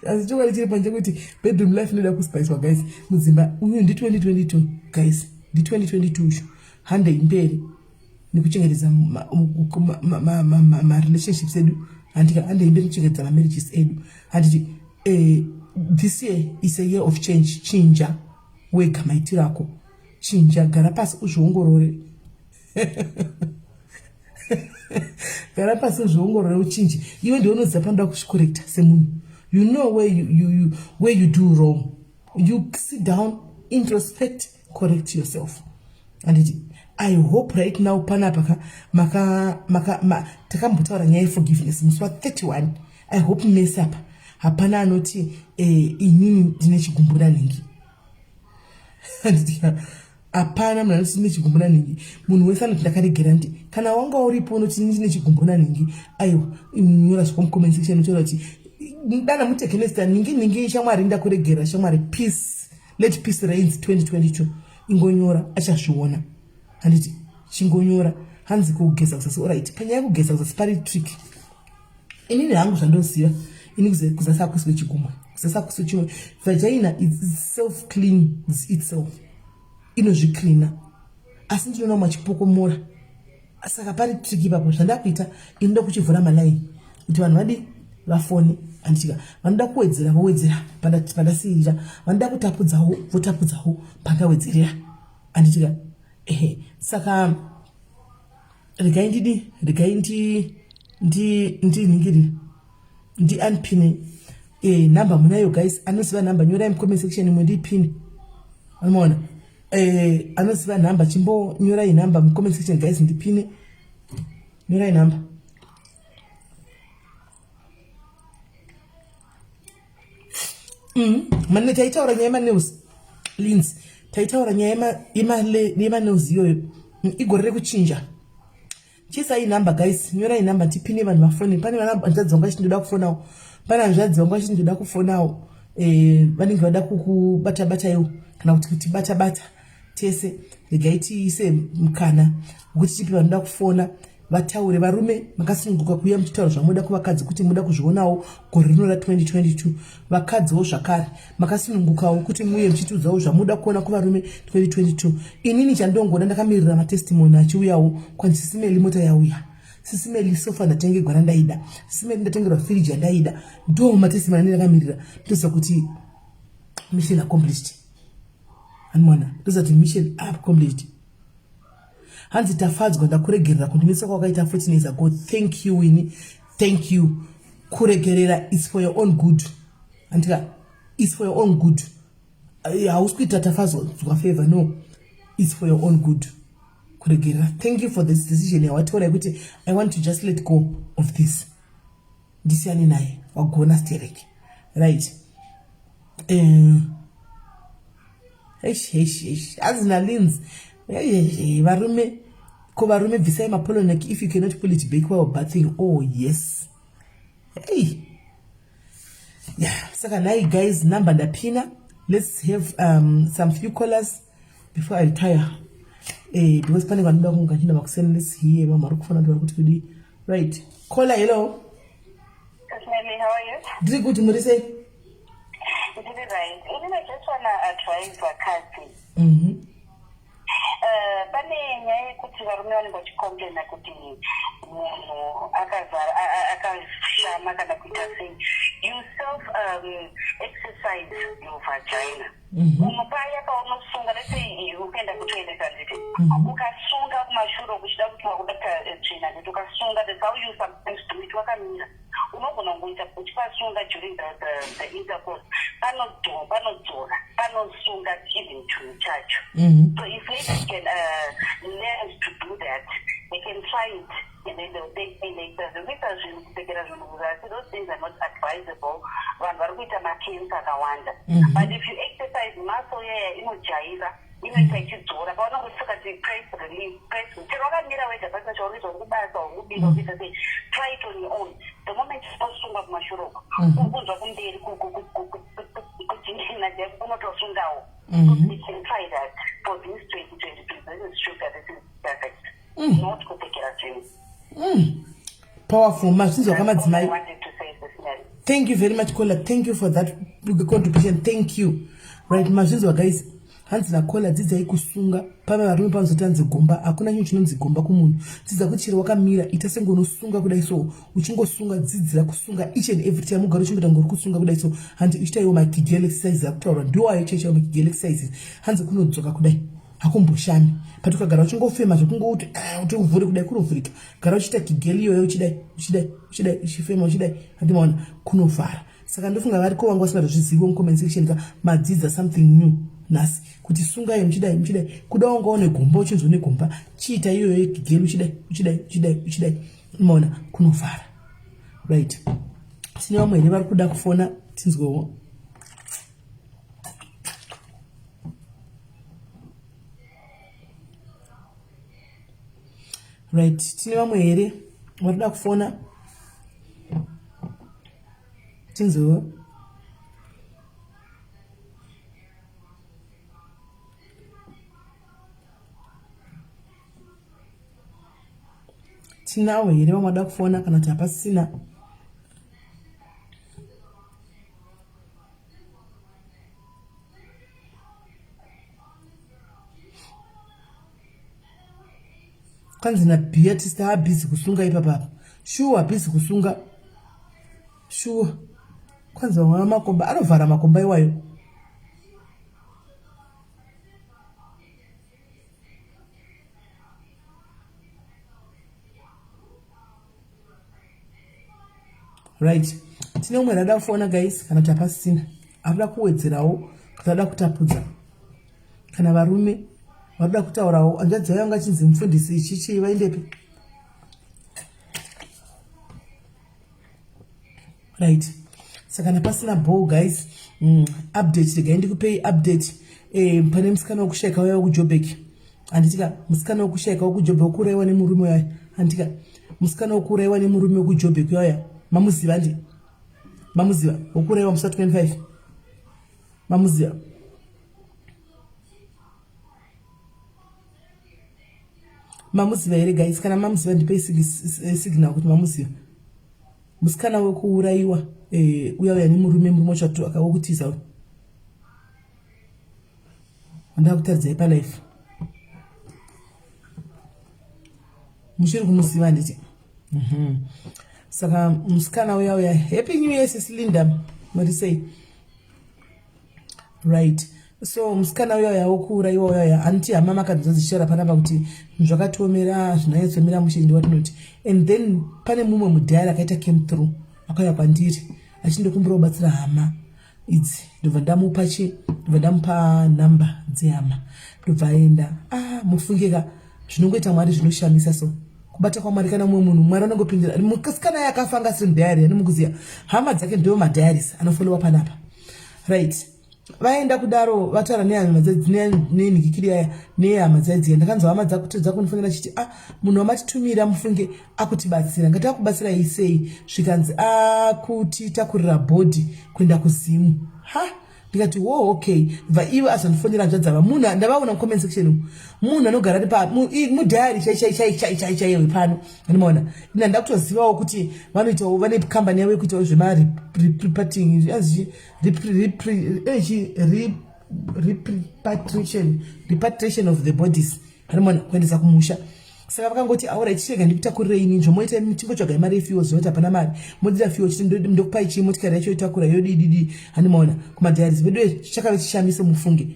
asi chokwadi chiri panje kuti bedroom life inoda kuspicewa guys mudzimba uyu ndi 2022 guys ndi 2022 ushu handei mberi nekuchengetedza marelationships edu handika handei mberi kuchengetedza mamarriages edu handiti eh, this year is a year of change chinja wega maitiro ako chinja gara pasi uzviongorore gara pasi uzviongorore uchinje iwe ndiwe unoziva panoda kuzvikorekta semunhu you know where you, you, you, where you do wrong you sit down introspect correct yourself anditi i hope right now panapa ka maka maka ma, takambotaura nyaya yeforgiveness musi wa 31 i hope mese apa hapana anoti eh, inini ndine chigumbura nhingi anditi hapana munhu anoti ndine chigumbu nanhingi munhu wese anoti ndakaregera ndi kana wanga uripo unoti ndine chigumbu nanhingi aiwa nyora zvako mucomment section uchiona kuti dana mutekenesta nhingi nhingi shamwari ndakuregera shamwari peace let peace reigns 2022 ingonyora achazviona handiti chingonyora hanzi kugeza kuzasi orit panyaya yekugeza kuzasi pari trick inini hangu zvandoziva ini kuzasi hakusi wechigumwe kuzasi hakusi wechimwe vagina is self cleans itself inozvicleana asi ndinoona machipokomora saka pari trick ipapo zvandakuita inoda kuchivhura malaini kuti vanhu vadi vafone anditika vanoda kuwedzera vowedzera pandasiirira vanoda kutapudzawo votapudzawo pandawedzerera anditika ehe saka regai ndidi regai ndi ndi ndinhingirire ndi unpine e number munayo guys anoziva number nyorai mucomment section imwe ndiipine anomaona eh, anoziva number chimbonyorai number mucomment section guys ndipine nyorai number mm. Mane taitaura nyaya yemanews lins taitaura nyaya yemanews iyoyo mm, igore rekuchinja chisai number guys nyorai number tipine vanhu vafone pane hanzvadzi vangu vachiti ndoda kufonawo pane hanzvadzi vangu vachiti ndoda kufonawo eh, vanenge vada kukubata bataiwo kana kuti kutibata bata tese regai tiise mukana wekuti tipe vanoda kufona vataure varume makasununguka kuuya muchitaura zvamunoda kuvakadzi kuti muda kuzvionawo gore rino ra 2022 vakadziwo zvakare makasunungukawo kuti muuye muchitiudzawo zvamunoda kuona kuvarume 2022 inini chandongoda ndakamirira matestimony achiuyawo kwanzi sisimeli mota yauya sisimeli sofa ndatengegwa randaida sisimeli ndatengerwa firiji yandaida ndo matestimony ane ndakamirira ndoziva kuti mission accomplished anmwana ndoziva kuti mission accomplished hanzi tafadzwa ndakuregerera kundimisa kwakaita 14 years ago thank you wini thank you kuregerera is for your own good andika is for your own good eh, hausi kuita tafadzwa favor no is for your own good kuregerera thank you for this decision yawatora yekuti i want to just let go of this ndisiyane naye. Wagona sterek. Right. Eh, eish eish eish hanzi nalins varume ko varume bvisai mapolonek if you cannot pull it back while bathing. Oh yes. Hey. Yeah, saka nhai guys, number ndapina. Let's have some few callers before I retire. Eh, because pane vanoda kunga chinda makuseni. Let's hear vamwe vari kufona vari kuti kudii. Right. Caller, hello. Nelly, how are you? Ndiri kuti muri sei? Ndiri right. Ini I just wanna advise vakadzi. Pane nyaya yekuti varume vanenge vachicomplaina kuti munhu akazara akashama kana kuita sei. You self exercise your vagina. Unopaya paunosunga, let's say ukuenda kutoilet, handiti? Ukasunga kumashure uchida kuti wakuda kuita tsvina, handiti? Ukasunga, that's how you sometimes do it wakamira. Unogona kungoita uchipasunga during the intercourse, panodzora, panosunga even chinhu chacho. So if ladies can learn to do that, they can try it and then they'll thank me later. Zvekuisa zvinhu, kupfekera zvinhu kuzasi, those things are not advisable. Vanhu vari kuita macancer akawanda. But if you exercise muscle yaya, inojaira, inoita ichidzora paunongoti kati press, release, press. Chero wakamira wega pasina chaunoita, uri kubasa, uri kubika, ukuita sei, try it on your own. The moment unosunga kumashure uko, uri kunzwa kumberi kuchinena, unotosungawo. So we can try that for this 2022. This is sugar, this is perfect, not kupfekera zvinhu. Powerful. Mazvinzwa kamadzimai. I wanted to say this, Nelly. Thank you very much, caller. Thank you for that contribution. Thank you. Right, mazvinzwa guys. Hanzi nacaller, dzidzai kusunga. Pave varume panozoti hanzi gomba, hakuna chinhu chinonzi gomba kumunhu. Dzidza kuti chero wakamira, ita senge unosunga kudai so, uchingosunga. Dzidzira kusunga each and every time, ugare uchingoita ngori kusunga kudai so. Hanzi uchiita iwo maKegel exercise akutaurwa, ndiwo ayo chaichaiwo maKegel exercises. Hanzi kunodzoka kudai, hakumboshami, but ukagara uchingofema zvekungouti kuti uvhure kudai, kunovhurika. Gara uchiita Kegel iyoyo, uchidai, uchidai, uchidai, uchifema, uchidai, handimaona kunovhara. Saka ndofunga variko vanga vasingatozvizivi mucomment section ka, madzidza something new nhasi kuti sungai muchidai, muchidai. Kuda wanga une gomba, uchinzwa negomba, chiita iyoyo Kegel, uchidai, uchidai, uchidai, uchidai, umaona kunovhara. Right, tine vamwe here vari kuda kufona? Tinzwewo. Right, tine vamwe here vari kuda kufona? Tinzwewo. Tinawo here vamwe vada kufona kana kuti hapasina? Kwanzi nabeatist haabhizi kusunga ipapapa. Shuwa, habhizi kusunga shuwa. Kwanzi vamwe vamakomba anovhara makomba iwayo. Right, tine umwe rada kufona guys kana kuti hapasisina arikuda kuwedzerawo, kuti ada kutapudza, kana varume varikuda kutaurawo? Hanzvadzi yayo anga chinzi mufundisi ichichi vaendepi? Right, saka kana pasina ball guys, update, regai ndikupei update. Pane musikana wekushaika uya wekuJobek, handitika? Musikana wekushaika wekuJobek, wekuurayiwa nemurume uyaya, handitika? Musikana wekuurayiwa nemurume wekuJobek uyaya, mamuziva? Ndi mamuziva wekuurayiwa musa 25? Mamuziva? Mamuziva here guys? Kana mamuziva, ndipei signal kuti mamuziva musikana wekuurayiwa uya uya nemurume, murume wacho akawokutiza uyu wandava kutaridzai palife. Muchiri kumuziva, handiti? Saka musikana uya uya, happy new year sisilinda, muri sei? Right, so musikana uya uya wokuurayiwa uya uya, handiti hama makanzwa dzichitaura panapa kuti zvakatiomera, zvinanyatsomira mushe, ndiwatinoti. And then pane mumwe mudhara akaita came through, akauya kwandiri achindokumbira kubatsira hama idzi. Ndobva ndamupa chi, ndobva ndamupa namba dzehama, ndobva aenda. Ah, mufungeka, zvinongoita Mwari zvinoshamisa. So Kubata kwaMwari kana mumwe munhu Mwari anongopindira. Musikana yakafa anga asiri mudiary anomukuziya. Hama dzake ndiwo madiaries anofolowa panapa. Right. Vaenda kudaro vataura nehama nenhikikiri yaya nehama dzaidziya. Ndakanzwa hama dzakutodza kundifonera chiti ah munhu wamatitumira mufunge akutibatsira. Ngati akubatsirai sei? Zvikanzi akutitakurira body kuenda kuZimu. Ha! Ndikati wo okay. Bva ivo azondifonera hanzvadzi ava. Munhu ndavaona mucomment section umu. Munhu anogara ari pa mudiary chai chai chai chai chai chai pano. Anomaona. Ina ndakutozivawo kuti vanoitawo vane company yavo yekuitawo zvema repatriating repatriation repatriation of the bodies. Anomaona kuendesa kumusha. Saka vakangoti aura ichirega ndikutakurirei ini zvomoita imi tingotsvagai mari yefuel ziva kuti hapana mari modira fuel chiti ndokupai chii motikari yacho yotakura yodididi handimaona kumadiaries vedu chakave chishamiso mufunge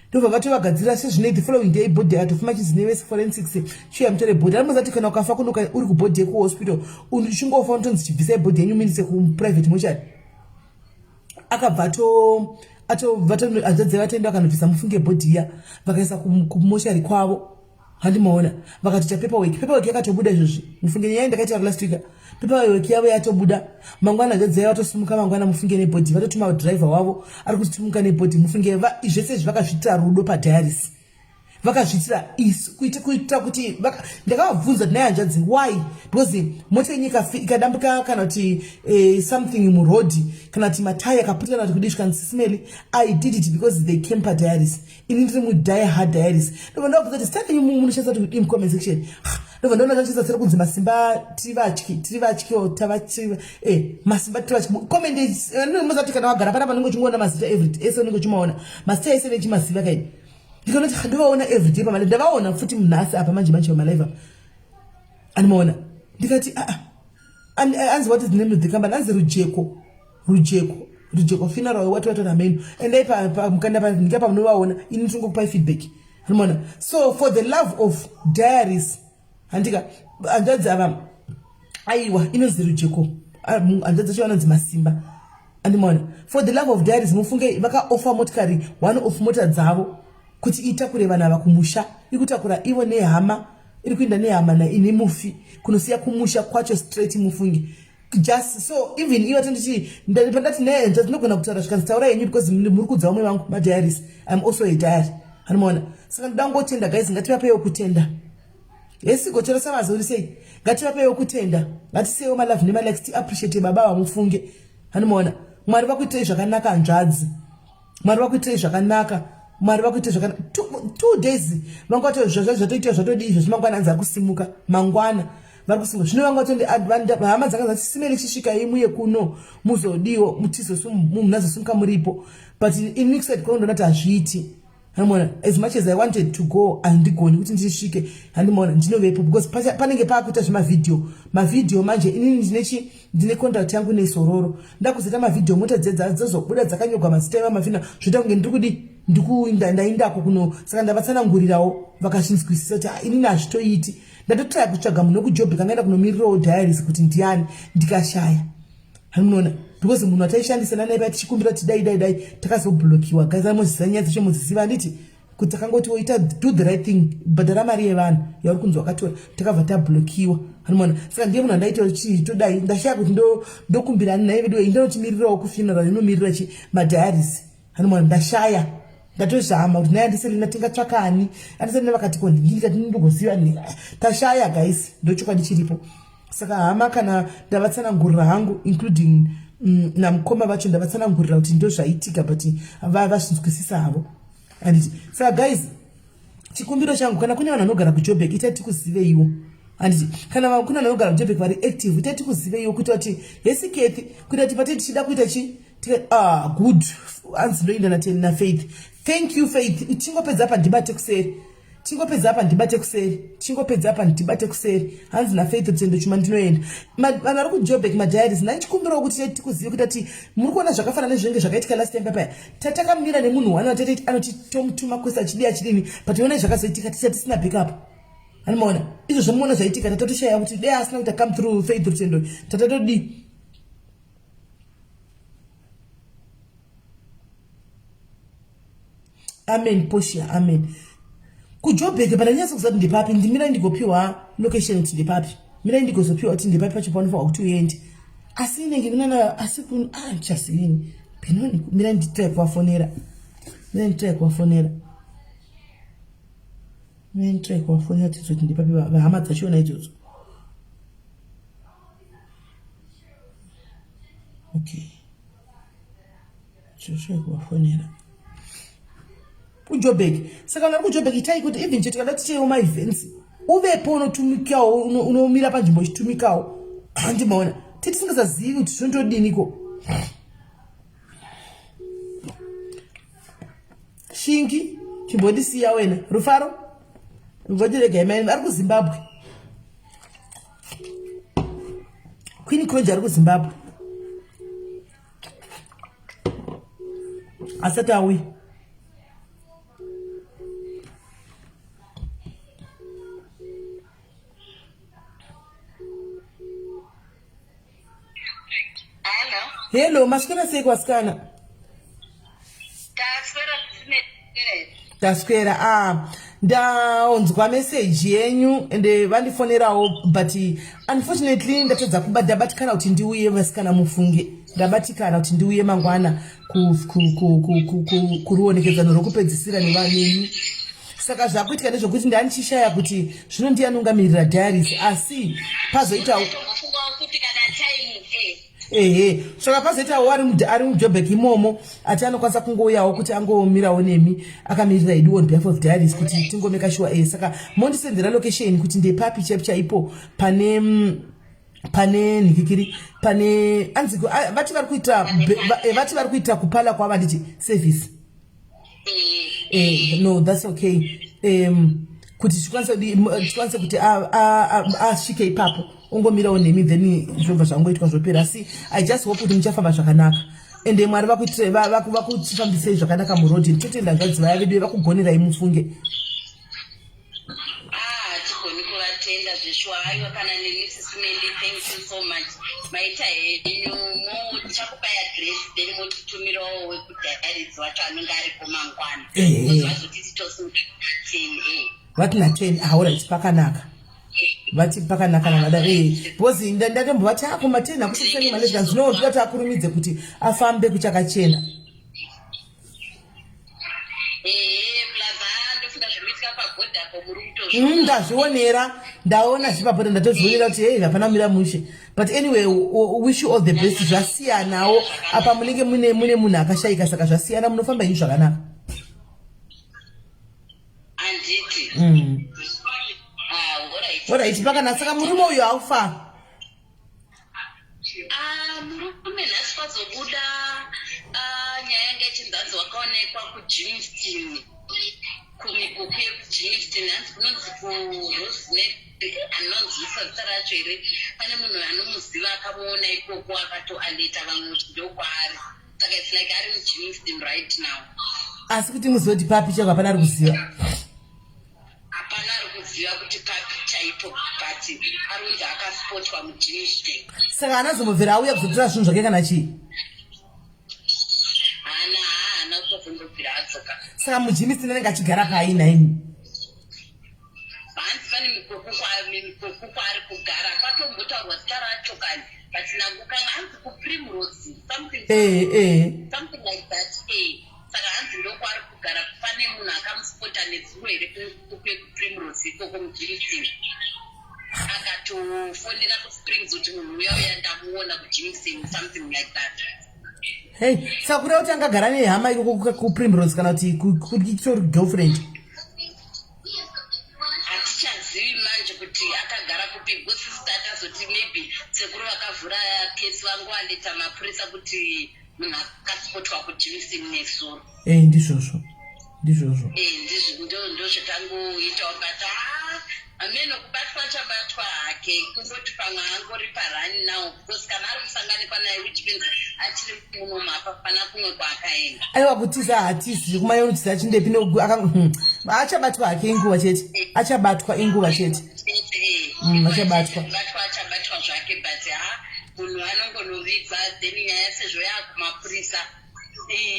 ndobva vatovagadzirira sezvinei the following day body yakatofuma chinzi nevese forensics chiuya mutore body anoziva kana ukafa kuno uri kubody yekuhospital uchingofa unotonzi chibvisai body yenyu muindise kuprivate mochari akabva ato ato vatoenda vakanobvisa mufunge body iya vakaisa kumochari kwavo handimaona vakatoita paperwork paperwork yakatobuda izvozvi mufunge nyaya ndakaita last week paperwork yavo yatobuda mangwana hanzvadzi yavo vatosimuka mangwana mufunge nebody vatotuma driver wavo ari kutimuka nebody mufunge zvese izvi vakazviitira rudo padiaris vakazviitira isu kuitira kuti ndakavabvunza kuti naye hanzvadzi why because mota yenyu ikadambuka kana kuti eh, something muroad kana kuti matayi akaputika kana kuti kudii zvikanzi sisimeli i did it because they came padiaris ini ndiri mudie hard diaries ndobva ndavabvunza kuti zita renyu munoshandisa kuti kudii mucomment section ndobva ndaona zvashandisa zita rekunzi masimba tiri vatyi tiri vatyi tavatyi eh masimba tiri vatyi comment eh, muzati kana wagara pana panenge uchingoona mazita every ese unenge uchimaona mazita ese nechimaziva kaini ndikanoti ndovaona every day pamalive ndavaona futi munhasi apa manje manje pamalive apa andimaona ndikati aa ah, ah. anzi what is the name of the company anzi rujeko rujeko rujeko funeral wati wati rameno endai pamukanda panika pamunovaona ini ndingokupai feedback unoona so for the love of diaries handika hanzvadzi ava aiwa inonzi rujeko hanzvadzi acho vanonzi masimba andimaona for the love of diaries mufunge vakaofa motikari one of mota dzavo kuti itakure vanhu ava kumusha ikutakura ivo nehama iri kuenda nehama naine mufi kunosiya kumusha kwacho straight mufunge just so even iwe tonditi pandati ne ndinogona kutaura zvikanzi taura yenyu because muri kudza vamwe vangu madiaries im also a diary anomaona saka ndoda kungotenda guys ngativapewo kutenda hesi gochero savazori sei ngativapewo kutenda ngatisewo malove nemalikes tiappreciate baba vamufunge anomaona mwari vakuitirei zvakanaka hanzvadzi mwari vakuitirei zvakanaka mwari vakuitirei zvakanaka two days vanga zvatoitwa zvatodii izvozvi mangwana anzi akusimuka mangwana vari kusimuka zvino vanga vatonde hama dzanga dzati simele chisvikai muye kuno muzodiwo munazosimuka muripo but in week side kwavo ndona kuti hazviiti Hamona, as much as I wanted to go handigoni kuti ndisvike handimona ndinovepo because panenge paakuita zvemavhidhiyo mavhidhiyo manje inini ndinechi ndine contract yangu nesororo ndakuzoita mavhidhiyo mota dzedza dzozobuda dzakanyogwa mazita evamafina zvoita kunge ndiri kudi ndikuinda ndaindako kuno saka ndavatsanangurirawo vakazvinzwisisa kuti ah, inini hazvitoiti ndatotraya kutsvaga munhu wekujobhi kangaenda kunomirirawo diaries kuti ndiani ndikashaya hamunoona because munhu ataishandisa nana ipa tichikumbira kuti dai dai dai takazoblokiwa guys amoziva nyaya dzacho moziziva handiti kuti takangoti oita do the right thing bhadhara mari yevanhu yauri kunzi wakatora takabva tablokiwa anoona saka ndiye munhu andaita chii todai ndashaya kuti ndokumbira ani naive diwe ndinotimirirawo kufuneral inomirira chi madiaries anoona ndashaya ndatozama kuti naye andiselina tingatsvaka ani andiselina vakati ko ndingi ndikati ndogoziva tashaya guys ndochokwadi chiripo saka hama kana ndavatsanangurira hangu including namukoma vacho ndavatsanangurira kuti ndozvaitika but vazvinzwisisa havo handiti saka guys chikumbiro changu kana kune vanhu vanogara kujobek itai tikuziveiwo handiti kana kune vanhu vanogara kujobek vari active itai tikuziveiwo kuita kuti hesi kethi kuita kuti pate tichida kuita chi ah good hanzi ndoinda nafaith thank you faith chingopedza apa ndibate kuseri tingopedza apa ndibate kuseri tingopedza apa ndibate kuseri hanzi nafaith rutendo chuma ndinoenda vanhu vari kujobek madiaries ndandichikumbirawo kuti tikuzive kuita ti muri kuona zvakafanana nezvinenge zvakaitika last time papaya tatakamira nemunhu one watete anoti tomutuma kwese achidii achidini but onai zvakazoitika tisa tisina backup anomaona izvo zvamuona zvaitika tatatoshaya kuti dei asina kuita come through faith rutendo tatatodii Amen Portia, amen. Kujobheke pandanyatsa kuziva kuti ndepapi, ndimirai ndigopiwa location kuti ndepapi. Mirai ndigozopiwa kuti ndepapi pacho paunofanirwa kuti uende. Asi inenge kunana asi kun ah ndichazivini. Benoni mirai nditry kuvafonera. Mirai nditry kuvafonera. Mirai nditry kuvafonera tinzwe kuti ndepapi vahama dzachona idzodzo. Okay. Try kuvafonera. Kujobek. Saka kana kujobek itai kuti even chete kana ticheiwo maevents uvepo unotumikawo unomira panzvimbo uchitumikawo. Handimaona. Titisingasazivi kuti zvinotodiniko. Shingi chimbondisiya wena. Rufaro ngotiregai mai ari kuZimbabwe. Queen Conja ari kuZimbabwe. Asati auya. Hello, maswera sei kwasikana? Taswera ah ndaonzwa message yenyu ende vandifonerawo but unfortunately ndatadza ndabatikana kuti ndiuye vasikana mufunge ndabatikana kuti ndiuye mangwana kuruonekedzano rwokupedzisira nevanemi saka zvakuitika ndezvekuti ndandichishaya kuti zvino ndiyanungamirira diaries asi pazoita ehe saka pazoitawo ari mujobek imomo ati anokwanisa kungouyawo kuti angomirawo nemi akamirira idu on behalf of diaries kuti tingomeka shuwa ehe saka mondisendera location kuti ndepapi chaipo chaipo pane pane nhikikiri pane anzi vati vari kuita eh, vati vari kuita kupala kwava nditi service eh, no that's okay um, kuti tikwanise kuti asvike ipapo ongomirawo nemi then zvobva zvangoitwa zvopera asi i just hope kuti muchafamba zvakanaka ende mwari vakutifambisei zvakanaka murodhi totenda hanzvadzi vaya vedu vakugonerai mufunge Ah, hatigoni kuvatenda zveshuwa aiwa kana nemi sisi Melly thank you so much maita henyu mo tichakupai address then motitumirawo wekudiaries wacho anenge ariko mangwana Ehe. vazotiti tosimuka ten eh. vati na10 ah, alright pakanaka vati pakanaka navada eh because ndatombovati akoma 10 hakusisani malesbians zvino toda kuti akurumidze kuti afambe kuchakachena Mm, ndazvionera ndaona zviri pabhodha ndatozvionera kuti hei hapana mira mushe but anyway wish you all the best zvasiyanawo apa munenge mune mune munhu akashaika saka zvasiyana munofamba inyu zvakanaka handiti mm. ah, orit pakanaka saka murume uyu haufa Ah, murume nhasi kwazobuda ah, nyaya yanga ichinzi hanzi wakaonekwa kuJimston kumikuku yekuJimston hanzi kunonzi kuRosemary anonzwisa zita racho here pane munhu anomuziva akamuona ikoko akatoaleta vamwe kuti ndokwaari saka its like ari muJimston right now asi kuti muzive kuti papi chako hapana ari kuziva Hapana ari kuziva kuti papi chaipo but ari kunzi akaspotwa muJimston. Saka haana zombobvira auya kuzotora zvinhu zvake kana chii? Haana haana kutozombobvira adzoka. Saka muJimston anenge achigara pai nhaimi? Hanzi pane mikuku mikuku kwaari kugara kwatombotaurwa zita racho kani but nangukanga hanzi kuPrimrose something eh, eh. something like that eh. Saka hanzi ndokwaari kugara pane munhu akamusipota nezuro here kuPrimrose ikoko muJimson akatofonera kuSprings kuti munhu uya uya ndamuona kuJimson something like that. Hey, saka kureva kuti angagara nehama ikoko kuPrimrose kana kuti kutori girlfriend? Hatichazivi manje kuti akagara kupi because sister atazoti maybe sekuru vakavhura case vangoaleta mapurisa kuti munhu akasipotwa kuJimson nezuro. Eh, ndizvozvo ndizvozvo. Eh, ndizvo ndozvatangoitawo but haa ameno kubatwa achabatwa hake kungoti pamwe angori parun now because kana ari kusanganikwa naye which means achiri muno hapana kumwe kwaakaenda. Aiwa kutiza hatisi zvekumanya unotisa achindepi achabatwa hake inguva chete achabatwa inguva chete. Achabatwa. Achabatwa zvake but haa munhu anongonovigwa then nyaya sezvo yakumapurisa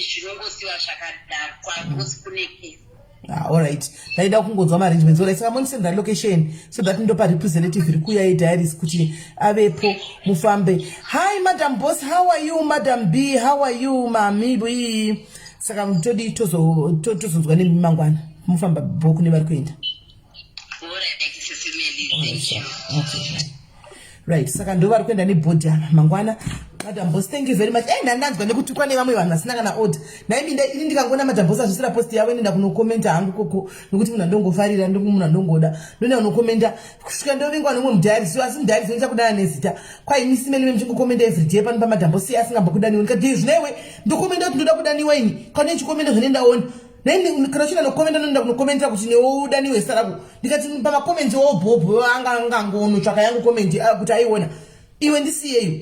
zvinongosiwa zvakadaro kwakusi kune kesi. Ah, alright, ndaida kungonzwa maarrangements. Alright, saka mondisendera location so that ndopa representative iri kuuya yediaries kuti avepo, mufambe. Hi Madam Boss, how are you? Madam B, how are you? Mami b, saka todi tozonzwa nemi mangwana. Mufamba bho kune vari kuenda. Alright, Sisi Meli, thank you. Okay. Right, saka ndo vari kuenda nebhodhi ava mangwana. Madam Boss, thank you very much. Ndandanzwa nekutukwa nevamwe vanhu vasina kana order. Naimi ini ndikangoona Madam Boss azvisira post yavo, inoenda kunokomenta hangu koko, nokuti munhu andongofarira, munhu andongoda, ndoenda kunokomenta kusvika ndovingwa nomwe mudiary. Asi mudiary zvinoita kudana nezita kwai misimeni muchingokomenta everyday pano paMadam Boss, iye asingambokudaniwa. Ndikati, zvinewe ndokomenta kuti ndoda kudaniwa ini? Kana ichikomenta zvine ndaona naini, kana uchida nokomenta, noenda kunokomentera kuti newe udaniwe zita rako. Ndikati pamacomments obhobho anga angangonotsvaka yangu comment, kuti aiona iwe, ndisiyeyo.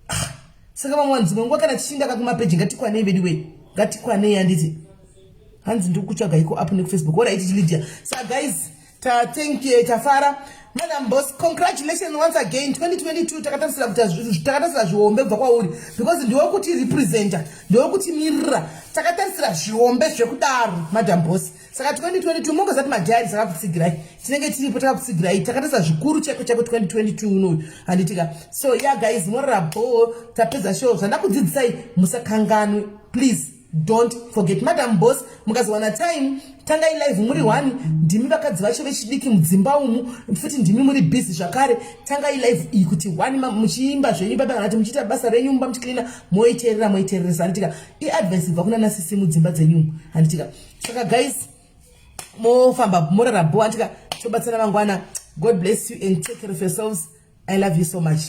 Ah, saka vamwe vanhu dzimwe nguva kana tichinda kakumapeji, ngatikwanei vedu wei, ngatikwanei. Handiti hanzi ndiri kutsvaga iko apo nekuFacebook. Alright Lydia. Sa guys, ta thank you, tafara. Madam Boss, congratulations once again. 2022 takatarisira kuti takatarisira zvihombe kubva kwauri, because ndiwe kuti representa, ndiwe kuti mirira. Takatarisira zvihombe zvekudaro, Madam Boss. Saka 2022 mungozati madiaries akakutsigirai, tinenge tiripo takakutsigirai. Takatarisa zvikuru chaiko chaiko 2022 unoyu, handitika? So yeah guys, morara bho. Tapedza show. Zvandakudzidzisai musakanganwe, please don't forget. Madam Boss, mukazowana time, tangai live muri one. Ndimi vakadzi vacho vechidiki mudzimba umu, futi ndimi muri busy zvakare. Tangai live iyi kuti one muchiimba zvenyu baba, kana kuti muchiita basa renyu mumba, muchiklina, moiteerera, moiteereresa, handitika? Iadvice ibva kuna nasisi mudzimba dzenyumu, handitika? Saka guys, mofamba, morara bho, handitika? Tobatsana mangwana. God bless you and take care of yourselves. I love you so much.